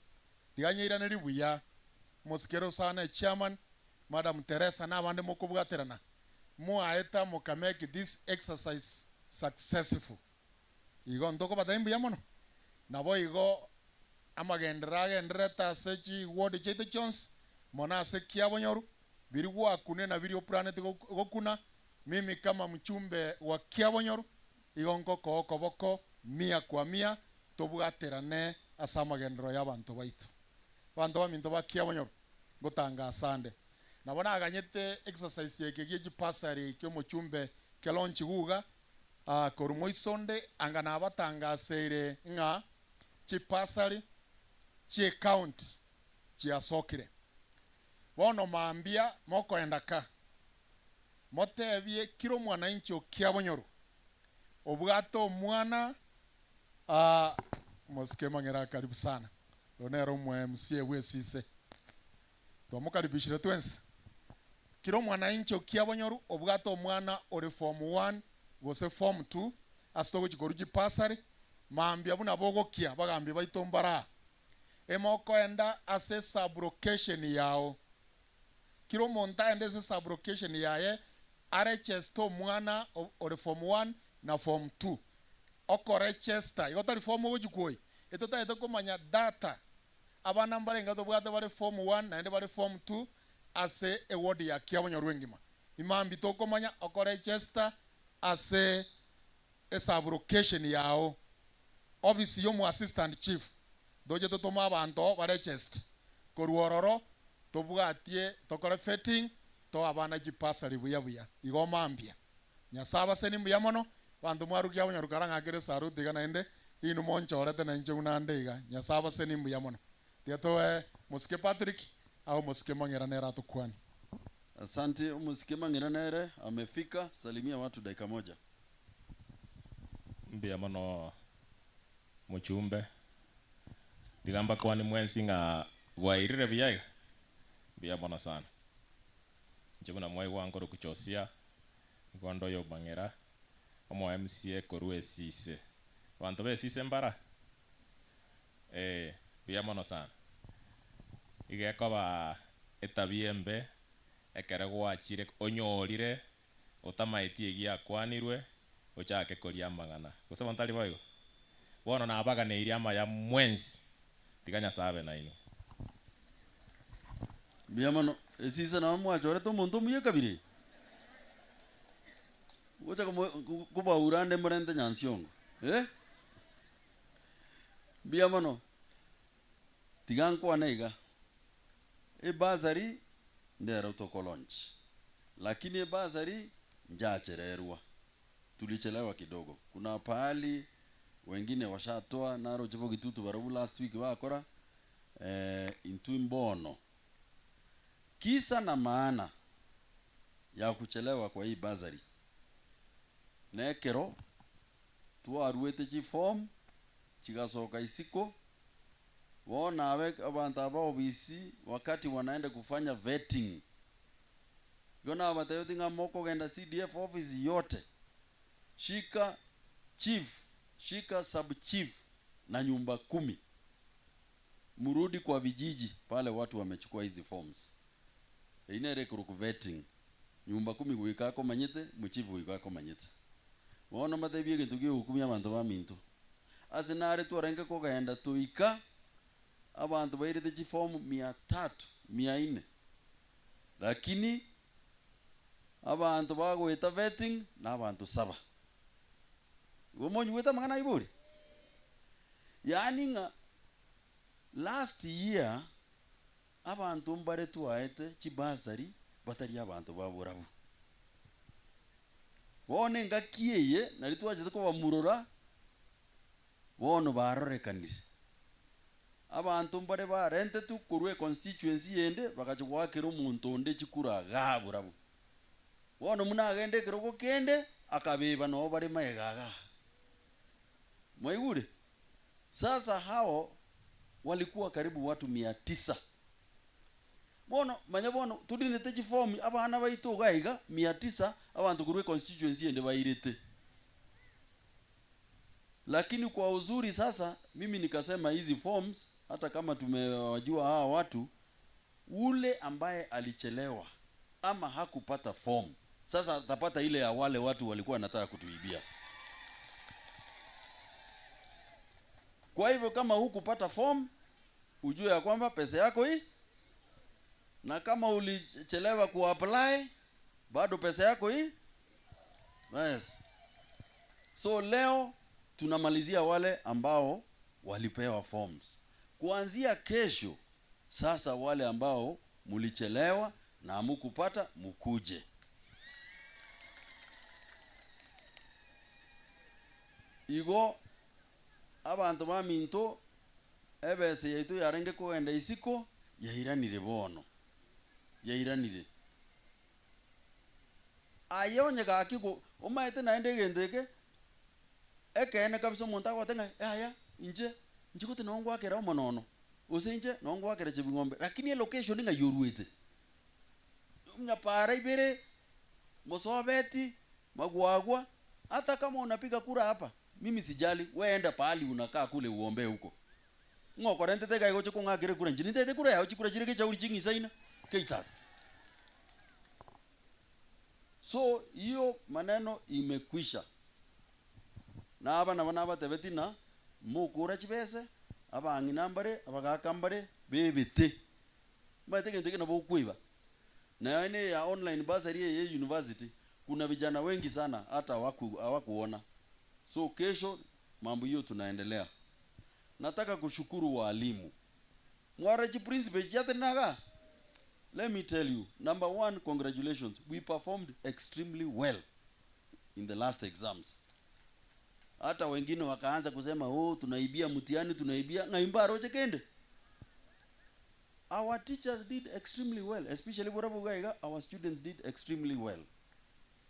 tiganyeirane buya Mosikero sana chairman Madam Teresa na abande mokobwaterana mwaeta mukamake this exercise successful. Igo ndokobata imbuya mono nabo igo amagendera agenderete ase chiward chiaito chionsi mona ase Kiabonyoru biri gwakune na biri oplanet gokuna. Mimi kama mchumbe wa Kiabonyoru igo nkoko okoboko mia kwa mia tobwaterane ase amagendero ya abanto baito. Banto baminto ba Kiabonyoru gotanga asande. Nabona aganyete exercise yeke gye pasari kyo muchumbe kelonchi guga koru moisonde anga nabatangasere ng'a chipasari chie county chiasokire. Bono mambia mokoenda ka motebie kiro mwananchi Kiabonyoru obwato omwana Mosike Mang'era karibu sana. Onero mwe MCA wesise. Twamukaribishire twensi. Kiro mwananchi Kiabonyoru obwato omwana ore form 1 gose form 2 asitogo chikoru pasari mambia buna bogokia bagambi baito mbara. Emokoenda ase sublocation yao. Kiro monta ende ase sublocation yaye arechesto mwana ore form 1 na form 2. Okorechester igotari form ogochikoi etotaete komanya data abana mbarenga tobwate bare form 1 naende bare form 2 ase eward ya Kiabonyoru engima. Imambi tokomanya okorechester ase esublocation yao office yomu assistant chief doje totoma abanto barechest koruororo tobwatie tokore fetting to abana jipasari buya buya igo mambia Nyasaba seni mbuya mono bantu mwarukia Kiabonyoru karang'akere saruti iga naende inu monchorete nainche buna iga Nyasaba seni mbuya mono tiatoe Mosike Patrick au Mosike Mang'era nere atokwani. Asante. Mosike Mang'era nere amefika, salimia watu dakika moja. Mbuya mono muchumbe ndigamba kwani mwensi ng'a gwairire buya mbuya mono sana. Inche buna mwaigwa nkoro kuchosia nkondo yo Mang'era omo MCA koru esise banto besise mbara mbuya mono sana. Igekoba etabia embe ekere gwachire onyorire otamaetie egiakwanirwe ochake koria amang'ana gose bontari boigo bono nabaganeirie amaya mwensi tiga Nyasaye nainwe. Mbuya mono esise nabo mwachorete omonto omuya kabiri gocha kubaura nde murente Nyansiongo. Eh? Mbuya mono. Tiga nkwane iga. Ebasari ndero toko launch. Lakini ebasari njachererwa. Tulichelewa kidogo. Kuna pahali wengine washatoa naro chipo kitutu barabu last week wakora intu mbono. Kisa na maana ya kuchelewa kwa hii basari. Nekero twaruete chi form chigasoka isiko wona abe abantu aba obisi wakati wanaenda kufanya vetting. Gona abatayoti moko genda CDF office yote. Shika chief, shika sub chief na nyumba 10. Murudi kwa vijiji pale watu wamechukua hizi forms. Inere kuruku vetting. Nyumba 10 guikako manyete, muchifu guikako manyete. Wono matebie kintu giukumia abantu ba minto. Ase nare twarenge kogenda tuika abantu bairete chiform 300, 400. Lakini abantu bagoeta vetting na abantu 7. Umonyi weta mangana iburi. Yaani nga last year abantu mbare tuaete chibasari batari abantu baborabu. Wone ngakiyeye nari twachete kobamurora bono barorekanire. Abantu mbare barente tu kurwe constituency yende bakachwakira omuntu onde chikura gaburabu. Bono munagende kirogo kende akabeba no bare maegaga. Mwaigure. Sasa hao walikuwa karibu watu 900. Bono manya bono tudinete chiform abana baitu gaiga 900 abantu kurwe constituency yende bairete. Lakini kwa uzuri sasa mimi nikasema hizi forms hata kama tumewajua hawa watu, ule ambaye alichelewa ama hakupata form sasa atapata ile ya wale watu walikuwa wanataka kutuibia. Kwa hivyo kama hukupata form ujue ya kwamba pesa yako hii, na kama ulichelewa kuapply bado pesa yako hii. Yes. So leo tunamalizia wale ambao walipewa forms. Kuanzia kesho sasa wale ambao mulichelewa na hamukupata mukuje. Igo abantu baminto ebese yaitu yarenge kogenda isiko yairanire bono. Yairanire. Ayonye gakiko omaete naende gendeke ekene kabisa omonto agotenga aya inche nchikote nongwakera omonono ose inche nongwakera chibing'ombe lakini location ng'a yoruete mnyapara ibere mosobeti magwagwa. Hata kama unapiga kura hapa mimi sijali, wewe pahali unakaa kule uombe huko ng'okorente tega igoche kong'akere kura nchini tete kura yao chikura chireke chauri ching'isaina keitatu. So hiyo maneno imekwisha. Na abana bana batebetina mukura chibese abang'ina mbare abagaka mbare bebete bategente na bokuiba. Na ene ya online bursary ya university kuna vijana wengi sana hata hawakuona. So kesho mambo hiyo tunaendelea. Nataka kushukuru walimu. Mwarachi principal chatenaga. Let me tell you, number one, congratulations. We performed extremely well in the last exams. Hata wengine wakaanza kusema oh tunaibia mtihani, tunaibia ngaimba roche kende. Our teachers did extremely well, especially Borabugaiga, our students did extremely well.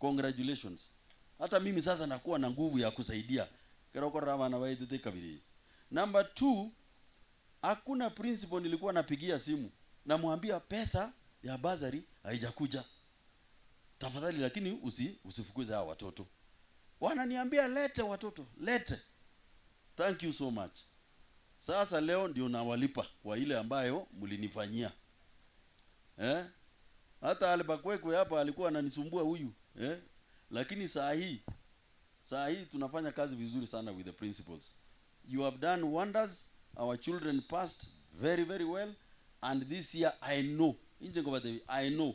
Congratulations. Hata mimi sasa nakuwa na nguvu ya kusaidia. Number 2, hakuna principal nilikuwa napigia simu namwambia pesa ya bazari haijakuja. Tafadhali lakini usifukuze hawa watoto. Wananiambia lete watoto, lete. Thank you so much. Sasa leo ndio nawalipa kwa ile ambayo mlinifanyia. Hata Alibakwekwe hapa alikuwa ananisumbua huyu, Lakini saa hii tunafanya kazi vizuri sana with the principals. You have done wonders. Our children passed very very well, and this year I know. Inje ngoba I know.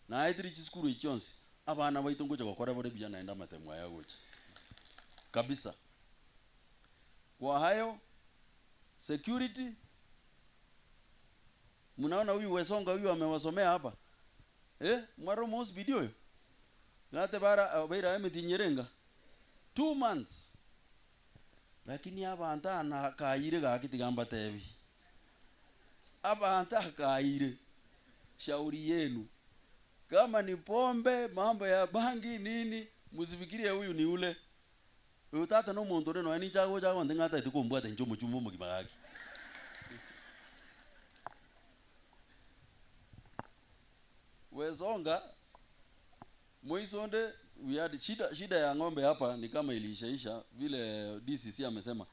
Na aitiri chiskuru ichonsi abana baitu ngoja gokora bore bijana enda matemwa ya gocha. Kabisa. Kwa hayo security, mnaona huyu Wesonga huyu amewasomea hapa. Mwaro mos video yo. Ngate bara baira emitinyerenga 2 months. Lakini abanta na kaire gakitigamba tebi. Abanta kaire. Shauri yenu. Kama ni pombe, mambo ya bangi nini, msifikirie huyu ni ule. Uyu tata no muntu uri no ni chago chago ndingata itukumbwa tenjo muchumbo mugimagaki. Wesonga Moisonde, we had shida ya ng'ombe hapa ni kama iliishaisha vile DCC amesema.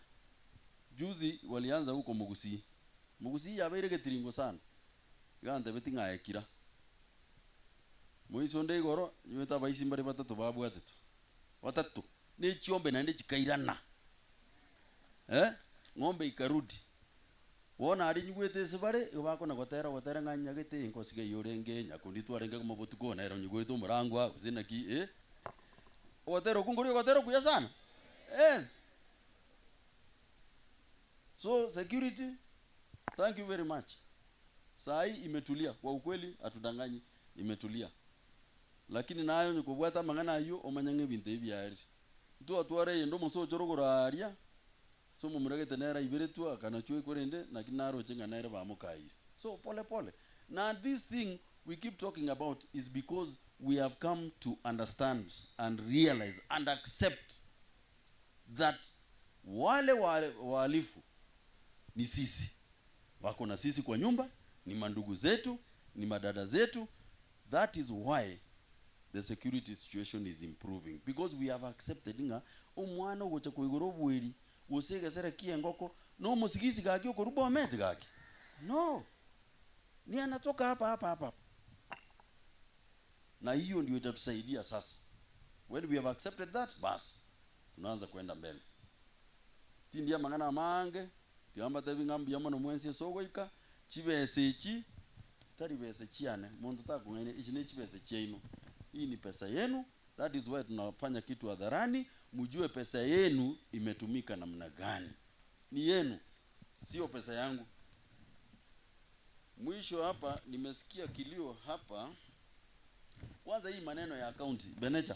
Juzi walianza huko Mugusi. Mugusi yabeire getiringo sana. Gante betinga ekira. Moisonde igoro nyweta baisi mbare batatu babwate tu. Watatu ni chiombe na ndi chikairana. Ng'ombe ikarudi. Wona ari nyugwete sibare bako na gotera gotera ng'anya gete inkosige yorenge nyakundi twarenge kumabotuko na ero nyugwete omorangwa gose ki Gotero kunguri gotero kuya sana. Yes. So security, thank you very much. Saa hii imetulia kwa ukweli, hatudanganyi, imetulia. Lakini nayo nyukubwata mangana ayo omanyange bintu ebyari. Ntu atware yendo musochoro goraria. So mumuragete nera iberetu akanachwe korende lakini naroche ngana bamukaire. So pole pole. Now this thing we keep talking about is because we have come to understand and realize and accept that wale wahalifu ni sisi. Wako na sisi kwa nyumba, ni mandugu zetu, ni madada zetu. That is why the security situation is improving, because we have accepted nga omwana ogocha koigoro obweri gose kie ngoko no musigisi gaki okoruba omete gaki. No. Ni anatoka hapa hapa hapa. Na hiyo ndio itatusaidia sasa. When we have accepted that, bas tunaanza kwenda mbele. Tindia mangana mange, tiamba tebi ngambi ya mono mwensi sogoika, chibese ichi, tari bese chiane, muntu takungene ichi ni chibese chienu. Hii ni pesa yenu, that is why tunafanya kitu hadharani, mjue pesa yenu imetumika namna gani. Ni yenu, sio pesa yangu. Mwisho hapa nimesikia kilio hapa. Kwanza hii maneno ya county Benecha.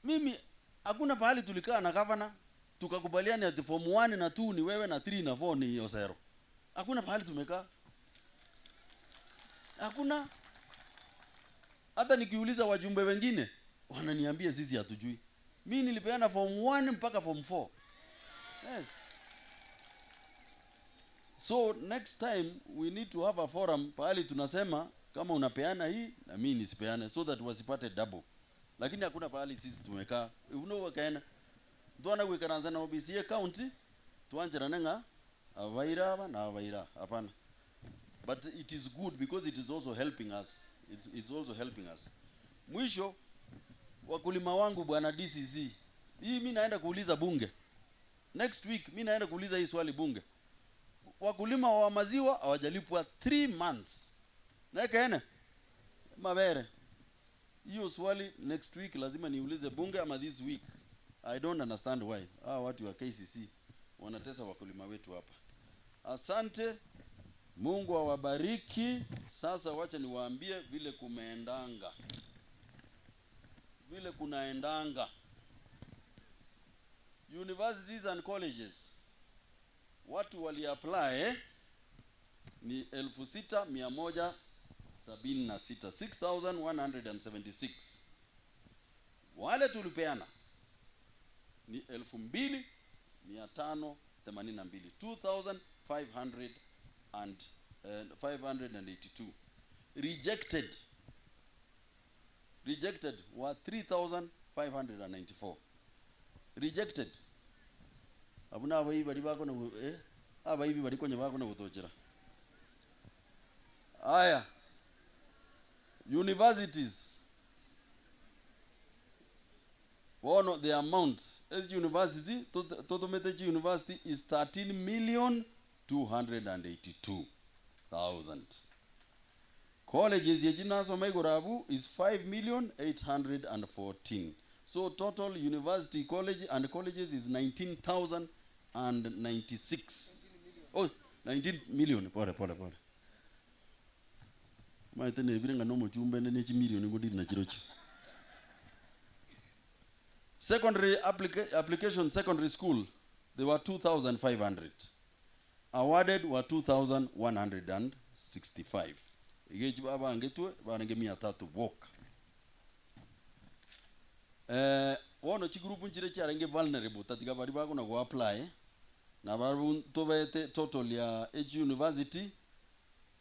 Mimi hakuna pahali tulikaa na governor tukakubaliana ati form 1 na 2 ni wewe na 3 na 4 ni Osero. Hakuna pahali tumekaa. Hakuna. Hata nikiuliza wajumbe wengine wananiambia sisi hatujui. Mimi nilipeana form 1 mpaka form 4. Yes. So next time we need to have a forum pahali tunasema kama unapeana hii na mimi nisipeane so that wasipate double. Lakini hakuna pahali sisi tumekaa. Uno wakaena. Tuana kuikaranza na OBC county tuanjira nenga abaira aba na abaira hapana. But it is good because it is also helping us. It's also helping us. Mwisho wakulima wangu bwana DCC. Hii mimi naenda kuuliza bunge. Next week mimi naenda kuuliza hii swali bunge. Wakulima wa maziwa hawajalipwa 3 months. Na kaena mabere. Hiyo swali next week lazima niulize bunge ama this week. I don't understand why. Watu wa KCC wanatesa wakulima wetu hapa. Asante. Mungu awabariki. Sasa wacha niwaambie vile kumeendanga. Vile kunaendanga. Universities and colleges. Watu wali apply ni 6,176, 6,176. Wale tulipeana ni 2,582, 2,582. Rejected were 3,594. Rejected. Abuna abayi bali bako na abayi bali konye bako na kutochera. Aya. Universities. One the amount. As university, total Metechi University is 13,282,000. Colleges yejina Maigurabu is 5,814,000. So total university college and colleges is and 96. Oh, 19 million. Pole pole pole. Maite ne birenga no mochumbe ne chi million ngodi na chirochi. Secondary application secondary school, there were 2,500. Awarded were 2,165. Igechi baba angetwe barenge 300 boka. Wono chigroup nchire chiarenge vulnerable tatika bari bakona go apply na baru tobete total ya H University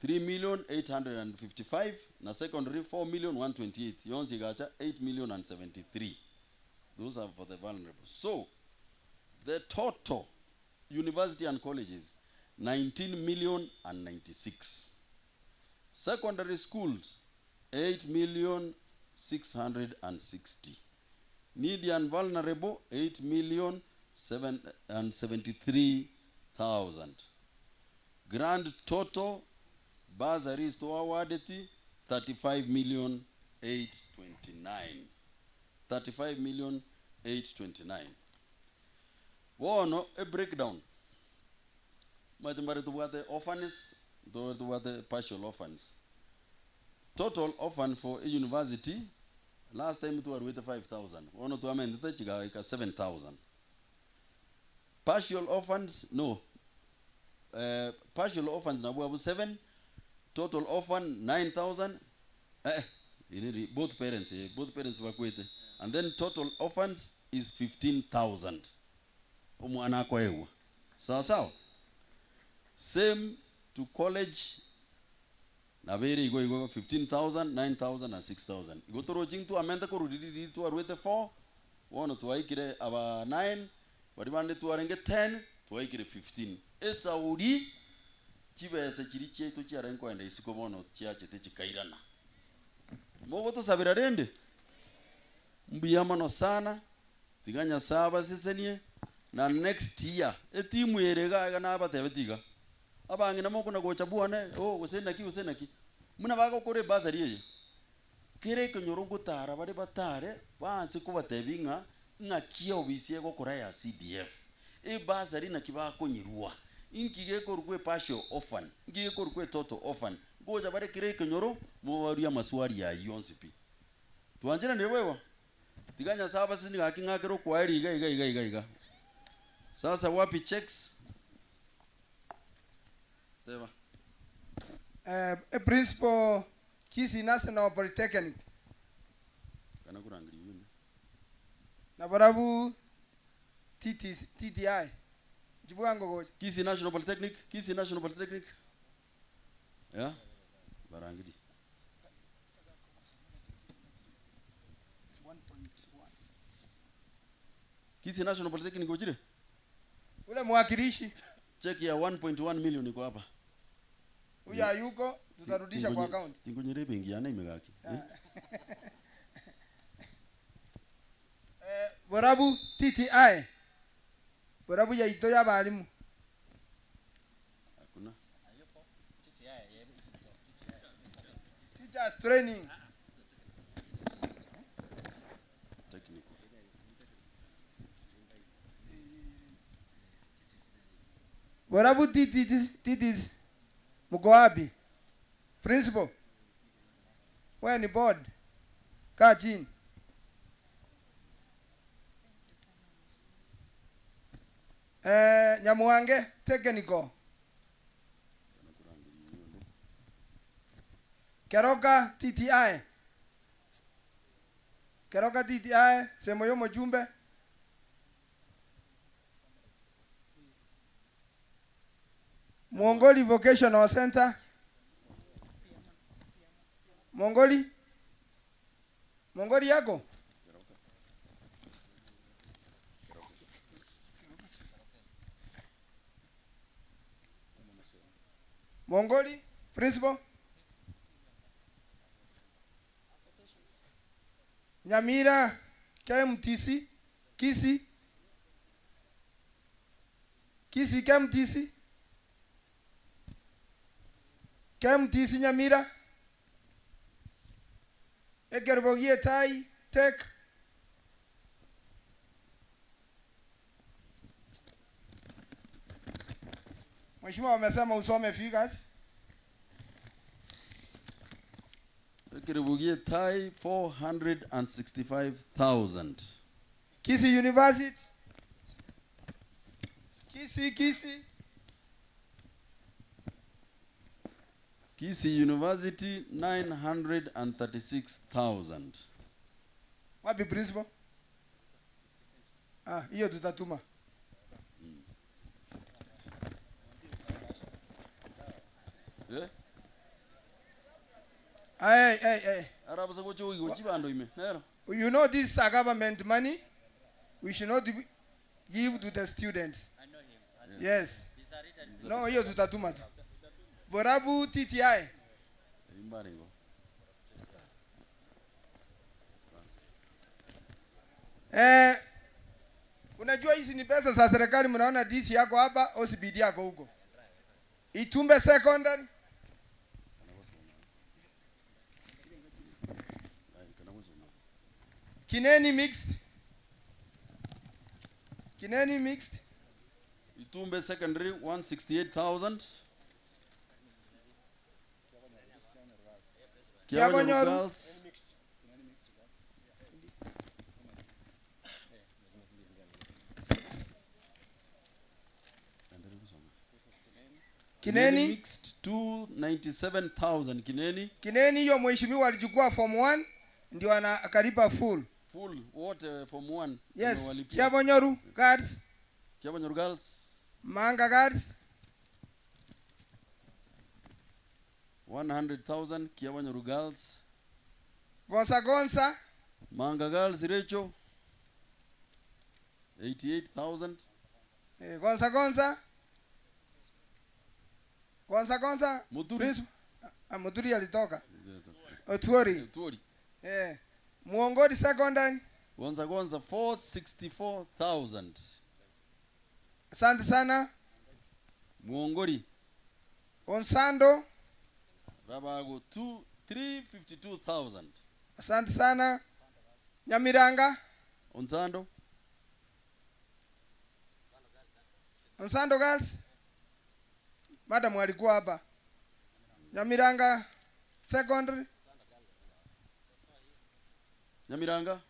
3,855,000 na secondary 4,128,000 yonsi gacha 8,073,000. Those are for the vulnerable. So the total university and colleges 19,096,000. Secondary schools 8,660,000. Needy and vulnerable 8,073,000. Grand total bursaries to awarded 35,829,000. 35,829,000. Bono a breakdown. Matimbare tubwate orphans, tubwate partial orphans. Total orphan for a university last time it was 5,000. Ono to amend the chiga 7,000. Partial orphans no. Partial orphans na buabu 7, total orphan 9,000. Both parents, both parents bakwete. And then total orphans is 15,000. Omwana kwa ewa. Sawa sawa. Same to college nabere igo igo 15,000, 9,000 and 6,000. Igo toro ching tu amenda ko rudidi tu arwete 4, wono tuaikire aba 9, bari bande tuarenge 10, tuaikire 15. Esauri chibese chiri chetu chiarengo enda isiko bono chiachete chikairana. Mogo tosabira rende. Mbiyamano sana tiganya saba sisenie na next year etimu yerega ga na batebetiga abangi na moko na gocha bwane oh gose naki muna bagokore basari eye kere kenyoro gotara bare batare banse kubatebinga ng'akia obisie gokora ya CDF e basari na kibakonyirwa inki gekorwe partial orphan inki gekorwe total orphan gocha bare kere kenyoro mo baruya maswali ya yonsipi tuanjira ndiwewa tiganya saba sisi ngakingakero kwa iga iga iga iga iga. Sasa wapi checks? Teba. Principal Kisii National Polytechnic. Kana kurangiri yune. Na barabu TT, TTI. Jibuango gocha. Kisii National Polytechnic, Kisii National Polytechnic. Yeah. Barangiri. Kisii National Polytechnic ojire? Ule mwakilishi. Cheki ya 1.1 million iko hapa. Huyo hayuko, tutarudisha kwa account. Tingonyere bengi yana imegaki. Borabu TTI. Borabu ya ito ya balimu. Hakuna. Teachers training. Technical. Borabu TTs. Mko wapi? Principal. Wewe ni board. Kaa chini. Nyamuange technical. Keroka TTI. Keroka TTI, semo yo mjumbe. Mongoli Vocational Center. Mongoli? Mongoli yako? Mongoli, principal? Nyamira, KMTC, Kisii. Kisii KMTC. KMTC Nyamira. Ekerbogie Tai Tech. Mheshimiwa wamesema usome figures. Kiribugie Tai 465,000. Kisii University. Kisii. Kisii University 936,000. Wapi principal? Ah, hiyo tutatuma. Eh? Hey, hey, hey. You know this is government money. We should not give to the students. I know him. Yes. No, hiyo tutatuma tu. Borabu TTI. Unajua hizi ni pesa za serikali, mnaona DC yako hapa, OCBD yako huko. Itumbe Secondary. Kineni mixed. Kineni mixed. Itumbe Secondary 168,000. Kiabonyoru Girls. Kineni mixed 297,000. Kineni. Kineni hiyo mheshimiwa alichukua form 1 ndio anakalipa full. Full wote form 1. Yes. Kiabonyoru Girls. Kiabonyoru Girls. Manga Girls. 100,000 Kiabonyoru Girls. Gonsa Gonsa. Manga Girls Recho 88,000. Gonsa Gonsa. Gonsa Gonsa. Muturi. Muturi alitoka. Otuori. Otuori. Muongori Secondary. Gonza Gonza 464,000. Asante sana. Muongori. Onsando. Rabago 352,000. Asante sana. Nyamiranga. Onsando. Onsando Girls. Madam alikuwa hapa. Nyamiranga Secondary. Nyamiranga.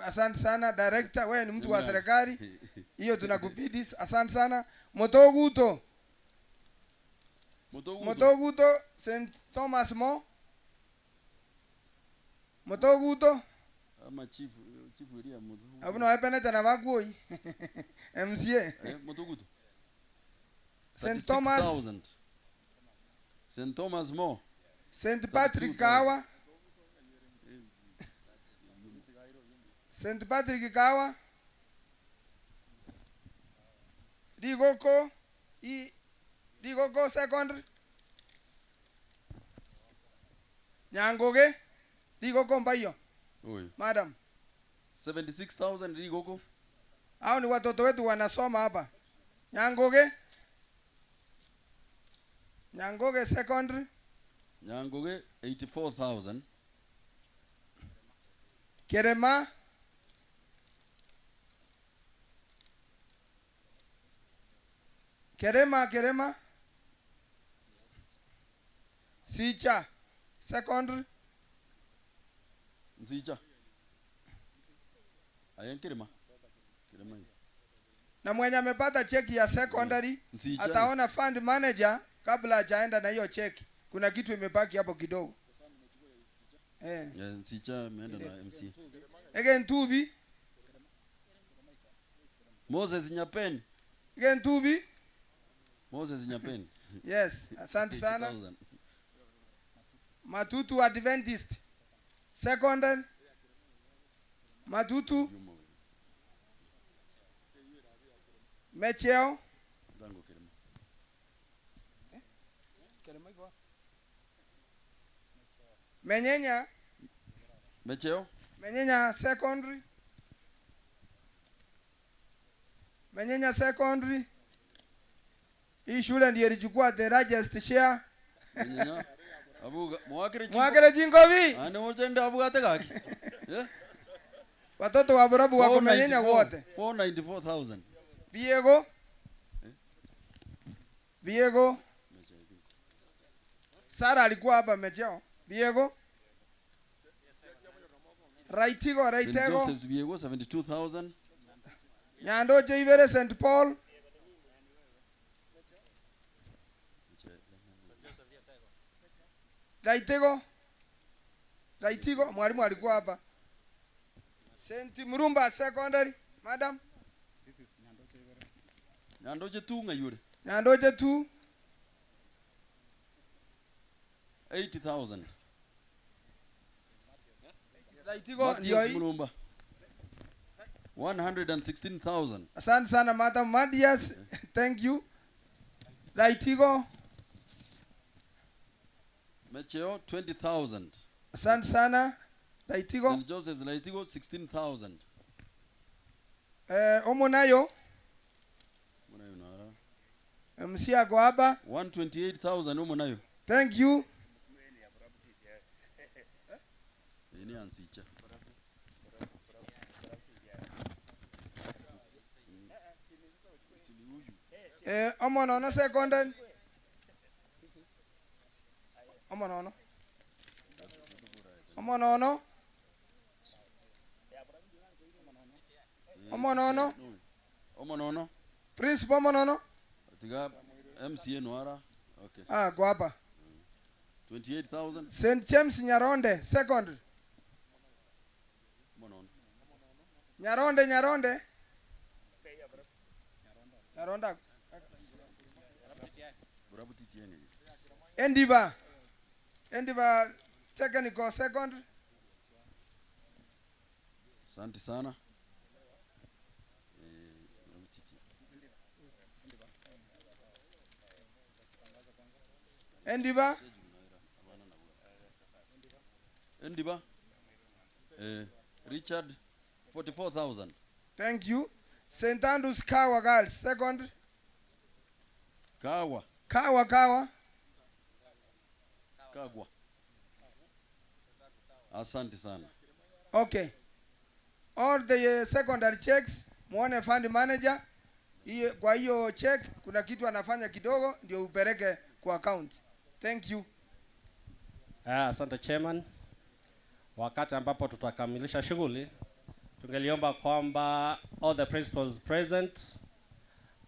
Asante sana director, wewe ni mtu wa serikali. Hiyo tunakupidi. Asante sana. Motoguto. Motoguto St. Thomas More. Motoguto. Ama chief William Motoguto. Abuno wapeneta na bagoi. MCA. Motoguto. St. Thomas. St. Thomas More. St. Patrick Kawa. St. Patrick Kawa. Rigoko. Rigoko Secondary. Nyangoge. Rigoko mbayo. Madam. 76,000 Rigoko. Hao ni watoto wetu wanasoma hapa. Nyangoge. Nyangoge Secondary. Nyangoge 84,000. Kerema. Kerema. Sicha Secondary. Sicha. Ayen Kerema. Kerema. Na mwenye amepata cheki ya secondary ataona fund manager kabla hajaenda na hiyo cheki. Kuna kitu imebaki hapo kidogo. Yeah, Sicha ameenda na MC. Again Tubi. Moses Nyapen. Again Tubi. Moses Nyapen. Yes, asante sana. Matutu Adventist Secondary. Matutu. Mecheo. Menyenya. Mecheo. Menyenya Secondary. Menyenya Secondary. Hii shule ndiyo ilichukua the largest share. Menyenya. Abuga mwakere Mwakere chingobi. Ane motende abuga tegaki. Yeah. Watoto wa Borabu wako Menyenya wote. 494,000. Biego. Biego. Sara alikuwa hapa Mecheo. Biego. Raitigo, St. Raitego. Joseph's Biego 72,000. Nyandoche Ibere St. Paul. Raitego. Raitigo, mwalimu alikuwa hapa. St. Murumba Secondary, madam. Nyandoche 2 ngayure. Nyandoche 2. 80,000. Raitigo Mathias ndio hii. Murumba. 116,000. Asante sana madam Matias. Thank you. Raitigo. Mecheo 20,000. Asante sana. Raitigo. St. Joseph's Raitigo 16,000. Omonayo. Omonayo nara. MC ako hapa. 128,000 Omonayo. Thank you. Ini ansicha. Omonono secondary. Omonono. Omonono. Omonono. Omonono. Principal Omonono. Tiga MCA Nwara. Okay. Ah, go hapa. 28,000. St. James Nyaronde secondary. Omonono. Nyaronde, Nyaronde. Nyaronda. Endiba. Endiba technical secondary. Asante sana. Endiba. Endiba. Richard 44,000. Thank you. St. Andrews Kawa Girls secondary. Kawa. Kawa, Kawa. Kagwa. Asante sana. Okay. All the secondary checks, muone fund manager. Hiyo, kwa hiyo check kuna kitu anafanya kidogo ndio upeleke kwa account. Thank you. Asante chairman. Wakati ambapo tutakamilisha shughuli, tungeliomba kwamba all the principals present,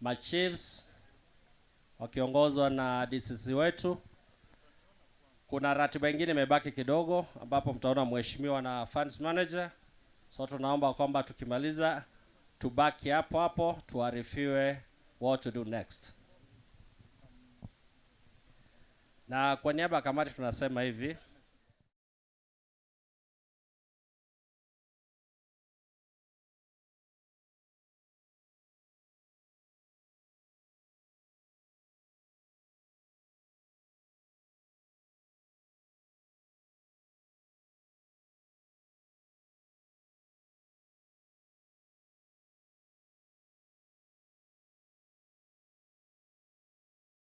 my chiefs wakiongozwa na DCC wetu. Kuna ratiba nyingine imebaki kidogo ambapo mtaona mheshimiwa na funds manager. So tunaomba kwamba tukimaliza tubaki hapo hapo tuarifiwe what to do next. Na kwa niaba ya kamati tunasema hivi,